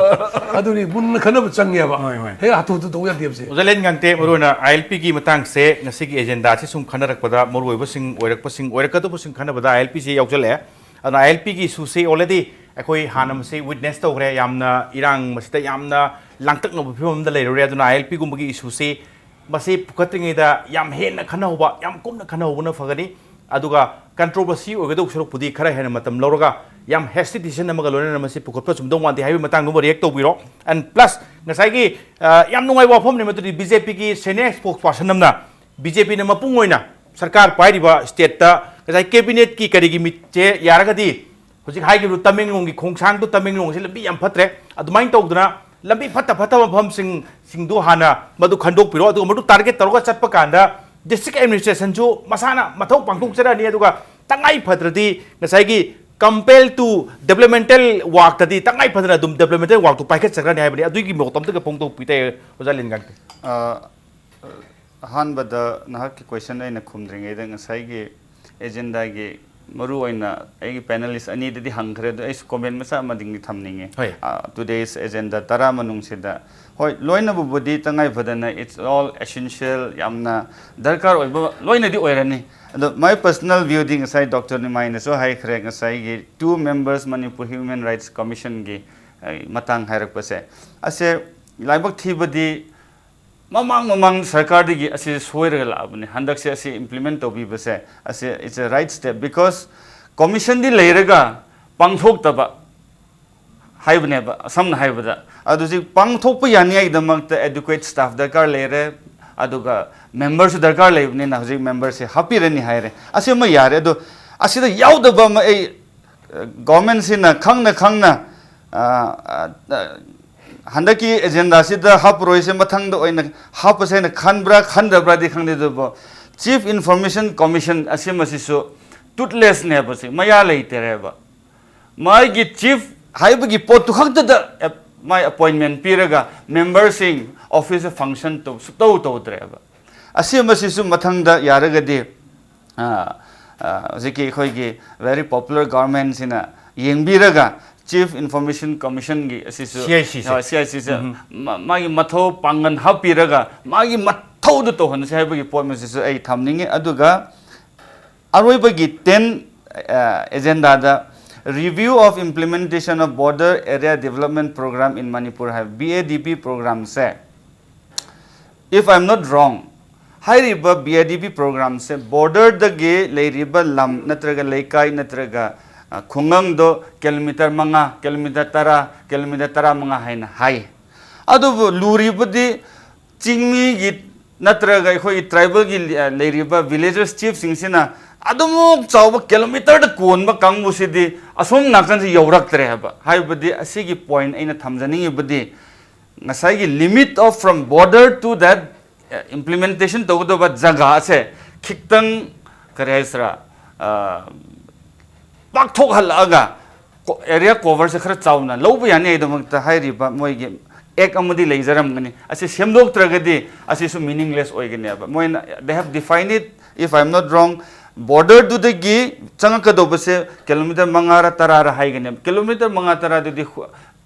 ꯑꯗꯨꯅꯤ, ꯃꯨꯟꯅ ꯈꯟꯅꯕ ꯆꯪꯉꯦꯕ꯫ ꯍꯣꯏ, ꯍꯣꯏ꯫ ꯍꯦꯛ ꯍꯥꯊꯨ ꯍꯥꯊꯨ ꯇꯧꯕ ꯌꯥꯗꯦꯕꯁꯦ꯫ ꯑꯣꯖꯥ ꯂꯦꯟꯉꯥꯟꯇꯦ, ꯃꯔꯨꯑꯣꯏꯅ ILPꯒꯤ ꯃꯇꯥꯡꯁꯦ ꯉꯁꯤꯒꯤ agendaꯁꯦ ꯁꯨꯝ ꯈꯟꯅꯔꯛꯄꯗ, ꯃꯔꯨꯑꯣꯏꯕꯁꯤꯡ, ꯑꯣꯏꯔꯛꯄꯁꯤꯡ, ꯑꯣꯏꯔꯛꯀꯗꯧꯕꯁꯤꯡ ꯈꯟꯅꯕꯗ ILPꯁꯦ ꯌꯥꯎꯁꯜꯂꯛꯑꯦ꯫ ꯑꯗꯨꯅ ILPꯒꯤ issueꯁꯦ already ꯑꯩꯈꯣꯏ ꯍꯥꯟꯅ ꯃꯁꯤ witness ꯇꯧꯈ꯭ꯔꯦ꯫ ꯌꯥꯝꯅ ꯏꯔꯥꯡ ꯃꯁꯤꯗ ꯌꯥꯝꯅ ꯂꯥꯡꯇꯛꯅꯕ ꯐꯤꯕꯝ ꯑꯃꯗ ꯂꯩꯔꯨꯔꯦ꯫ ꯑꯗꯨꯅ ILPꯒꯨꯝꯕꯒꯤ issueꯁꯦ ꯃꯁꯤ ꯄꯨꯈꯠꯇ꯭ꯔꯤꯉꯩꯗ ꯌꯥꯝ ꯍꯦꯟꯅ ꯈꯟꯅꯍꯧꯕ, ꯌꯥꯝ ꯀꯨꯞꯅ ꯈꯟꯅꯍꯧꯕꯅ ꯐꯒꯅꯤ꯫ ꯑꯗꯨꯒ controversy ꯑꯣꯏꯒꯗꯧꯕ ꯁꯔꯨꯛꯄꯨꯗꯤ ꯈꯔ ꯍꯦꯟꯅ ꯃꯇꯝ ꯂꯧꯔꯒ ꯌꯥꯝ hasty decision ꯑꯃꯒ ꯂꯣꯏꯅꯅ ꯃꯁꯤ ꯄꯨꯈꯠꯄ ꯆꯨꯝꯗꯧ ꯃꯥꯟꯗꯦ ꯍꯥꯏꯕꯒꯤ ꯃꯇꯥꯡꯗꯨꯃ react ꯇꯧꯕꯤꯔꯣ꯫ And plus ꯉꯁꯥꯏꯒꯤ, ꯑ, ꯌꯥꯝ ꯅꯨꯡꯉꯥꯏꯕ ꯋꯥꯐꯝꯅꯤ ꯃꯗꯨꯗꯤ BJPꯒꯤ senior spokesperson ꯑꯃꯅ BJPꯅ ꯃꯄꯨꯡ ꯑꯣꯏꯅ ꯁꯔꯀꯥꯔ ꯄꯥꯏꯔꯤꯕ stateꯇ ꯉꯁꯥꯏ cabinetꯀꯤ ꯀꯔꯤꯒꯤ ꯃꯤꯠꯁꯦ ꯌꯥꯔꯒꯗꯤ ꯍꯧꯖꯤꯛ ꯍꯥꯏꯈꯤꯕ ꯇꯃꯦꯡꯂꯣꯡꯒꯤ ꯈꯣꯡꯁꯥꯡꯗꯨ, ꯇꯃꯦꯡꯂꯣꯡꯁꯤ ꯂꯝꯕꯤ ꯌꯥꯝ ꯐꯠꯇ꯭ꯔꯦ꯫ ꯑꯗꯨꯃꯥꯏꯅ ꯇꯧꯗꯅ ꯂꯝꯕꯤ ꯐꯠꯇ ꯐꯠꯇꯕ ꯃꯐꯝꯁꯤꯡ, ꯁꯤꯡꯗꯨ ꯍꯥꯟꯅ ꯃꯗꯨ ꯈꯟꯗꯣꯛꯄꯤꯔꯣ꯫ ꯑꯗꯨꯒ ꯃꯗꯨ target ꯇꯧꯔꯒ ꯆꯠꯄ ꯀꯥꯟꯗ district administrationꯁꯨ ꯃꯁꯥꯅ ꯃꯊꯧ ꯄꯥꯡꯊꯣꯛꯆꯔꯅꯤ꯫ ꯑꯗꯨꯒ ꯇꯉꯥꯏ ꯐꯗ꯭ꯔꯗꯤ ꯉꯁꯥꯏꯒꯤ compel to developmental workꯇꯗꯤ ꯇꯉꯥꯏ ꯐꯗꯅ ꯑꯗꯨꯝ developmental workꯇꯨ ꯄꯥꯏꯈꯠꯆꯈ꯭ꯔꯅꯤ ꯍꯥꯏꯕꯅꯤ꯫ ꯑꯗꯨꯒꯤ ꯃꯣꯠꯇꯣ ꯑꯝꯇꯒ ꯐꯣꯡꯗꯣꯛꯄꯤ ꯇꯥꯏ, ꯑꯣꯖꯥ ꯂꯤꯟꯒꯥꯡꯇꯦ꯫ ꯑ, ꯑꯍꯥꯟꯕꯗ ꯅꯍꯥꯛꯀꯤ question ꯑꯩꯅ ꯈꯨꯝꯗ꯭ꯔꯤꯉꯩꯗ ꯉꯁꯥꯏꯒꯤ agendaꯒꯤ ꯃꯔꯨ ꯑꯣꯏꯅ ꯑꯩꯒꯤ ꯄꯦꯅꯦꯂꯤꯁ ꯑꯅꯤꯗꯗꯤ ꯍꯪꯈ꯭ꯔꯦ, ꯑꯗꯣ ꯑꯩꯁꯨ ꯀꯣꯃꯦꯟ ꯃꯆꯥ ꯑꯃꯗꯤ ꯊꯝꯅꯤꯡꯉꯦ꯫ ꯍꯣꯏ꯫ ꯇꯨꯗꯦꯁ ꯑꯦꯖꯦꯟꯗꯥ ꯇꯔꯥ ꯃꯅꯨꯡꯁꯤꯗ, ꯍꯣꯏ, ꯂꯣꯏꯅꯕꯨꯕꯨꯗꯤ ꯇꯉꯥꯏ ꯐꯗꯅ it's all essential, ꯌꯥꯝꯅ ꯗꯔꯀꯥꯔ ꯑꯣꯏꯕ ꯂꯣꯏꯅꯗꯤ ꯑꯣꯏꯔꯅꯤ꯫ ꯑꯗꯣ my personal view ꯗꯤ ꯉꯁꯥꯏ ꯗꯣꯛꯇꯔ ꯅꯤꯃꯥꯏꯅꯁꯨ ꯍꯥꯏꯈ꯭ꯔꯦ, ꯉꯁꯥꯏꯒꯤ two members Manipur Human Rights Commission ꯒꯤ ꯃꯇꯥꯡ ꯍꯥꯏꯔꯛꯄꯁꯦ, ꯑꯁꯦ ꯂꯥꯏꯕꯛ ꯊꯤꯕꯗꯤ ꯃꯃꯥꯡ ꯃꯃꯥꯡ ꯁꯔꯀꯥꯔꯗꯒꯤ ꯑꯁꯤ ꯁꯣꯏꯔꯒ ꯂꯥꯛꯑꯕꯅꯤ꯫ ꯍꯟꯗꯛꯁꯦ ꯑꯁꯤ ꯏꯝꯄ꯭ꯂꯤꯃꯦꯟ ꯇꯧꯕꯤꯕꯁꯦ ꯑꯁꯤ it's a right step, because ꯀꯣꯃꯤꯁꯟꯗꯤ ꯂꯩꯔꯒ ꯄꯥꯡꯊꯣꯛꯇꯕ ꯍꯥꯏꯕꯅꯦꯕ, ꯁꯝꯅ ꯍꯥꯏꯕꯗ꯫ ꯑꯗꯨ ꯍꯧꯖꯤꯛ ꯄꯥꯡꯊꯣꯛꯄ ꯌꯥꯅꯤꯡꯉꯥꯏꯒꯤꯗꯃꯛꯇ adequate staff ꯗꯔꯀꯥꯔ ꯂꯩꯔꯦ, ꯑꯗꯨꯒ ꯃꯦꯝꯕꯔꯁꯨ ꯗꯔꯀꯥꯔ ꯂꯩꯕꯅꯤꯅ ꯍꯧꯖꯤꯛ ꯃꯦꯝꯕꯔꯁꯦ ꯍꯥꯞꯄꯤꯔꯅꯤ ꯍꯥꯏꯔꯦ꯫ ꯑꯁꯤ ꯑꯃ ꯌꯥꯔꯦ꯫ ꯑꯗꯣ ꯑꯁꯤꯗ ꯌꯥꯎꯗꯕ ꯑꯃ ꯑꯩ, ꯒꯣꯔꯃꯦꯟꯁꯤꯅ ꯈꯪꯅ ꯈꯪꯅ, ꯑ, ꯑ, ꯑ, ꯍꯟꯗꯛꯀꯤ ꯑꯦꯖꯦꯟꯗꯥꯁꯤꯗ ꯍꯥꯞꯄꯔꯣꯏꯁꯦ, ꯃꯊꯪꯗ ꯑꯣꯏꯅ ꯍꯥꯞꯄꯁꯦ ꯍꯥꯏꯅ ꯈꯟꯕ꯭ꯔꯥ ꯈꯟꯗꯕ꯭ꯔꯥꯗꯤ ꯈꯪꯗꯦ, ꯑꯗꯨꯕꯨ Chief Information Commission ꯑꯁꯤꯃꯁꯤꯁꯨ toothless ꯅꯦꯕ, ꯁꯤ ꯃꯌꯥ ꯂꯩꯇꯔꯦꯕ꯫ ꯃꯥꯒꯤ ꯆꯤꯐ ꯍꯥꯏꯕꯒꯤ ꯄꯣꯠꯇꯨ ꯈꯛꯇꯗ ꯑꯦꯞ-, ꯃꯥꯏ ꯑꯦꯄꯣꯏꯟꯃꯦꯟ ꯄꯤꯔꯒ ꯃꯦꯝꯕꯔꯁꯤꯡ ꯑꯣꯐꯤꯁꯇ ꯐꯪꯁꯟ ꯇꯧ-, ꯁꯨꯛꯇꯧ ꯇꯧꯗ꯭ꯔꯦꯕ꯫ ꯑꯁꯤꯃꯁꯤꯁꯨ ꯃꯊꯪꯗ ꯌꯥꯔꯒꯗꯤ, ꯑ, ꯑ, ꯍꯧꯖꯤꯛꯀꯤ ꯑꯩꯈꯣꯏꯒꯤ very popular ꯒꯣꯔꯃꯦꯟꯁꯤꯅ ꯌꯦꯡꯕꯤꯔꯒ Chief Information Commission ꯒꯤ ꯑꯁꯤꯁꯨ, CIC ꯁꯦ꯫ ꯑ, CIC ꯁꯦ ꯃꯥ-, ꯃꯥꯒꯤ ꯃꯊꯧ ꯄꯥꯡꯒꯜ ꯍꯥꯞꯄꯤꯔꯒ ꯃꯥꯒꯤ ꯃꯊꯧꯗꯨ ꯇꯧꯍꯟꯁꯦ ꯍꯥꯏꯕꯒꯤ ꯄꯣꯠ ꯑꯃꯁꯤꯁꯨ ꯑꯩ ꯊꯝꯅꯤꯡꯉꯤ꯫ ꯑꯗꯨꯒ ꯑꯔꯣꯏꯕꯒꯤ ten ꯑꯦꯖꯦꯟꯗꯥꯗ Review of Implementation of Border Area Development Program in Manipur ꯍꯥꯏꯕ BADP ꯄ꯭ꯔꯣꯒ꯭ꯔꯥꯝꯁꯦ, if I am not wrong, ꯍꯥꯏꯔꯤꯕ BADP ꯄ꯭ꯔꯣꯒ꯭ꯔꯥꯝꯁꯦ ꯕꯣꯔꯗꯔꯗꯒꯤ ꯂꯩꯔꯤꯕ ꯂꯝ ꯅꯠꯇ꯭ꯔꯒ ꯂꯩꯀꯥꯏ ꯅꯠꯇ꯭ꯔꯒ, ꯑ, ꯈꯨꯡꯒꯪꯗꯣ ꯀꯤꯂꯣꯃꯤꯇꯔ ꯃꯉꯥ, ꯀꯤꯂꯣꯃꯤꯇꯔ ꯇꯔꯥ, ꯀꯤꯂꯣꯃꯤꯇꯔ ꯇꯔꯥꯃꯉꯥ ꯍꯥꯏꯅ ꯍꯥꯏ꯫ ꯑꯗꯨꯕꯨ ꯂꯨꯔꯤꯕꯗꯤ ꯆꯤꯡꯃꯤꯒꯤ ꯅꯠꯇ꯭ꯔꯒ ꯑꯩꯈꯣꯏꯒꯤ ꯇ꯭ꯔꯥꯏꯕꯦꯜꯒꯤ ꯂꯤ-, ꯑ, ꯂꯩꯔꯤꯕ ꯚꯤꯂꯦꯖꯔꯁ ꯆꯤꯐꯁꯤꯡꯁꯤꯅ ꯑꯗꯨꯃꯨꯛ ꯆꯥꯎꯕ ꯀꯤꯂꯣꯃꯤꯇꯔꯗ ꯀꯣꯟꯕ ꯀꯥꯡꯕꯨꯁꯤꯗꯤ ꯑꯁꯣꯝ ꯅꯥꯀꯟꯁꯤ ꯌꯧꯔꯛꯇ꯭ꯔꯦ ꯍꯥꯏꯕ꯫ ꯍꯥꯏꯕꯗꯤ ꯑꯁꯤꯒꯤ ꯄꯣꯏꯟ ꯑꯩꯅ ꯊꯝꯖꯅꯤꯡꯉꯤꯕꯗꯤ ꯉꯁꯥꯏꯒꯤ limit of from border to that, ꯑ, implementation ꯇꯧꯒꯗꯕ ꯖꯒꯥ ꯑꯁꯦ ꯈꯤꯇꯪ, ꯀꯔꯤ ꯍꯥꯏꯁꯤꯔꯥ, ꯑ, ꯄꯥꯛꯊꯣꯛꯍꯜꯂꯛꯑꯒ ꯀꯣ-, ꯑꯦꯔꯤꯌꯥ ꯀꯣꯚꯔꯁꯦ ꯈꯔ ꯆꯥꯎꯅ ꯂꯧꯕ ꯌꯥꯅꯤꯉꯥꯏꯗꯃꯛꯇ ꯍꯥꯏꯔꯤꯕ ꯃꯣꯏꯒꯤ ꯑꯦꯛ ꯑꯃꯗꯤ ꯂꯩꯖꯔꯝꯒꯅꯤ꯫ ꯑꯁꯤ ꯁꯦꯝꯗꯣꯛꯇ꯭ꯔꯒꯗꯤ ꯑꯁꯤꯁꯨ meaningless ꯑꯣꯏꯒꯅꯦꯕ꯫ ꯃꯣꯏꯅ, they have defined it, if I am not wrong, Border ꯗꯨꯗꯒꯤ ꯆꯪꯉꯛꯀꯗꯧꯕꯁꯦ ꯀꯤꯂꯣꯃꯤꯇꯔ ꯃꯉꯥꯔ ꯇꯔꯥꯔ ꯍꯥꯏꯒꯅꯦꯕ꯫ ꯀꯤꯂꯣꯃꯤꯇꯔ ꯃꯉꯥ ꯇꯔꯥꯗꯨꯗꯤ ꯈꯨ-,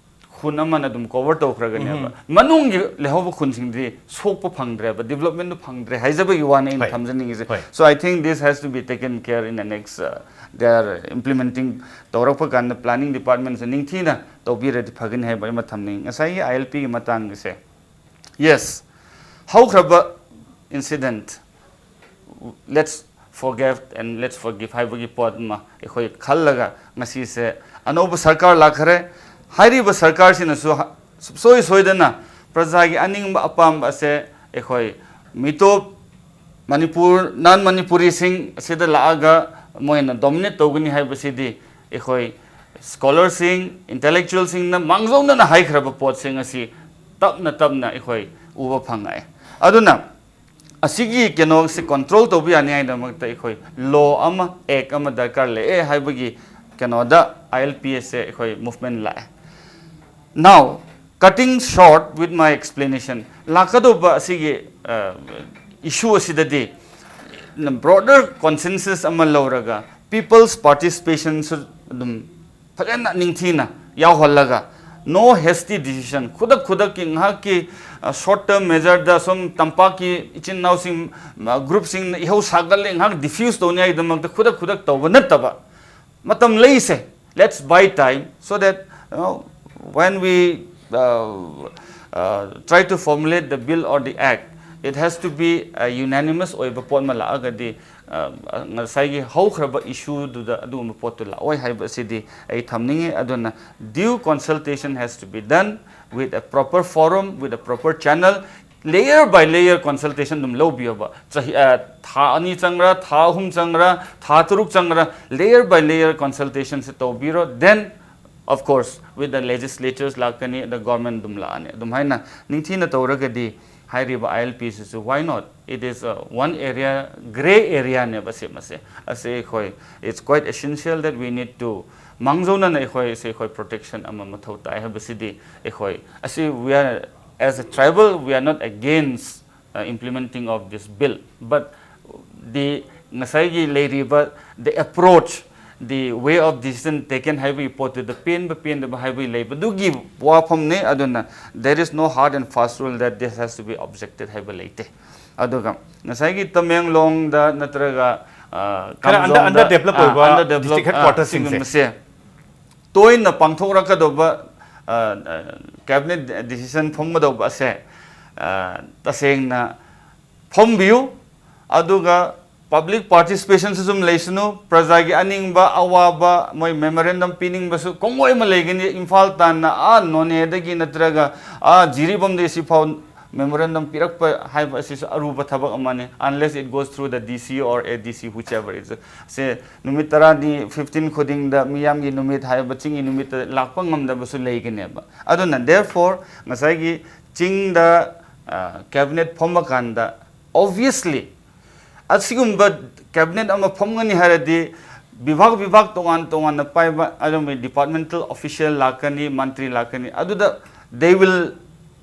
ꯈꯨꯟ ꯑꯃꯅ ꯑꯗꯨꯝ cover ꯇꯧꯈ꯭ꯔꯒꯅꯦꯕ꯫ ꯎꯝ꯫ ꯃꯅꯨꯡꯒꯤ ꯂꯩꯍꯧꯕ ꯈꯨꯟꯁꯤꯡꯗꯤ ꯁꯣꯛꯄ ꯐꯪꯗ꯭ꯔꯦꯕ, development ꯗꯨ ꯐꯪꯗ꯭ꯔꯦ ꯍꯥꯏꯖꯕꯒꯤ ꯋꯥꯅꯤ ꯑꯩꯅ ꯍꯣꯏ꯫ ꯊꯝꯖꯅꯤꯡꯉꯤꯁꯦ꯫ ꯍꯣꯏ꯫ So I think this has to be taken care in the next, uh, they are implementing ꯇꯧꯔꯛꯄ ꯀꯥꯟꯗ planning department ꯁꯦ ꯅꯤꯡꯊꯤꯅ ꯇꯧꯕꯤꯔꯗꯤ ꯐꯒꯅꯤ ꯍꯥꯏꯕ ꯑꯃ ꯊꯝꯅꯤꯡꯉꯤ꯫ ꯉꯁꯥꯏꯒꯤ I L P ꯒꯤ ꯃꯇꯥꯡꯒꯤꯁꯦ, yes, ꯍꯧꯈ꯭ꯔꯕ incident, let's forget and let's forgive ꯍꯥꯏꯕꯒꯤ ꯄꯣꯠ ꯑꯃ ꯑꯩꯈꯣꯏ ꯈꯜꯂꯒ ꯉꯁꯤꯁꯦ ꯑꯅꯧꯕ ꯁꯔꯀꯥꯔ ꯂꯥꯛꯈ꯭ꯔꯦ꯫ ꯍꯥꯏꯔꯤꯕ ꯁꯔꯀꯥꯔꯁꯤꯅꯁꯨ ꯍ-, ꯁꯨꯡꯁꯣꯏ ꯁꯣꯏꯗꯅ ꯄ꯭ꯔꯖꯥꯒꯤ ꯑꯅꯤꯡꯕ ꯑꯄꯥꯝꯕ ꯑꯁꯦ ꯑꯩꯈꯣꯏ ꯃꯤꯇꯣꯞ ꯃꯅꯤꯄꯨꯔ, non ꯃꯅꯤꯄꯨꯔꯤꯁꯤꯡ ꯑꯁꯤꯗ ꯂꯥꯛꯑꯒ ꯃꯣꯏꯅ dominate ꯇꯧꯒꯅꯤ ꯍꯥꯏꯕꯁꯤꯗꯤ ꯑꯩꯈꯣꯏ scholar ꯁꯤꯡ, intellectual ꯁꯤꯡꯅ ꯃꯥꯡꯖꯧꯅꯅ ꯍꯥꯏꯈ꯭ꯔꯕ ꯄꯣꯠꯁꯤꯡ ꯑꯁꯤ ꯇꯞꯅ ꯇꯞꯅ ꯑꯩꯈꯣꯏ ꯎꯕ ꯐꯪꯉꯛꯑꯦ꯫ ꯑꯗꯨꯅ ꯑꯁꯤꯒꯤ ꯀꯩꯅꯣꯁꯤ control ꯇꯧꯕ ꯌꯥꯅꯤꯡꯉꯥꯏꯗꯃꯛꯇ ꯑꯩꯈꯣꯏ law ꯑꯃ, act ꯑꯃ ꯗꯔꯀꯥꯔ ꯂꯩꯌꯦ ꯍꯥꯏꯕꯒꯤ ꯀꯩꯅꯣꯗ I L P ꯑꯁꯦ ꯑꯩꯈꯣꯏ movement ꯂꯥꯛꯑꯦ꯫ Now, cutting short with my explanation, ꯂꯥꯛꯀꯗꯧꯕ ꯑꯁꯤꯒꯤ, ꯑ, issue ꯑꯁꯤꯗꯗꯤ broader consensus ꯑꯃ ꯂꯧꯔꯒ people's participation ꯁꯨ ꯑꯗꯨꯝ ꯐꯖꯅ ꯅꯤꯡꯊꯤꯅ ꯌꯥꯎꯍꯜꯂꯒ, no hasty decision, ꯈꯨꯗꯛ ꯈꯨꯗꯛꯀꯤ ꯉꯥꯏꯍꯥꯛꯀꯤ, ꯑ, short term measure ꯗ ꯁꯨꯝ ꯇꯝꯄꯥꯛꯀꯤ ꯏꯆꯤꯟ ꯏꯅꯥꯎꯁꯤꯡ, ꯑ, group ꯁꯤꯡꯅ ꯏꯍꯧ ꯁꯥꯒꯠꯂꯦ, ꯉꯥꯏꯍꯥꯛ diffuse ꯇꯧꯅꯤꯡꯉꯥꯏꯒꯤꯗꯃꯛꯇ ꯈꯨꯗꯛ ꯈꯨꯗꯛ ꯇꯧꯕ ꯅꯠꯇꯕ, ꯃꯇꯝ ꯂꯩꯁꯦ, let's buy time so that, you know, when we, uh, uh, try to formulate the bill or the act, it has to be a unanimous ꯑꯣꯏꯕ ꯄꯣꯠ ꯑꯃ ꯂꯥꯛꯑꯒꯗꯤ, ꯑ, ꯉꯁꯥꯏꯒꯤ ꯍꯧꯈ꯭ꯔꯕ issue ꯗꯨꯗ ꯑꯗꯨꯒꯨꯝꯕ ꯄꯣꯠꯇꯨ ꯂꯥꯛꯑꯣꯏ ꯍꯥꯏꯕ ꯑꯁꯤꯗꯤ ꯑꯩ ꯊꯝꯅꯤꯡꯉꯤ꯫ ꯑꯗꯨꯅ due consultation has to be done with a proper forum, with a proper channel, layer by layer consultation ꯑꯗꯨꯝ ꯂꯧꯕꯤꯌꯣꯕ꯫ ꯆꯍꯤ, ꯑ, ꯊꯥ ꯑꯅꯤ ꯆꯪꯕ꯭ꯔꯥ, ꯊꯥ ꯑꯍꯨꯝ ꯆꯪꯕ꯭ꯔꯥ, ꯊꯥ ꯇꯔꯨꯛ ꯆꯪꯕ꯭ꯔꯥ, layer by layer consultation ꯁꯦ ꯇꯧꯕꯤꯔꯣ꯫ Then, of course, with the legislatures ꯂꯥꯛꯀꯅꯤ, the government ꯑꯗꯨꯝ ꯂꯥꯛꯑꯅꯤ꯫ ꯑꯗꯨꯝ ꯍꯥꯏꯅ ꯅꯤꯡꯊꯤꯅ ꯇꯧꯔꯒꯗꯤ ꯍꯥꯏꯔꯤꯕ I L P ꯁꯤꯁꯨ, why not? It is, uh, one area, grey area ꯅꯦꯕ ꯁꯤ ꯃꯁꯦ꯫ ꯑꯁꯤ ꯑꯩꯈꯣꯏ, it's quite essential that we need to, ꯃꯥꯡꯖꯧꯅꯅ ꯑꯩꯈꯣꯏ ꯁꯤ ꯑꯩꯈꯣꯏ protection ꯑꯃ ꯃꯊꯧ ꯇꯥꯏ ꯍꯥꯏꯕꯁꯤꯗꯤ ꯑꯩꯈꯣꯏ, ꯑꯁꯤ we are, as a tribal, we are not against, uh, implementing of this bill, but the ꯉꯁꯥꯏꯒꯤ ꯂꯩꯔꯤꯕ the approach, the way of decision taken ꯍꯥꯏꯕꯒꯤ ꯄꯣꯠꯇꯨꯗ ꯄꯦꯟꯕ ꯄꯦꯟꯗꯕ ꯍꯥꯏꯕꯒꯤ ꯂꯩꯕꯗꯨꯒꯤ ꯋꯥꯐꯝꯅꯤ꯫ ꯑꯗꯨꯅ there is no hard and fast rule that this has to be objected ꯍꯥꯏꯕ ꯂꯩꯇꯦ꯫ ꯑꯗꯨꯒ ꯉꯁꯥꯏꯒꯤ ꯇꯃꯦꯡꯂꯣꯡꯗ ꯅꯠꯇ꯭ꯔꯒ, ꯑ, ꯈꯔ under- ꯀꯥꯝꯖꯣꯡꯗ, underdevelop ꯑ, ꯑꯣꯏꯕ underdevelop, district ꯑ, headquarters ꯁꯤꯡꯁꯦ꯫ ꯁꯤꯒꯨꯝꯕꯁꯦ ꯇꯣꯏꯅ ꯄꯥꯡꯊꯣꯛꯂꯛꯀꯗꯧꯕ, ꯑ, ꯑ, cabinet decision ꯐꯝꯒꯗꯧꯕ ꯑꯁꯦ, ꯑ, ꯇꯁꯦꯡꯅ ꯐꯝꯕꯤꯌꯨ꯫ ꯑꯗꯨꯒ public participation ꯁꯨ ꯁꯨꯝ ꯂꯩꯁꯅꯨ꯫ ꯄ꯭ꯔꯖꯥꯒꯤ ꯑꯅꯤꯡꯕ, ꯑꯋꯥꯕ, ꯃꯣꯏ memorandum ꯄꯤꯅꯤꯡꯕꯁꯨ ꯀꯣꯡꯒꯣꯏ ꯑꯃ ꯂꯩꯒꯅꯤ꯫ ꯏꯝꯐꯥꯜ ꯇꯥꯟꯅ ꯑꯥ ꯅꯣꯅꯦꯗꯒꯤ ꯅꯠꯇ꯭ꯔꯒ ꯑꯥ ꯖꯤꯔꯤꯕꯥꯝꯗꯒꯤ ꯁꯤꯐꯥꯎ memorandum ꯄꯤꯔꯛꯄ ꯍꯥꯏꯕ ꯑꯁꯤꯁꯨ ꯑꯔꯨꯕ ꯊꯕꯛ ꯑꯃꯅꯤ, unless it goes through the D C or A D C, whichever is. ꯁꯦ ꯅꯨꯃꯤꯠ ꯇꯔꯥꯅꯤ, fifteen ꯈꯨꯗꯤꯡꯗ ꯃꯤꯌꯥꯝꯒꯤ ꯅꯨꯃꯤꯠ ꯍꯥꯏꯕ ꯆꯤꯡꯒꯤ ꯅꯨꯃꯤꯠꯇ ꯂꯥꯛꯄ ꯉꯝꯗꯕꯁꯨ ꯂꯩꯒꯅꯦꯕ꯫ ꯑꯗꯨꯅ therefore ꯉꯁꯥꯏꯒꯤ ꯆꯤꯡꯗ, ꯑ, cabinet ꯐꯝꯃꯀꯥꯟꯗ obviously ꯑꯁꯤꯒꯨꯝꯕ cabinet ꯑꯃ ꯐꯝꯒꯅꯤ ꯍꯥꯏꯔꯗꯤ ꯕꯤꯚꯥꯒ ꯕꯤꯚꯥꯒ ꯇꯣꯉꯥꯟ ꯇꯣꯉꯥꯟꯅ ꯄꯥꯏꯕ ꯑꯗꯨꯒꯨꯝꯕ departmental official ꯂꯥꯛꯀꯅꯤ, ꯃꯟꯇ꯭ꯔꯤ ꯂꯥꯛꯀꯅꯤ꯫ ꯑꯗꯨꯗ they will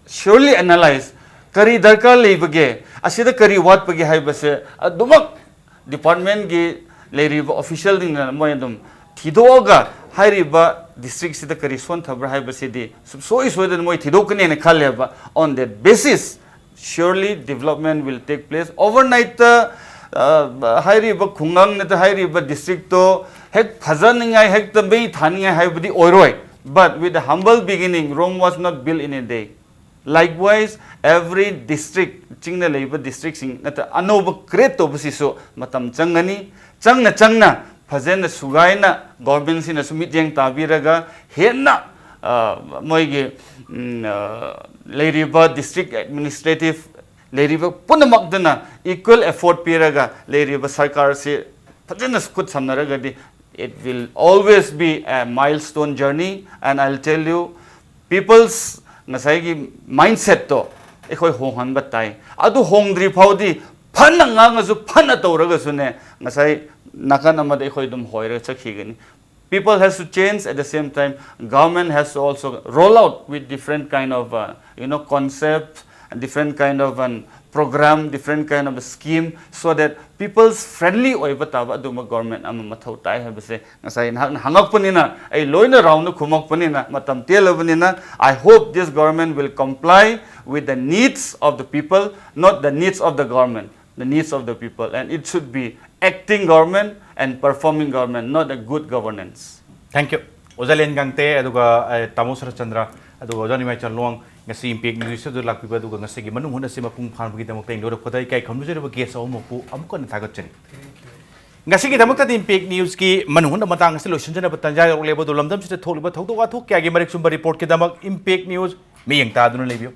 surely analyze ꯀꯔꯤ ꯗꯔꯀꯥꯔ ꯂꯩꯕꯒꯦ, ꯑꯁꯤꯗ ꯀꯔꯤ ꯋꯥꯠꯄꯒꯦ ꯍꯥꯏꯕꯁꯦ ꯑꯗꯨꯃꯛ department ꯀꯤ ꯂꯩꯔꯤꯕ official ꯁꯤꯡꯅ ꯃꯣꯏ ꯑꯗꯨꯝ ꯊꯤꯗꯣꯛꯑꯒ ꯍꯥꯏꯔꯤꯕ district ꯁꯤꯗ ꯀꯔꯤ ꯁꯣꯟꯊꯕ꯭ꯔꯥ ꯍꯥꯏꯕꯁꯤꯗꯤ ꯁꯨꯡꯁꯣꯏ ꯁꯣꯏꯗꯅ ꯃꯣꯏ ꯊꯤꯗꯣꯛꯀꯅꯦꯅ ꯈꯜꯂꯦꯕ꯫ On that basis surely development will take place꯫ Overnight ꯇ, ꯑ, ꯍꯥꯏꯔꯤꯕ ꯈꯨꯡꯒꯪ ꯅꯠꯇ꯭ꯔ ꯍꯥꯏꯔꯤꯕ district ꯇꯣ ꯍꯦꯛ ꯐꯖꯅꯤꯡꯉꯥꯏ, ꯍꯦꯛꯇ ꯃꯩ ꯊꯥꯅꯤꯡꯉꯥꯏ ꯍꯥꯏꯕꯗꯤ ꯑꯣꯏꯔꯣꯏ꯫ But with a humble beginning, Rome was not built in a day꯫ Likewise, every district, ꯆꯤꯡꯗ ꯂꯩꯕ district ꯁꯤꯡ ꯅꯠꯇ꯭ꯔ ꯑꯅꯧꯕ create ꯇꯧꯕꯁꯤꯁꯨ ꯃꯇꯝ ꯆꯪꯒꯅꯤ꯫ ꯆꯪꯅ ꯆꯪꯅ ꯐꯖꯅ ꯁꯨꯒꯥꯏꯅ government ꯁꯤꯅꯁꯨ ꯃꯤꯠꯌꯦꯡ ꯇꯥꯕꯤꯔꯒ ꯍꯦꯟꯅ, ꯑ, ꯃꯣꯏꯒꯤ, ꯎꯝ, ꯑ, ꯂꯩꯔꯤꯕ district administrative ꯂꯩꯔꯤꯕ ꯄꯨꯝꯅꯃꯛꯇꯨꯅ equal effort ꯄꯤꯔꯒ ꯂꯩꯔꯤꯕ ꯁꯔꯀꯥꯔꯁꯤ ꯐꯖꯅ ꯈꯨꯠ ꯁꯝꯅꯔꯒꯗꯤ it will always be a milestone journey, and I'll tell you, people's ꯉꯁꯥꯏꯒꯤ mindset ꯇꯣ ꯑꯩꯈꯣꯏ ꯍꯣꯡꯍꯟꯕ ꯇꯥꯏ꯫ ꯑꯗꯨ ꯍꯣꯡꯗ꯭ꯔꯤ ꯐꯥꯎꯗꯤ ꯐꯅ ꯉꯥꯡꯉꯁꯨ ꯐꯅ ꯇꯧꯔꯒꯁꯨꯅꯦ, ꯉꯁꯥꯏ ꯅꯥꯀꯟ ꯑꯃꯗ ꯑꯩꯈꯣꯏ ꯑꯗꯨꯝ ꯍꯣꯏꯔꯒ ꯆꯠꯈꯤꯒꯅꯤ꯫ People has to change. At the same time, government has to also roll out with different kind of, uh, you know, concept, different kind of an program, different kind of scheme, so that people's friendly ꯑꯣꯏꯕ ꯇꯥꯕ ꯑꯗꯨꯒꯨꯝꯕ government ꯑꯃ ꯃꯊꯧ ꯇꯥꯏ ꯍꯥꯏꯕꯁꯦ ꯉꯁꯥꯏ ꯅꯍꯥꯛꯅ ꯍꯪꯉꯛꯄꯅꯤꯅ ꯑꯩ ꯂꯣꯏꯅ round ꯈꯨꯝꯃꯛꯄꯅꯤꯅ ꯃꯇꯝ ꯇꯦꯜꯂꯕꯅꯤꯅ, I hope this government will comply with the needs of the people, not the needs of the government, the needs of the people, and it should be acting government and performing government, not a good governance. Thank you. ꯑꯣꯖꯥ ꯂꯦꯟ ꯒꯥꯡꯇꯦ, ꯑꯗꯨꯒ ꯑꯦ, ꯇꯥꯃꯣ ꯁꯔꯠꯆꯟꯗ꯭ꯔ, ꯑꯗꯨꯒ ꯑꯣꯖꯥ ꯅꯤꯃꯥꯏ ꯆꯟꯂꯣꯡ, ꯉꯁꯤ Impact News ꯁꯤꯗ ꯂꯥꯛꯄꯤꯕ, ꯑꯗꯨꯒ ꯉꯁꯤꯒꯤ ꯃꯅꯨꯡ ꯍꯨꯠ ꯑꯁꯤ ꯃꯄꯨꯡ ꯐꯥꯍꯟꯕꯒꯤꯗꯃꯛꯇ ꯑꯩꯅ ꯂꯧꯔꯛꯄꯗ ꯏꯀꯥꯏ ꯈꯨꯝꯅꯖꯔꯤꯕ guest ꯑꯍꯨꯝꯃꯛꯄꯨ ꯑꯃꯨꯛ ꯍꯟꯅ ꯊꯥꯒꯠꯆꯔꯤ꯫ ꯉꯁꯤꯒꯤꯗꯃꯛꯇꯗꯤ Impact News ꯀꯤ ꯃꯅꯨꯡ ꯍꯨꯠ ꯃꯇꯥꯡ ꯑꯁꯤ ꯂꯣꯏꯁꯤꯟꯖꯅꯕ ꯇꯥꯟꯖꯥ ꯌꯧꯔꯛꯂꯦ꯫ ꯑꯗꯨ ꯂꯝꯗꯝꯁꯤꯗ ꯊꯣꯛꯂꯤꯕ ꯊꯧꯗꯣꯛ ꯋꯥꯊꯣꯛ ꯀꯌꯥꯒꯤ ꯃꯔꯤꯛ ꯆꯨꯝꯕ report ꯀꯤꯗꯃꯛ Impact News ꯃꯤꯠꯌꯦꯡ ꯇꯥꯗꯨꯅ ꯂꯩꯕꯤꯌꯨ꯫